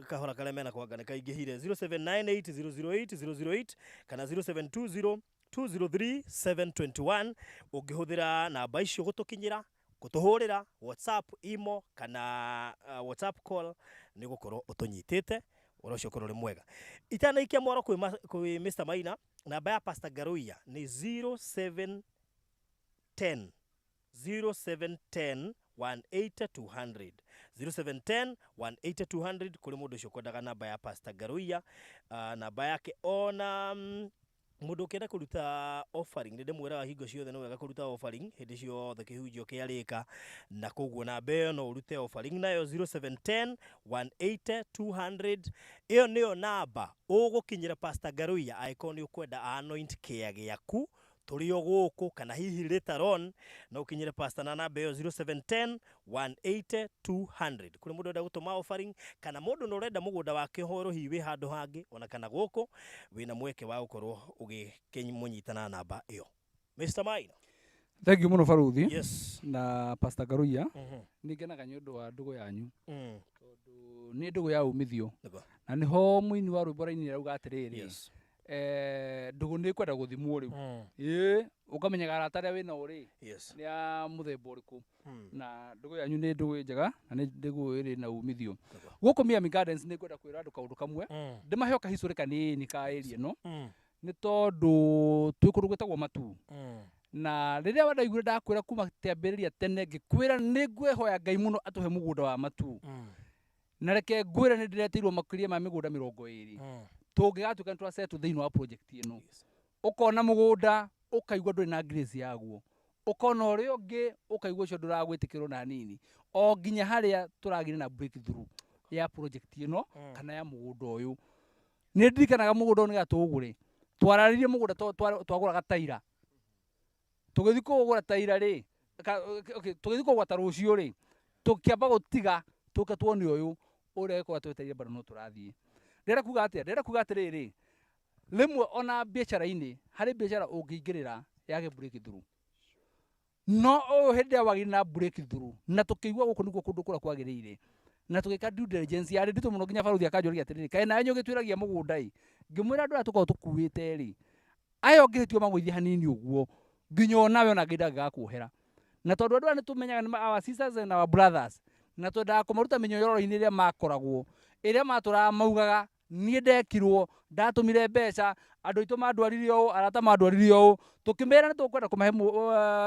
kahora karĩa mena kwanga nĩ kaingĩhire. 0798 008 008 kana 0720 203 721. Ũngĩhũthĩra namba icio gũtũkinyĩra, gũtũhũrĩra WhatsApp, imo kana WhatsApp call, nĩ gũkorwo ũtũnyitĩte. Ũhoro ũcio ũkorwo ũrĩ mwega. Itanaikia mwaro kwĩ Mr. Maina, namba ya Pastor Garuia nĩ 0710, 0710 180 200, 0710 180 200, kũrĩ mũndũ ũcio ũkwendaga namba ya Pastor Garuia, namba yake. Ona mũndũ ũkĩenda kũruta offering, nĩ ndĩmwĩraga hingo ciothe nĩ wega kũruta offering hĩndĩ ciothe kĩhunjio kĩarĩka, na koguo namba ĩyo no ũrute offering nayo 0710 180 200. Ĩyo nĩyo namba ũgũkinyĩra Pastor Garuia angĩkorwo nĩ ũkwenda anoint kĩa gĩaku tũrĩ o gũkũ, kana hihi later on no ũkinyĩre pastor na namba ĩyo 0710 180 200. Kũrĩ mũndũ ũrenda gũtũma offering, kana mũndũ na ũrenda mũgũnda wake ũhoro hihi wĩ handũ hangĩ ona kana gũkũ, wĩna mweke wa gũkorwo ũgĩkĩmũnyita na namba ĩyo. Mr. Maina. Thank you mũno, baruthi. Yes. Na Pastor Garuia, nĩ ngenaga nĩ ũndũ wa ndũgũ yanyu, tondũ nĩ ndũgũ ya umithio. Na nĩho mũini wa rwĩmbo raini arauga atĩrĩrĩ, ndũgũ nĩ ĩkwenda gũthimwo rĩu, ĩĩ, ũkamenyaga arata arĩa wĩnao rĩ nĩ a mũthemba ũrĩkũ. Na ndũgũ yanyu nĩ ndũgũ njega na nĩ ndũgũ ĩrĩ na umithio. Gũkũ Miami Gardens nĩ ngwenda kwĩra andũ kaũndũ kamwe, ndĩmahe o kahicũrĩ kanini ka area ĩno, nĩ tondũ twĩ kũndũ gwĩtagwo Matu. Na rĩrĩa wandaiguire ndakwĩra kuma kĩambĩrĩria tene, ngĩkwĩra nĩ ngwĩhoya Ngai mũno atũhe mũgũnda wa Matu, na reke ngwĩre nĩ ndĩretĩirwo makĩria ma mĩgũnda 20 tũngĩgatuĩka nĩ twasetwo thĩinĩ wa project ĩno. Ũkona mũgũnda ũkaigua ndũrĩ na grace yaguo, ũkona ũrĩa ũngĩ ũkaigua ũcio ndũragwĩtĩkĩrwo na nini, o nginya harĩa tũragire na breakthrough. Ya project ĩno kana ya mũgũnda ũyũ. Nĩ ndirikanaga mũgũnda ũyũ nĩgetha tũũgũre, twararĩrie mũgũnda twagũraga taira. Tũgĩthiĩ kũũgũra taira rĩ, okay, tũgĩthiĩ kũũgũra ta rũciũ rĩ, tũkĩamba gũtiga tũke tuone ũyũ ũrĩa gĩkorwo twetereire bado no tũrathiĩ. Ndĩrenda kuga atĩa? Ndĩrenda kuga atĩrĩrĩ, rĩmwe ona biacara-inĩ harĩ biacara ũngĩingĩrĩra yage breakthrough, no ũyũ hĩndĩ ĩrĩa wagĩire na breakthrough na tũkĩigua gũkũ nĩkuo kũndũ kũrĩa kwagĩrĩire na tũgĩka due diligence yarĩ nditũ mũno, nginya barũthi akanjũria atĩrĩrĩ, kaĩ nawe nĩũgĩtuĩragia mũgũnda ĩ? Ngĩmwĩra andũ aya tũkoragwo tũkuĩte rĩ, aya ũngĩhĩtio magũithie hanini ũguo, nginya onawe ona Ngai ndangĩgakuohera. Na tondũ andũ aya nĩtũmenyaga nĩ our sisters and our brothers, na twendaga kũmaruta mĩnyororo-inĩ ĩrĩa makoragwo, ĩrĩa matũraga maugaga niĩ ndekirwo, ndatũmire mbeca, andũ aitũ mandwarire ũũ, arata mandwarire ũũ. Tũkĩmera nĩ tũkwenda kũmahe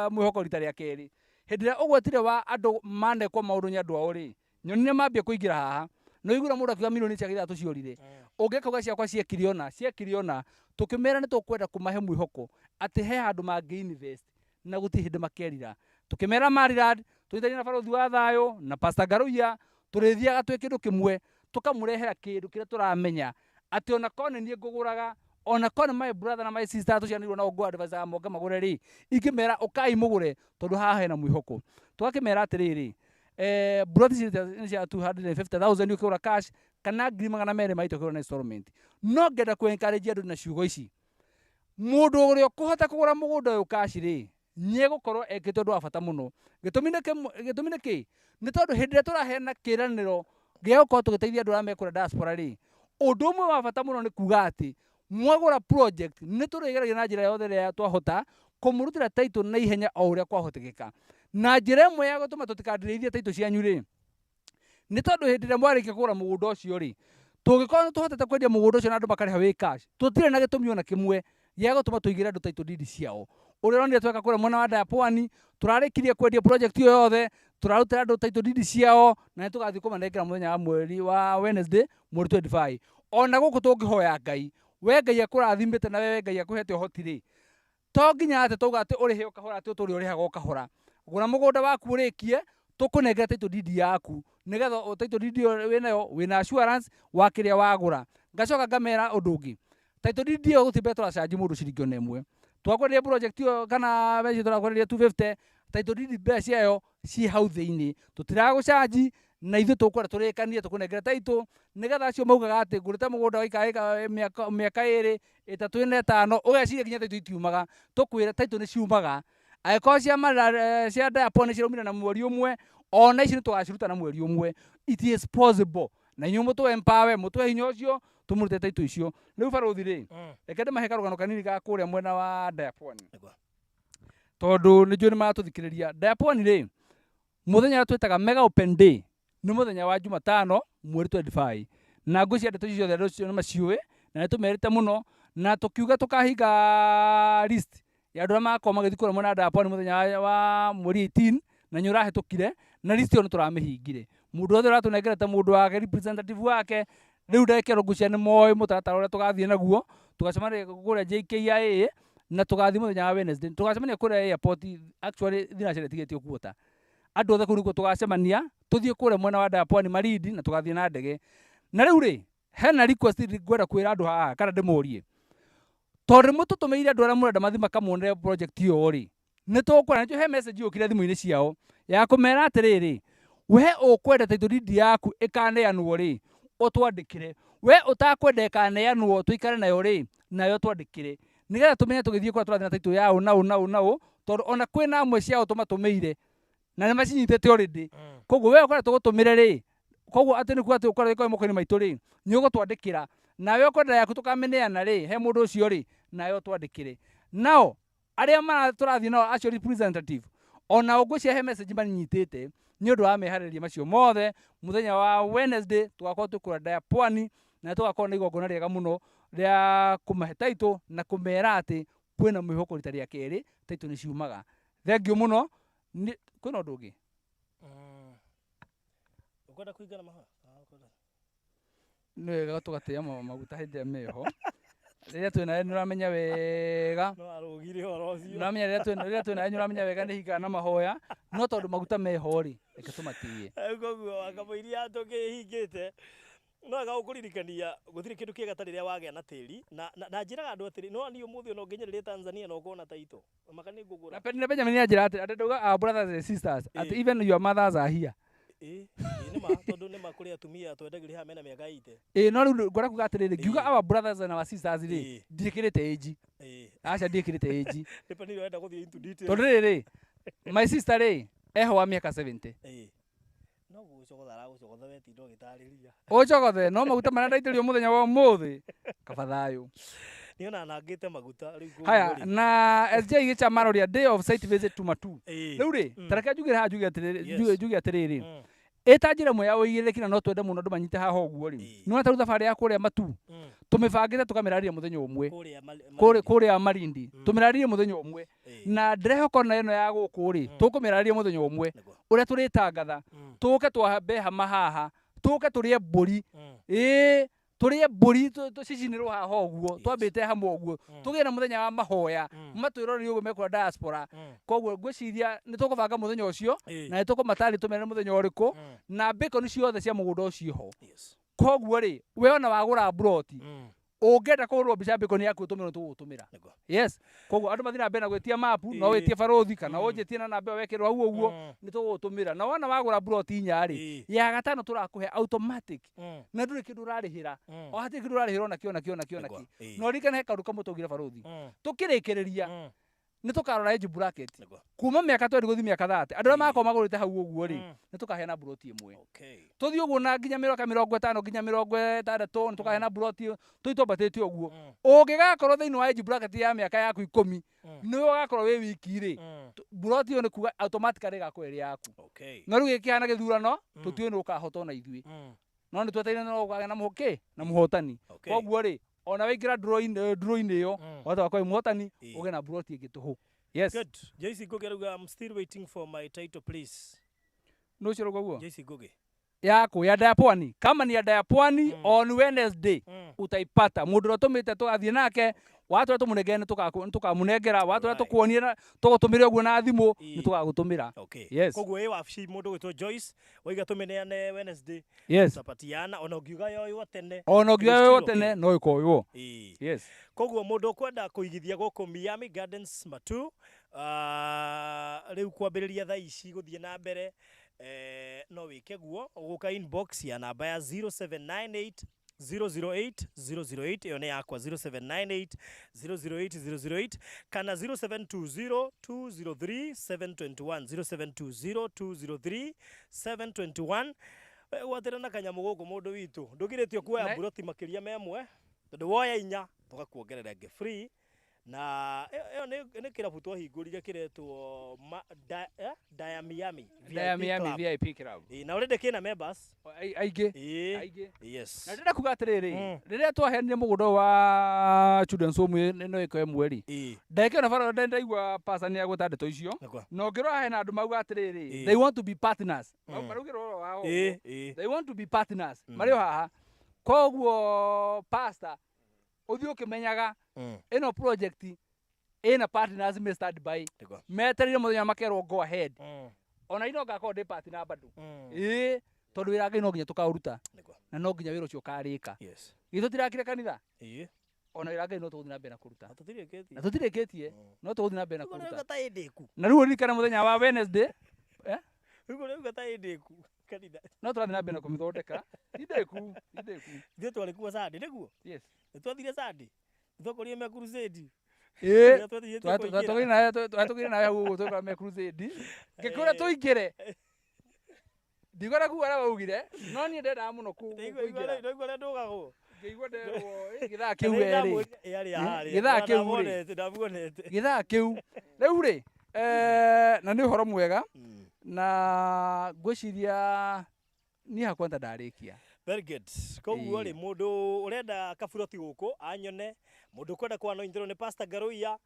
mwĩhoko rita rĩa kerĩ. Hĩndĩ ĩrĩa ũgwetire wa andũ manekwo maũndũ nĩ andũ ao rĩ, nyonire mambia kũingĩra haha. No igura mũndũ akiuga milioni ciake ithatũ ciorire, ũngĩ akauga ciakwa ciekire ona ciekire ona. Tũkĩmera nĩ tũkwenda kũmahe mwĩhoko atĩ he handũ mangĩ invest na gũtirĩ hĩndĩ makerira. Tũkĩmera Maryland tũnyitanĩire na barũthi wa thayũ na Pastor Ngaruiya, tũrĩthiaga twĩ kĩndũ kĩmwe, tũkamũrehera kĩndũ kĩrĩa tũramenya atĩ ona korwo nĩ niĩ ngũgũraga, ona korwo nĩ my brother na my sister tũciaranĩirwo nao ngũ advise moke magũre rĩ, ingĩmera ũkai mũgũre tondũ haha hena mwĩhoko. Tũgakĩmera atĩrĩrĩ, plot ici nĩ cia 250,000 ũkĩgũra cash kana 200,000 maitũ ũkĩgũra na installment. No ngenda kũ encourage andũ na ciugo ici, mũndũ ũrĩa ũkũhota kũgũra mũgũnda ũyũ cash rĩ, nĩegũkorwo ekĩte ũndũ wa bata mũno. Gĩtũmi nĩ kĩ? Nĩ tondũ hĩndĩ ĩrĩa tũraheana kĩĩranĩro gĩa gũkorwo tũgĩteithia andũ arĩa mekũrĩa diaspora rĩ, ũndũ ũmwe wa bata mũno nĩ kuga atĩ mwagũra project nĩ tũrĩgeragia na njĩra yothe ĩrĩa twahota kũmũrutĩra title na ihenya o ũrĩa kwahotekeka. Na njĩra ĩmwe ya gũtũma tũtikandirĩithie title cianyu rĩ, nĩ tondũ hĩndĩ ĩrĩa mwarĩkia kũgũra mũgũnda ũcio rĩ, tũngĩkorwo nĩ tũhotete kwendia mũgũnda ũcio na andũ makarĩha wĩ cash, tũtirĩ na gĩtũmi ona kĩmwe gĩa gũtũma tũigĩre andũ title deed ciao. Ũrĩa ũronire tweka kũrĩa mwena wa Diapwani, tũrarĩkirie kwendia project ĩyo yothe, tũrarutĩra andũ title deed ciao na nĩ tũgathiĩ kũmanengera mũthenya wa mweri wa Wednesday mweri 25. Ona gũkũ tũngĩhoya Ngai, we Ngai akũrathimĩte na we Ngai akũhete ũhoti rĩ, to nginya atĩ twauga atĩ ũrĩhe o kahora, atĩ ũtũre ũrĩhaga o kahora. Gũra mũgũnda waku ũrĩkie, tũkũnengere title deed yaku nĩgetha title deed ĩyo wĩnayo wĩna assurance wa kĩrĩa wagũra. Ngacoka ngamera ũndũ ũngĩ, title deed ĩyo gũtirĩ mbeca tũracanji mũndũ ciringi ona ĩmwe. Twakwenderia project ĩyo kana mbeca icio tũrakwenderia 250, title deed mbeca ciayo ciĩ hau thĩinĩ, tũtiragũcanji na ithuĩ tũkwenda tũrĩkanie tũkũnengere title nĩgetha acio maugaga atĩ ngũrĩte mũgũnda waikara mĩaka ĩrĩ ĩtatũ ĩna ĩtano, ũgeciria nginya title itiumaga. Tũkwĩre title nĩ ciumaga, angĩkorwo cia Diapwani nĩ ciraumire na mweri ũmwe, ona ici nĩ tũgaciruta na mweri ũmwe. It is possible na inyuĩ mũtũ empower, mũtũhe hinya ũcio tũmũrute title icio. Rĩu barũthi rĩ, reke ndĩmahe karũgano kanini ga kũrĩa mwena wa Diapwani tondũ nĩ njũĩ nĩ maratũthikĩrĩria. Diapwani rĩ, mũthenya ũrĩa twĩtaga Mega Open Day nĩ mũthenya wa Jumatano mweri 25, na ngwĩciria ndeto icio ciothe andũ acio nĩ maciũĩ na nĩ tũmerĩte mũno, na tũkiuga tũkahinga list ya andũ arĩa magakorwo magĩthiĩ kũrĩa mwena wa Diapwani mũthenya wa mweri 18 na nĩ ũrahĩtũkire, na list ĩyo nĩ tũramĩhingire. Mũndũ wothe ũratũnengerete mũndũ wake representative wake, rĩu ndagĩka ĩno ngwĩciria nĩ moĩ mũtaratara ũrĩa tũgathiĩ naguo. Tũgacemania kũrĩa JKIA na tũgathiĩ mũthenya wa Wednesday, tũgacemania kũrĩa airport. Actually thinacara ĩtigĩtio kuota andũ othe kũu nĩkuo tũgacemania, tũthiĩ kũrĩa mwena wa Diapwani Malindi na tũgathiĩ na ndege. Na rĩu rĩ, hena request ngwenda kwĩra andũ haha kana ndĩmũrie, tondũ nĩ mũtũtũmĩire andũ arĩa mũrenda mathiĩ makamuonere project ĩyo rĩ, nĩ tũkwenda nĩkĩo he message yũkire thimũ-inĩ ciao ya kũmera atĩrĩrĩ, we ũkwenda title deed yaku ĩkaneanwo rĩ, ũtwandĩkĩre. We ũtakwenda ĩkaneanwo tũikare nayo rĩ, nayo twandĩkĩre nĩgetha tũmenye tũgĩthiĩ kũrĩa tũrathiĩ na title ya ũ na ũ na ũ na ũ, tondũ ona kwĩna amwe ciao tũmatũmĩire na nĩ macinyitĩte already. Koguo we ũkwenda tũgũtũmĩre rĩ, koguo atĩ nĩ kuga atĩ ũkwenda gĩkorwo moko-inĩ maitũ rĩ, nĩ ũgũtwandĩkĩra. Nawe ũkwenda yaku tũkamĩneana rĩ, he mũndũ ũcio rĩ, nawe ũtwandĩkĩre. Nao arĩa tũrathiĩ nao acio representative, ona ngwĩciria he message manyitĩte nĩ ũndũ wa meharĩrĩria macio mothe. Mũthenya wa Wednesday tũgakorwo twĩ kũrĩa Diapwani na tũgakorwo na igongona rĩega mũno rĩa kũmahe title na kũmera atĩ kwĩna mwĩhoko rita rĩa kerĩ title nĩ ciumaga. Thengiũ mũno. Kwĩna ũndũ ũngĩ? Ũkwenda kũingana mahoya? Nĩ wega tũgatĩa maguta hĩndĩ ĩrĩa meho, rĩrĩa twĩna nĩ ũramenya wega. No arũgire. Nĩtwaugire ũhoro ũcio. Nĩũramenya rĩrĩa twĩna rĩrĩa twĩna nĩũramenya wega nĩ hingaga na mahoya no tondũ maguta meho rĩ reke tũmatĩye. Rĩu koguo kamũiria tũkĩhingĩte no wega gũkũririkania gũtirĩ kĩndũ kĩega ta rĩrĩa wagĩa na tĩri na na na njĩraga andũ atĩrĩ no niĩ ũmũthĩ ona ũngĩnyerĩria Tanzania na ũkorwo na taito maka nĩ ngũgũra. Na Benjamin nĩanjĩra atĩ atĩ ndauga our brothers and sisters atĩ Ĩĩ. even your mothers are here. Ĩĩ ĩĩ nĩ ma tondũ nĩ ma kũrĩ atumia twendagĩria haha mena mĩaka 80. Ĩĩ no rĩu ngwenda kuga atĩrĩrĩ ngiuga Ĩĩ. our brothers and our sisters rĩ Ĩĩ. ndiĩkĩrĩte age. Ĩĩ. Aca ndiĩkĩrĩte age. Nĩ Penina ũrenda gũthiĩ into details. Tondũ rĩrĩ my sister rĩ eho wa mĩaka 70. Ĩĩ. No gũgũcogotha aragũcogotha we tinda ũgĩtarĩria. Ũnjogothe no maguta marĩa ndaitĩrĩrio mũthenya wa ũmũthĩ kaba thayũ. Niĩ ona nangĩte maguta rĩu koguo Haya rĩ. na SJ Gĩchama aroria day of site visit to Matu. Ĩĩ. Rĩu rĩ ta reke njugĩre haha njuge atĩrĩrĩ Yes. njuge njuge atĩrĩrĩ ĩta njĩra ĩmwe ya ũigĩrĩrĩki na no twende mũno andũ manyite haha ũguo rĩ nĩwona ta rĩu thabarĩ ya kũrĩa Matu tũmĩbangĩte tũkamĩrarĩria mũthenya ũmwe Kũrĩa kũrĩa kũrĩa Malindi tũmĩrarĩrie mũthenya ũmwe na ndĩrehoka ona ĩno ya gũkũ rĩ tũkũmĩrarĩria mũthenya ũmwe ũrĩa tũrĩtangatha tũke twambe hama haha tũke tũrĩe mbũri ĩĩ tũrĩe mbũri tũcicinĩrwo haha ũguo twambĩte hamwe ũguo tũgĩe na mũthenya wa mahoya matwĩrorere ũguo mekũrĩa diaspora koguo ngwĩciria nĩ tũkũbanga mũthenya ũcio na nĩ tũkũmatarĩria tũmere nĩ mũthenya ũrĩkũ na bacon ciothe cia mũgũnda ũcio ho koguo rĩ we ona wagũra mburoti ũngĩenda kũhũrwo mbica bacon yaku ũtũmĩrwo nĩ tũgũgũtũmĩra. Yes koguo andũ mathiĩ na mbere na gwĩtia mapu no wĩtie barũthi kana ũnjĩtie na namba ĩyo wekĩrwo hau ũguo nĩ tũgũgũtũmĩra na wona wagũra mburoti inya rĩ ya gatano tũrakũhe automatic na ndũrĩ kĩndũ ũrarĩhĩra o hatirĩ kĩndũ ũrarĩhĩra ona kĩ ona kĩ ona kĩ ona kĩ na ũririkane he kaũndũ kamwe twaugire barũthi tũkĩrĩkĩrĩria nĩ tũkarora age bracket kuma mĩaka 20 gũthiĩ mĩaka 30 andũ arĩa magakorwo magũrĩte hau ũguo rĩ nĩ tũkaheana mburoti ĩmwe tũthiĩ ũguo na nginya mĩaka 50 nginya 60 nĩ tũkaheana mburoti tũthiĩ twambatĩte ũguo ũngĩgakorwo thĩinĩ wa age bracket ya mĩaka yaku 10 nĩwe ũgakorwo wĩ wiki rĩ mburoti ĩyo nĩ kuga automatically ĩgakorwo ĩrĩ yaku no rĩu gĩkĩhana gĩthurano tũtiũĩ nũ ũkahotwo na ithuĩ no nĩ twetereire no ũkagĩa na mũhũkĩ na mũhotani koguo rĩ ona waingĩra draw-inĩ draw-inĩ ĩyo wahota gũkorwo wĩ mũhotani ũgĩe na mburoti ĩngĩ tũhũ yes. Good. Joyce Ngugi arauga I'm still waiting for my title please. Nũ ũcio ũrauga ũguo? Joyce Ngugi. Yako ya Daya Pwani kama ni ya Daya Pwani on Wednesday utaipata mũndũ ũrĩa ũtũmĩte tũgathiĩ nake watwĩra tũmũnengere nĩ tũkamũnengera watwĩra tũkuonie na tũgũtũmĩre ũguo na thimũ nĩ tũgagũtũmĩra. Yes. Koguo ĩ wabici mũndũ ũgwĩtwo Joyce waiga tũmĩneane Wednesday. Yes. Tutapatiana ona ũngiuga yoywo tene. Ona ũngiuga It's yoywo still tene okay. no ĩkoywo. Yes. Koguo mũndũ ũkwenda kũigithia gũkũ Miami Gardens Matu rĩu kwambĩrĩria thaa ici gũthiĩ na mbere no wĩke guo ũgũka inbox ya namba ya 0798 008 008 ĩyo nĩ yakwa 0798 008 008 kana 0720 203 721 0720 203 721. Gwatĩra na kanyamũ gũkũ mũndũ witũ ndũgirĩtio kuoya mburoti makĩria ma ĩmwe tondũ woya inya tũgakuongerera ĩngĩ free na ĩyo nĩ kĩrabu twahingũrire kĩretwo Daya Miami VIP Daya Miami Club. VIP Club. Ĩĩ, na already kĩna members Aingĩ. Ĩĩ. Aingĩ. Yes. Na ndĩrenda kuga atĩrĩrĩ rĩrĩa twaheanire mũgũnda ũyũ wa Children's Home ĩno ĩko ĩmwe rĩ ndagĩka ĩno bara ndaigua pastor nĩ agweta ndeto icio na ũngĩrora hena andũ mauga atĩrĩrĩ they want to be partners maraugĩra ũhoro wao ũguo. They want to be partners marĩ o haha koguo pastor ũthiĩ ũkĩmenyaga ĩno project ĩna partners me stand by metereire mũthenya makerwo go ahead ona ino ngakorwo ndĩ partner bado ĩĩ tondũ wĩra Ngai no nginya tũkaũruta na no nginya wĩra ũcio ũkarĩka githĩ tũtirakire kanitha ona wĩra Ngai no tũgũthiĩ na mbere na kũruta na na tũtirĩkĩtie no tũgũthiĩ na mbere na kũruta Ũrauga ta ĩndĩku. Na rĩu ũririkane mũthenya wa Wednesday Rĩu ũrauga ta ĩndĩku kanitha. No tũrathiĩ na mbere na kũmĩthondeka ti ndĩku ti ndĩku. Ithuĩ twarĩ kuo Sunday nĩguo? Yes. Nĩ twathire Sunday? Nĩ twakorire me crusade? Ĩĩ. Rĩrĩa twathiĩte kũingĩra. Twatũgĩire nawe hau ũguo twekora me crusade ngĩkwĩra tũingĩre ndigwenda kuga ũrĩa waugire no niĩ ndendaga mũno kũingĩra. Ndaigua ũrĩa ndũgagwo. Ngĩigua nderwo ĩ gĩthaa kĩu werĩ. Ĩ arĩ harĩa. Gĩthaa kĩu rĩ. Ndamuonete, ndamuonete. Gĩthaa kĩu rĩu rĩ na nĩ ũhoro mwega na ngwĩciria niĩ hakwa nda ndarĩkia. Very good. Koguo rĩ mũndũ ũrenda kaburoti gũkũ anyone, mũndũ ũkwenda kũanointirwo nĩ Pastor Ngaruiya,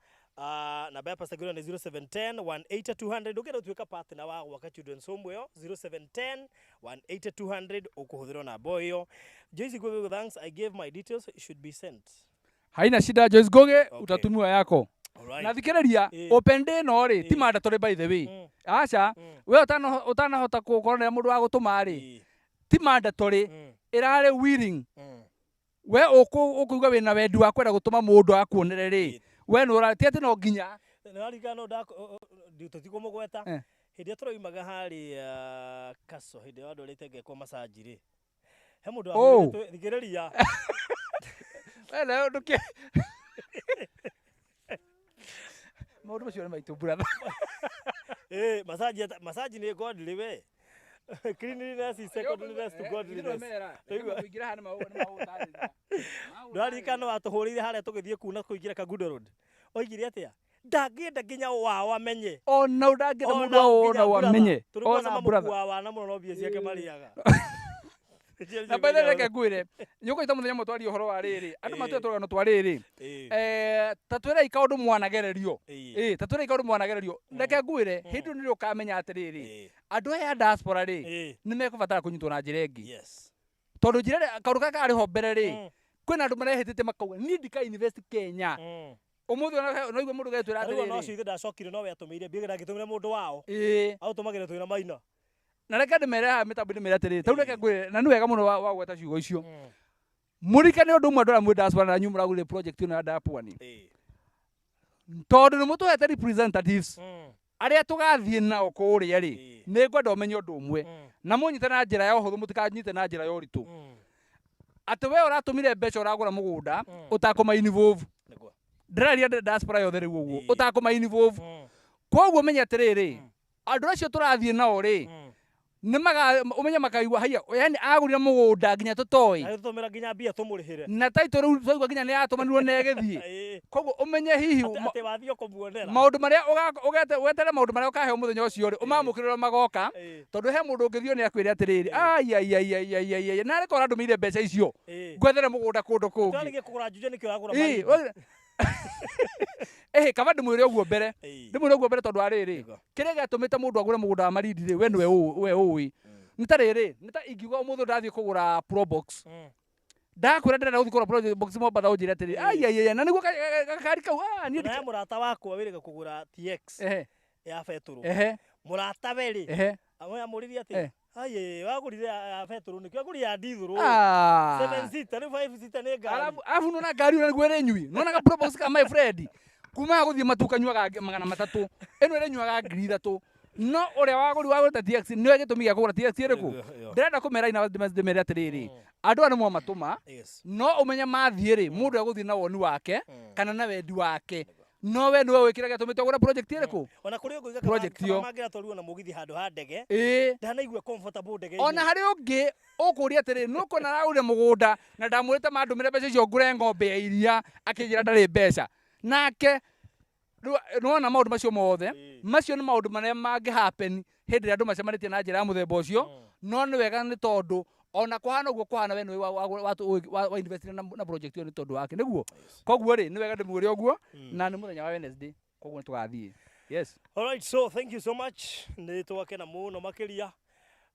namba ya Pastor Ngaruiya nĩ 0710 180 200. Ũngĩenda gũtuĩka partner wa gwaka Children's Home ĩyo 0710 180 200 ũkũhũthĩrwo namba ĩyo. Joyce Ngugi, thanks, I gave my details, should be sent. Haina shida Joyce Ngugi, Okay. utatumiwa yako. Alright. Na thikĩrĩria, open day ĩno rĩ, ti mandatory by the way. Aca, we ũtanahota gũkorwo na mũndũ wa gũtũma rĩ, ti mandatory, ĩrarĩ willing. We ũkũigua wĩna wendi wa kwenda gũtũma mũndũ akuonere rĩ, we nĩ ũra ti atĩ no nginya. Nĩwaririkana no tũtikũmũgweta, hĩndĩ ĩrĩa tũroimaga harĩa Kaso, hĩndĩ ĩrĩa wandwarĩte ngekwo massage rĩ, he mũndũ Oh. wahũrĩte, thikĩrĩria. We nayo ndũkĩ maũndũ macio nĩ maitũ, brother. Ĩ massage, massage nĩ godly we. Cleanliness is secondliness to godliness. Ndwaririkana watũhũrĩire harĩa tũgĩthiĩ kuna kũingĩra Kangundo Road, oigire atĩa? Ndangĩenda nginya wao amenye. Ona ndangĩenda mũndũ wona amenye. Ona brother. Wa wana mũno no mbia ciake marĩaga. Na by the way, reke ngwĩre, nĩũkũnyita mũthenya ũmwe twarie ũhoro wa rĩrĩ, andũ matũe tũrũgano twa rĩrĩ, ta twĩrei kaũndũ mwanagererio. Ĩ ta twĩrei kaũndũ mwanagererio. Reke ngwĩre, hĩndĩ ĩyo nĩrĩo ũkamenya atĩrĩrĩ, andũ aya a diaspora rĩ, nĩ mekũbatara kũnyitwo na njĩra ĩngĩ, tondũ njĩra ĩrĩa kaũndũ karĩa karĩ ho mbere rĩ, kwĩna andũ marehĩtĩte makauga niĩ ndika invest Kenya. Ũmũthĩ ona no igue mũndũ getwĩra Rĩu ona ũcio atĩrĩrĩ, ithe ndacokire, no we atũmĩire mbia, ndangĩtũmĩra mũndũ wao, aũtũmagĩra twĩna maina. Na reke ndĩmere haha mĩtambo ndĩmere atĩrĩrĩ, tarĩu reke ngwĩre, na nĩ wega mũno wa gweta ciugo icio, mũririkane ũndũ ũmwe, andũ arĩa mwĩ diaspora na inyuĩ mũragũrire project ĩno ya Dapwani, tondũ nĩ mũtũhete representatives arĩa tũgathiĩ nao kũrĩa rĩ, nĩ ngwenda ũmenye ũndũ ũmwe, na mũnyite na njĩra ya ũhũthũ, mũtikanyite na njĩra ya ũritũ, atĩ we ũratũmire mbeca ũragũra mũgũnda ũtakũma involve. Ndĩraria diaspora yothe rĩu ũguo, ũtakũma involve. Koguo menye atĩrĩrĩ, andũ acio tũrathiĩ nao rĩ, nĩ maga ũmenye makaigua haiya, yani agũrire mũgũnda nginya tũtoĩ, Agĩtũmĩra nginya mbia tũmũrĩhĩre. Na title rĩu twaigua nginya nĩ yatũmanirwo na ĩgĩthiĩ. Koguo ũmenye hihi Atĩ wathiĩ kũmuonera. Maũndũ marĩa ũgeterere maũndũ marĩa ũkaheo mũthenya ũcio rĩ, ũmamũkĩre ũrĩa magoka, tondũ he mũndũ ũngĩthiĩ nĩ akwĩre atĩrĩrĩ, ai ai ai ai ai ai, narĩ korwo ũrandũmĩire mbeca icio ngwethere mũgũnda kũndũ kũngĩ. Twarĩkia kũgũra Juja nĩkĩo ũragũra Ĩĩ, Malindi. Ĩhĩ, kaba ndĩmwĩre ũguo mbere, ndĩmwĩre ũguo mbere, tondũ arĩrĩ, kĩrĩa gĩatũmĩte mũndũ agũre mũgũnda wa Malindi rĩ, we nĩwe we ũĩ. Nĩ ta rĩrĩ, nĩ ta ingiuga ũmũthĩ ndathiĩ kũgũra Probox, ndakwĩra ndĩrenda gũthiĩ kũgũra Probox Mombatha, ũnjĩre atĩrĩ, ai ai ai, na nĩguo gakari kau, ah, niĩ Na he mũrata wakwa wĩrĩga kũgũra TX ya betũrũ. Mũrata we rĩ, amũririe atĩ, ai, wagũrire ya betũrũ nĩkĩo agũrire ya ndithũrũ. 7 seater, rĩu 5 seater nĩ ngari. Alafu nona ngari ĩyo nĩguo ĩrĩ nyui, nona ga Probox ka my friend kuma gũthiĩ matuka nyuaga 300, ĩno ĩrĩ nyuaga 3000. No ũrĩa wagũri wagũrĩte TX nĩwe gĩtũmi gĩa kũgũra TX ĩrĩkũ. Ndĩrenda kũmera ina ndĩmere atĩrĩrĩ, andũ aya nĩ mwamatũma, no ũmenye mathiĩ rĩ, mũndũ egũthiĩ na woni wake kana na wendi wake, no we nĩwe wĩkĩra gĩatũmĩte ũgũre project ĩrĩkũ. Ona kũrĩ ũngĩ Project ĩyo. mangĩratwarirwo na mũgithi handũ ha ndege. Ndanaigua comfortable ndege-inĩ. Ona harĩ ũngĩ ũkũria atĩrĩ, nũkũona aragũrire mũgũnda na ndamwĩrĩte mandũmĩre mbeca icio ngũre ng'ombe ya iria, akĩnjĩra ndarĩ mbeca nake. Rĩu nĩwona maũndũ macio mothe, macio nĩ maũndũ marĩa mangĩ happen hĩndĩ ĩrĩa andũ macemanĩtie na njĩra ya mũthemba ũcio. No nĩ wega, nĩ tondũ ona kũhana ũguo kũhana, we nĩwe wa invest na project ĩyo nĩ tondũ wake nĩguo. Koguo rĩ, nĩ wega ndĩmwĩre ũguo, na nĩ mũthenya wa Wednesday, koguo nĩ tũgathiĩ, yes. Alright, so thank you so much. Nĩ twakena mũno makĩria.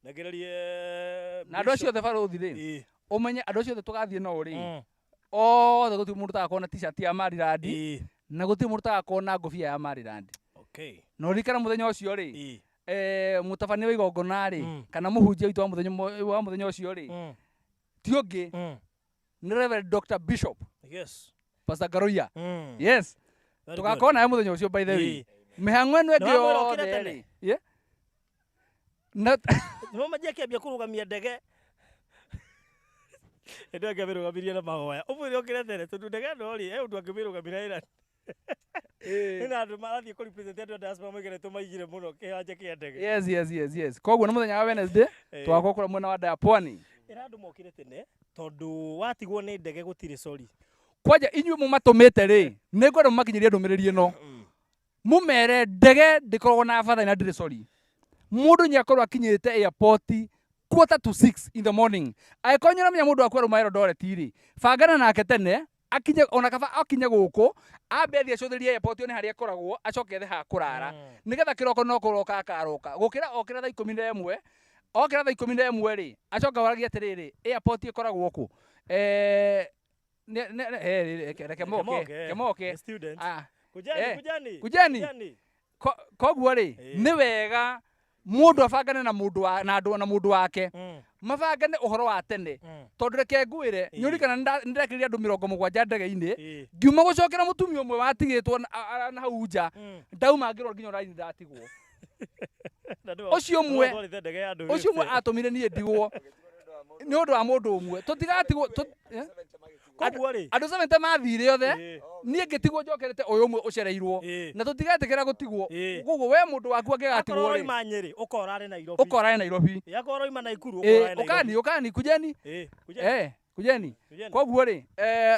Ngererie Na andũ acio othe, barũthi rĩ, ũmenye andũ acio othe tũgathiĩ nao rĩ, othe gũtirĩ mũndũ ũtagakorwo na T-shirt ya Maryland, na gũtirĩ mũndũ ũtagakorwo na ngũbia ya Maryland. Na ũririkana mũthenya ũcio rĩ, mũtabania wa igongona rĩ, kana mũhunjia witũ wa mũthenya ũcio rĩ, ti ũngĩ nĩ Reverend Dr. Bishop Pastor Garoia. Yes. Very good. Tũgakorwo nawe mũthenya ũcio, by the way. Mĩhang'o ĩno ĩngĩ Na wamwĩra ũkĩre yothe tene? rĩ. Yeah. Na Nĩma akĩambia kũrũgamia ndege, hĩndĩ ĩyo angĩamĩrũgamirie na mahoya, ũmwĩre ũkĩre tene, tondũ ndege ĩno rĩ, he ũndũ angĩmĩrũgamia ĩra ĩna andũ marathiĩ kũ represent andũ a diaspora moigire tũmaigire mũno kĩwanja kĩa ndege. Yes, koguo nĩ mũthenya wa Wednesday, tũgakorwo kũrĩa mwena wa Daya Pwani. Ĩra andũ mokĩre tene, tondũ watigwo nĩ ndege gũtirĩ sorry. Kwanja inyuĩ mũmatũmĩte rĩ, nĩ ngwenda mũmakinyĩrie ndũmĩrĩri ĩno, mũmere ndege ndĩkoragwo na batha na ndĩrĩ sorry. Mũndũ nĩ akorwo akinyĩte airport 5:45 in the morning. Angĩkorwo nĩ ũramenya mũndũ waku aruma Eldoret rĩ, bangana nake tene akinye, ona kaba akinye gũkũ ambe athiĩ acũthĩrie airport one harĩa akoragwo, acoke ethe ha kũrara, nĩgetha kĩroko no kũroka akaroka gũkĩra okĩra thaa 11. Okĩra thaa 11 rĩ, acoke waragie atĩrĩrĩ, airport ĩkoragwo kũ? Reke moke, reke moke. The student. Ah. Kujani, Eh, kujani. kujani. Kujani. Koguo rĩ, nĩ wega mũndũ abangane na mũndũ wa na andũ na mũndũ wake, mabangane ũhoro wa tene, tondũ reke ngwĩre, nĩ ũririkana nĩndekĩrire andũ 70 ndege-inĩ, ngiuma gũcokera mũtumia ũmwe watigĩtwo na hau nja, ndauma ngĩrwo nginya ũraini ndatigwo. Na Ũcio ũmwe- ũtwarĩte ndege ya andũ ũcio ũmwe 50. atũmire niĩ ndigwo nĩ ũndũ wa mũndũ ũmwe, tũtigatigwo Koguo rĩ, andũ 70 mathire othe, niĩ ngĩtigwo njokerete ũyũ ũmwe ũcereirwo, na tũtigetĩkĩra gũtigwo. Koguo we mũndũ waku Akorwo angĩgatigwo rĩ, ũroima Nyĩrĩ, ũkorare Nairobi. ũkorare Nairobi. Akorwo ũroima Naikuru, ũkorare Nairobi. Ũkani, ũkani, kujeni. Kujeni. Kujeni. Kujeni. Koguo rĩ,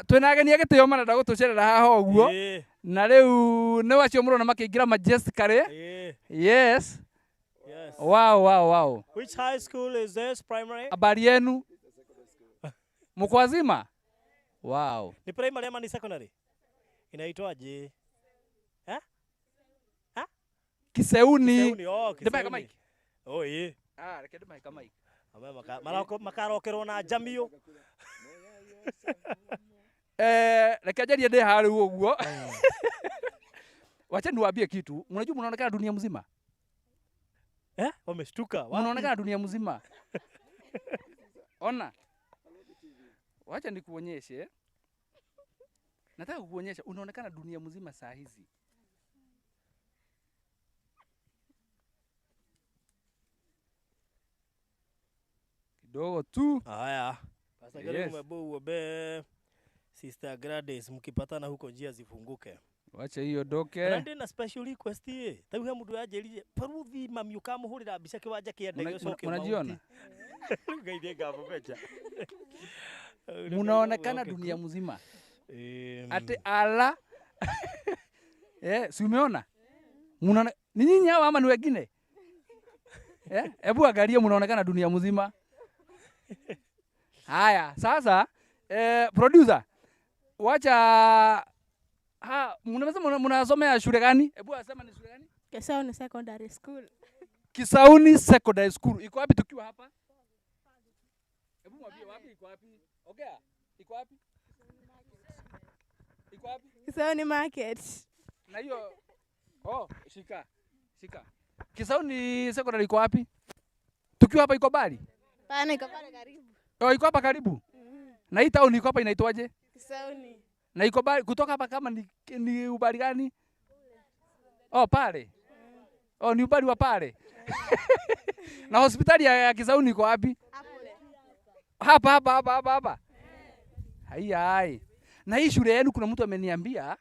twĩna ageni a gĩtĩo marenda gũtũcerera haha ũguo, na rĩu nĩ wacio mũrona makĩingĩra majestically. Yes. Yes. Wow, wow, wow. Which high school is this? Primary? Habari yenu? Mko wazima? Wow. Ni primary ama ni secondary? Inaitwaje? Eh? Ha? Kiseuni. Kiseuni, oh, Ndĩmahe Kiseuni. mic. Oh, ĩĩ. Ah, reke ndĩmahe ka mic. Amwe makarokerwo na njamio. Reke njarie ndĩ haha rĩu ũguo. Wacha niwaambie kitu. Mnajua mnaonekana dunia mzima? Wameshtuka. Wapi? Mnaonekana dunia mzima. Ona. Wacha nikuonyeshe. Nataka kukuonyesha unaonekana dunia mzima saa hizi. Kidogo tu. Haya. Pastor Yes. Karimu Mebo uombe Sister Gladys mkipatana huko njia zifunguke. Wacha hiyo doke. Na ndina special request ĩ. Ta rĩu he mũndũ yanjĩrire baruthi mami ũkamũhũrĩra mbica kĩwanja kĩa ndege ũcoke Mnajiona? Rĩu Ngai nĩngamũbeca. Mnaonekana dunia mzima. Ate ala. Si umeona? Mnaona ni nyinyi hawa ama ni wengine? Hebu angalia mnaonekana dunia mzima. Haya, sasa producer, wacha ha, mnasema mnasomea shule gani? Hebu asema ni shule gani? Kisauni Secondary School. Kisauni Secondary School. Iko wapi tukiwa hapa? Hebu mwambie wapi iko wapi? Ongea. Iko wapi? Iko wapi? Kisauni Market. Na hiyo oh, shika. Shika. Kisauni Secondary iko wapi? Tukiwa hapa iko mbali? Pana iko pale karibu. Oh, iko hapa karibu. Na hii town iko hapa inaitwaje? Kisauni. Na iko mbali kutoka hapa kama ni umbali gani? Oh, pale. Oh, ni umbali wa pale. Na hospitali ya Kisauni iko wapi? Hapa hapa hapa hapa hapa. Haiya hai. Na hii shule yenu kuna mtu ameniambia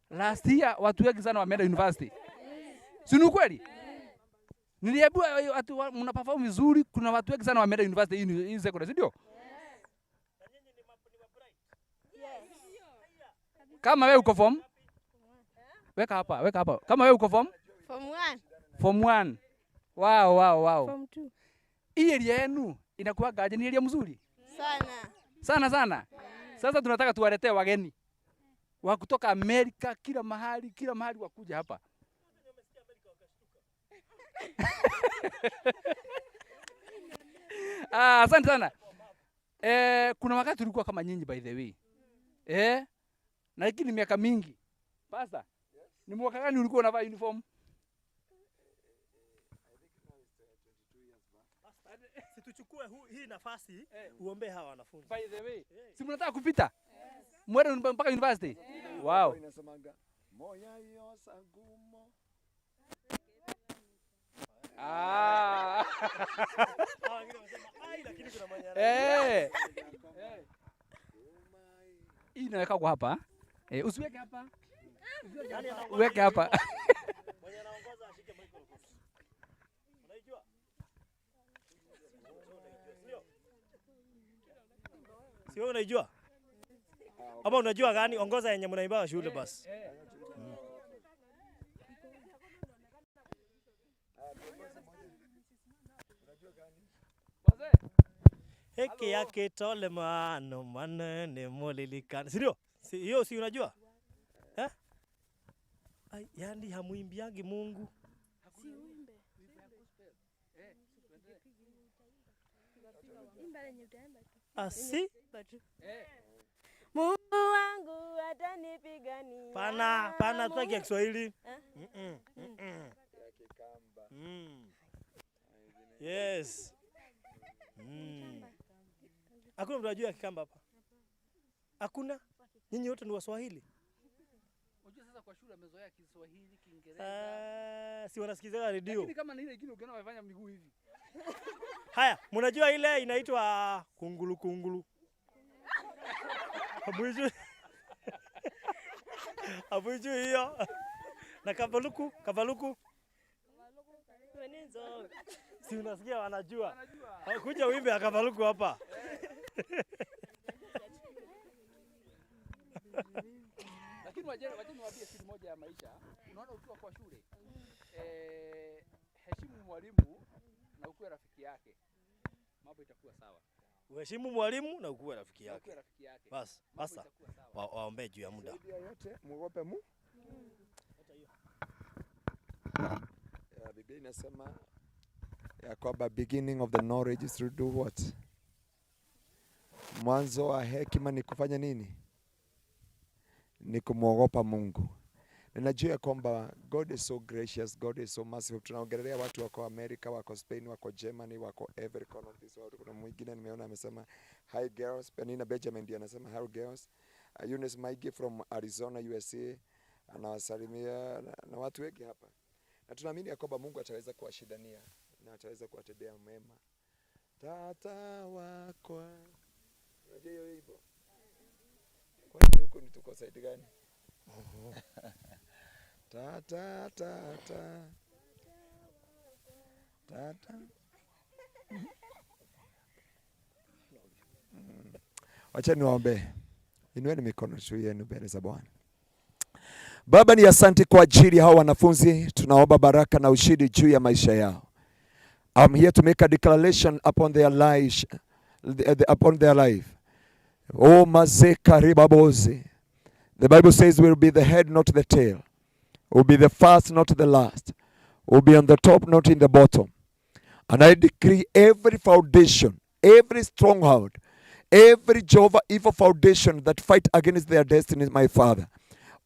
last year watu wengi sana wameenda university. Si ni kweli? Niliambiwa watu mna perform vizuri, kuna watu wengi sana wameenda university hii secondary, si ndio? Kama wewe uko form? Weka hapa, weka hapa. Kama wewe uko form? Form 1. Form 1. Wow, wow, wow. Form 2. Hii area yenu inakuwa aje? Ni area mzuri? Sana. Sana sana. Sasa tunataka tuwaletee wageni wa kutoka Amerika, kila mahali, kila mahali wakuja hapa. Asante sana. Kuna wakati tulikuwa kama nyinyi by the way. Na lakini miaka mingi. Pastor, ni mwaka gani ulikuwa unavaa uniform? Situchukue hii nafasi uombe hawa wanafunzi. By the way, si mnataka kupita? Mwende mpaka university? Wow. Inasemanga moya yosa ngumo. Hii inaweka kwa hapa. Usiweke hapa. Uweke hapa. Mwenye anaongoza ashike microphone. Unaijua? Si wewe unaijua? Ama unajua gani? Ongoza yenye mnaimba shule basi. Heki yake tole mano manene molilikana. Si ndio? Si hiyo si unajua? Eh? Ai, yani hamuimbiangi Mungu. Siuimbe. Imba lenye utaimba tu. Asi? Imba tu. Mungu wangu Mungu atanipigania. Pana, pana, tutaki ya Kiswahili. Eh? Yes. Hakuna mtu anajua ya Kikamba hapa? Hakuna? Nyinyi wote ni Waswahili? Unajua sasa kwa shule amezoea Kiswahili, Kiingereza. Si wanasikizaga redio. Lakini kama ni ile ingine ukiona wamefanya miguu hivi. Haya, mnajua ile inaitwa kungulu kungulu. Hamuijui? Hamuijui hiyo? Na kavaluku, kavaluku. Si unasikia wanajua. Wanajua. Kuja uimbe akavaluku hapa. Lakini waje niwaambie siri moja ya maisha. Unaona ukiwa kwa shule, heshimu mwalimu na ukuwe rafiki yake. Mambo itakuwa sawa. Uheshimu mwalimu na ukuwe rafiki Na yake. ukuwe rafiki yake. Bas, Mambo basa. itakuwa sawa. Waombe juu ya muda. Zaidi ya yote muogope Mungu. Ya, Biblia inasema ya kwamba beginning of the knowledge is to do what? Mwanzo wa hekima ni kufanya nini? Ni kumwogopa Mungu. Ninajua ya kwamba God is so gracious, God is so merciful. Tunaongelea watu wako America, wako Spain, wako Germany, wako every corner of this world. Kuna mwingine nimeona amesema hi girls, Penina Benjamin ndiye anasema hi girls. Eunice Maigi from Arizona, USA anawasalimia na watu wengi hapa. Na tunaamini ya kwamba Mungu ataweza kuwashindania na ataweza kuwatendea mema. Tata wakwa. Unajua hiyo wimbo? Kwani huku ni tuko side gani? Ta ta ta ta. Ta ta. Wacha niwaombe. Inueni mikono juu yenu mbele za Bwana. Baba, ni asante kwa ajili ya hao wanafunzi. Tunaomba baraka na ushindi juu ya maisha yao. I'm here to make a declaration upon their life, upon their life. Oh, mazeka ribabozi. The Bible says we'll be the head, not the tail. We'll be the first, not the last. We'll be on the top, not in the bottom. And I decree every foundation, every stronghold, every Jehovah evil foundation that fight against their destiny, my Father,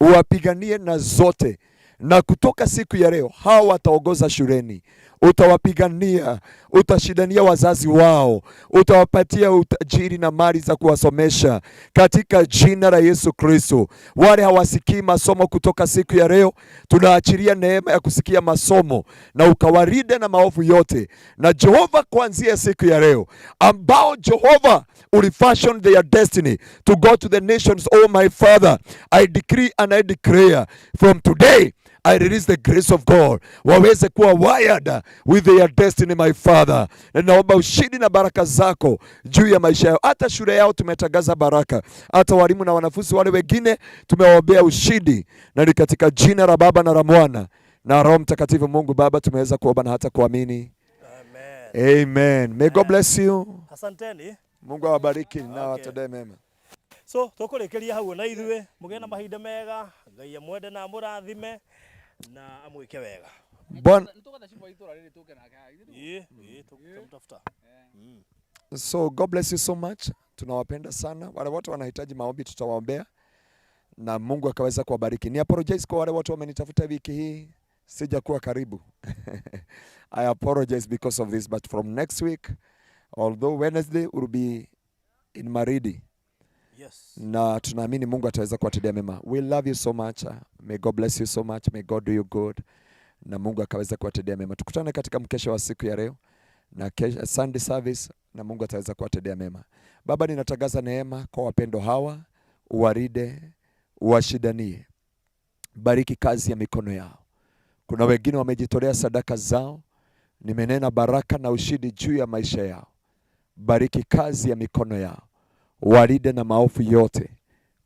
uwapiganie na zote. Na kutoka siku ya leo hawa wataongoza shuleni, utawapigania, utashindania wazazi wao, utawapatia utajiri na mali za kuwasomesha katika jina la Yesu Kristo. Wale hawasikii masomo kutoka siku ya leo, tunaachilia neema ya kusikia masomo na ukawaride na maovu yote. Na Jehova, kuanzia siku ya leo ambao Jehova ulifashion their destiny to go to the nations, oh my Father, I decree and I declare from today I release the grace of God, waweze kuwa wired with their destiny, my Father. Na naomba ushindi na baraka zako juu ya maisha yao. Hata shule yao tumetangaza baraka, hata walimu na wanafunzi wale wengine tumewaombea ushindi, na ni katika jina la Baba na la Mwana na Roho Mtakatifu. Mungu Baba, tumeweza kuomba na hata kuamini. Amen. Amen. May God bless you. Asanteni. Mungu awabariki na awatendee mema. So tukurikiria hau na ithuĩ mũgĩe na mahinda mega, Ngai amwende na amũrathime na amwĩke wega. Bwana. Nitũgatha cibwa itũra rĩrĩ tũke nake haha. Ithuĩ Ĩĩ, ĩĩ, tũkamtafuta. So God bless you so much. Tunawapenda sana. Wale wote wanahitaji maombi tutawaombea na Mungu akaweza kuwabariki. Ni apologize kwa wale watu wamenitafuta wiki hii, sijakuwa karibu. I apologize because of this, but from next week, although Wednesday will be in Maridi. Yes. Na tunaamini Mungu ataweza kuwatendea mema. We love you so much. May God bless you so much. May God do you good. Na Mungu akaweza kuwatendea mema. Tukutane katika mkesha wa siku ya leo na kesha, Sunday service, na Mungu ataweza kuwatendea mema. Baba, ninatangaza neema kwa wapendo hawa, uwaride, uwashidanie. Bariki kazi ya mikono yao. Kuna wengine wamejitolea sadaka zao, nimenena baraka na ushindi juu ya maisha yao. Bariki kazi ya mikono yao, walinde na maovu yote,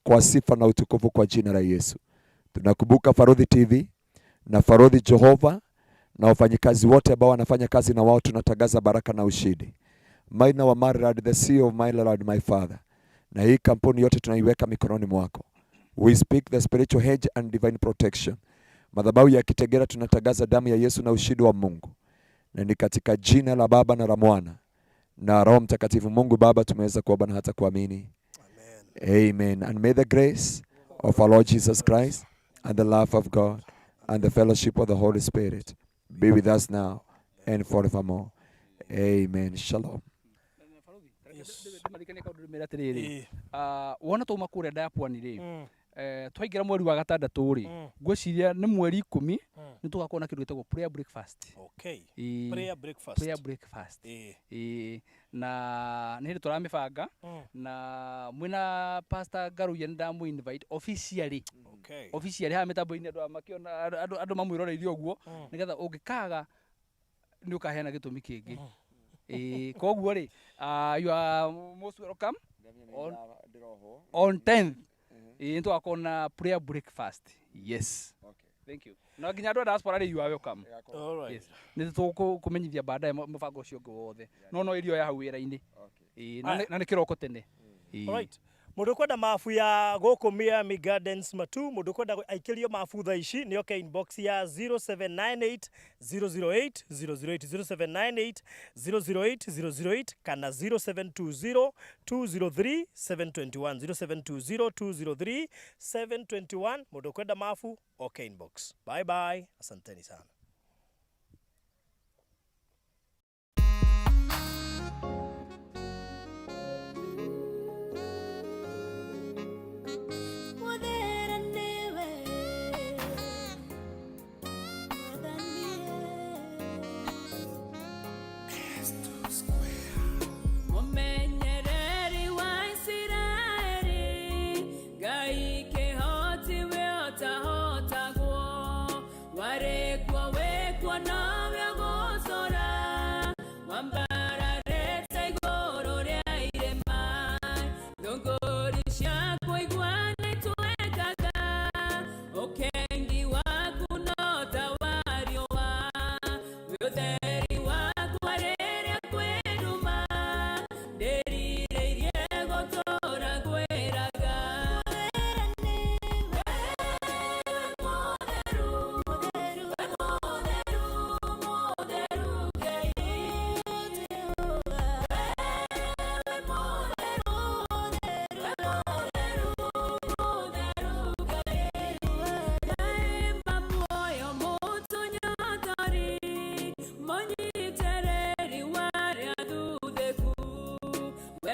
kwa sifa na utukufu kwa jina la Yesu. Tunakumbuka Farodhi TV na Farodhi Jehova na wafanyikazi wote ambao wanafanya kazi na wao, tunatangaza baraka na ushindi. Maina wa Marlad, the CEO of Marlad, my father. Na hii kampuni yote tunaiweka mikononi mwako. We speak the spiritual hedge and divine protection. Madhabahu ya Kitegera tunatangaza damu ya Yesu na ushindi wa Mungu. Na ni katika jina la Baba na la Mwana na Roho Mtakatifu. Mungu Baba, tumeweza kuomba na hata kuamini. Amen. And may the grace of our Lord Jesus Christ and the love of God and the fellowship of the Holy Spirit be with us now and forevermore. Amen. Shalom. Marikanie kaũndũ ndĩmere atĩrĩrĩ, ah, wona twauma kũrĩa ndaya pwani rĩ, eh, twaingĩra mweri wa gatandatũ rĩ, ngwĩciria nĩ mweri 10 nĩ tũgakorwo na kĩndũ gĩtagwo prayer breakfast. Okay. Ĩĩ, Prayer breakfast. Prayer breakfast. Ĩĩ. Ĩĩ, na nĩ hĩndĩ tũramĩbanga na mwĩna Pastor Ngaruiya nĩ ndamũ invite officially. Okay. Officially haha mĩtambo-inĩ andũ aya makĩona andũ mamwĩroreire ũguo nĩgetha ũngĩkaga nĩ ũkaheana gĩtũmi kĩngĩ. Ĩĩ, koguo rĩ, ah, you are most welcome on 10th. Ĩĩ, nĩ tũgakorwo na prayer breakfast. Yes. Thank you. Na nginya andũ a diaspora rĩ, you are welcome. All right. Yes. Nĩ tũkũmenyithia baadaye mũbango ũcio ũngĩ wothe. No irio ya hau wĩra-inĩ. Ĩĩ, na nĩ kĩroko tene. Ĩĩ. All right. Mũndũ ũkwenda mabu ya gũkũ Miami Gardens Matu, mũndũ ũkwenda aikĩrio mabu thaa ici nĩ oke inbox ya 0798 008 008, 0798 008 008 kana 0720 203 721, 0720 203 721. Mũndũ ũkwenda mabu oke inbox. Bye bye, asanteni sana. Mũthera nĩwe, Mwathani. Mũmenyereri wa Isiraeli, Ngai kĩhoti we ũtahotagwo, warĩ kuo wĩ kuo nowe ũgũtũũra, wambararĩte igũrũ rĩa irĩma, thũngũri ciaku igua nĩitwekaga, ũkengi waku no ta wa riũa, wĩ ũtheri wakwa rĩrĩa kwĩ nduma, ndĩrirĩirie gũtũũra ngwĩraga. Mũtheru, mũtheru, mũtheru Ngai, mũtheru, mũtheru, mũtheru Ngai, Daima muoyo mũtũnyotori, mũnyitĩrĩri wa arĩa athuthĩku, we.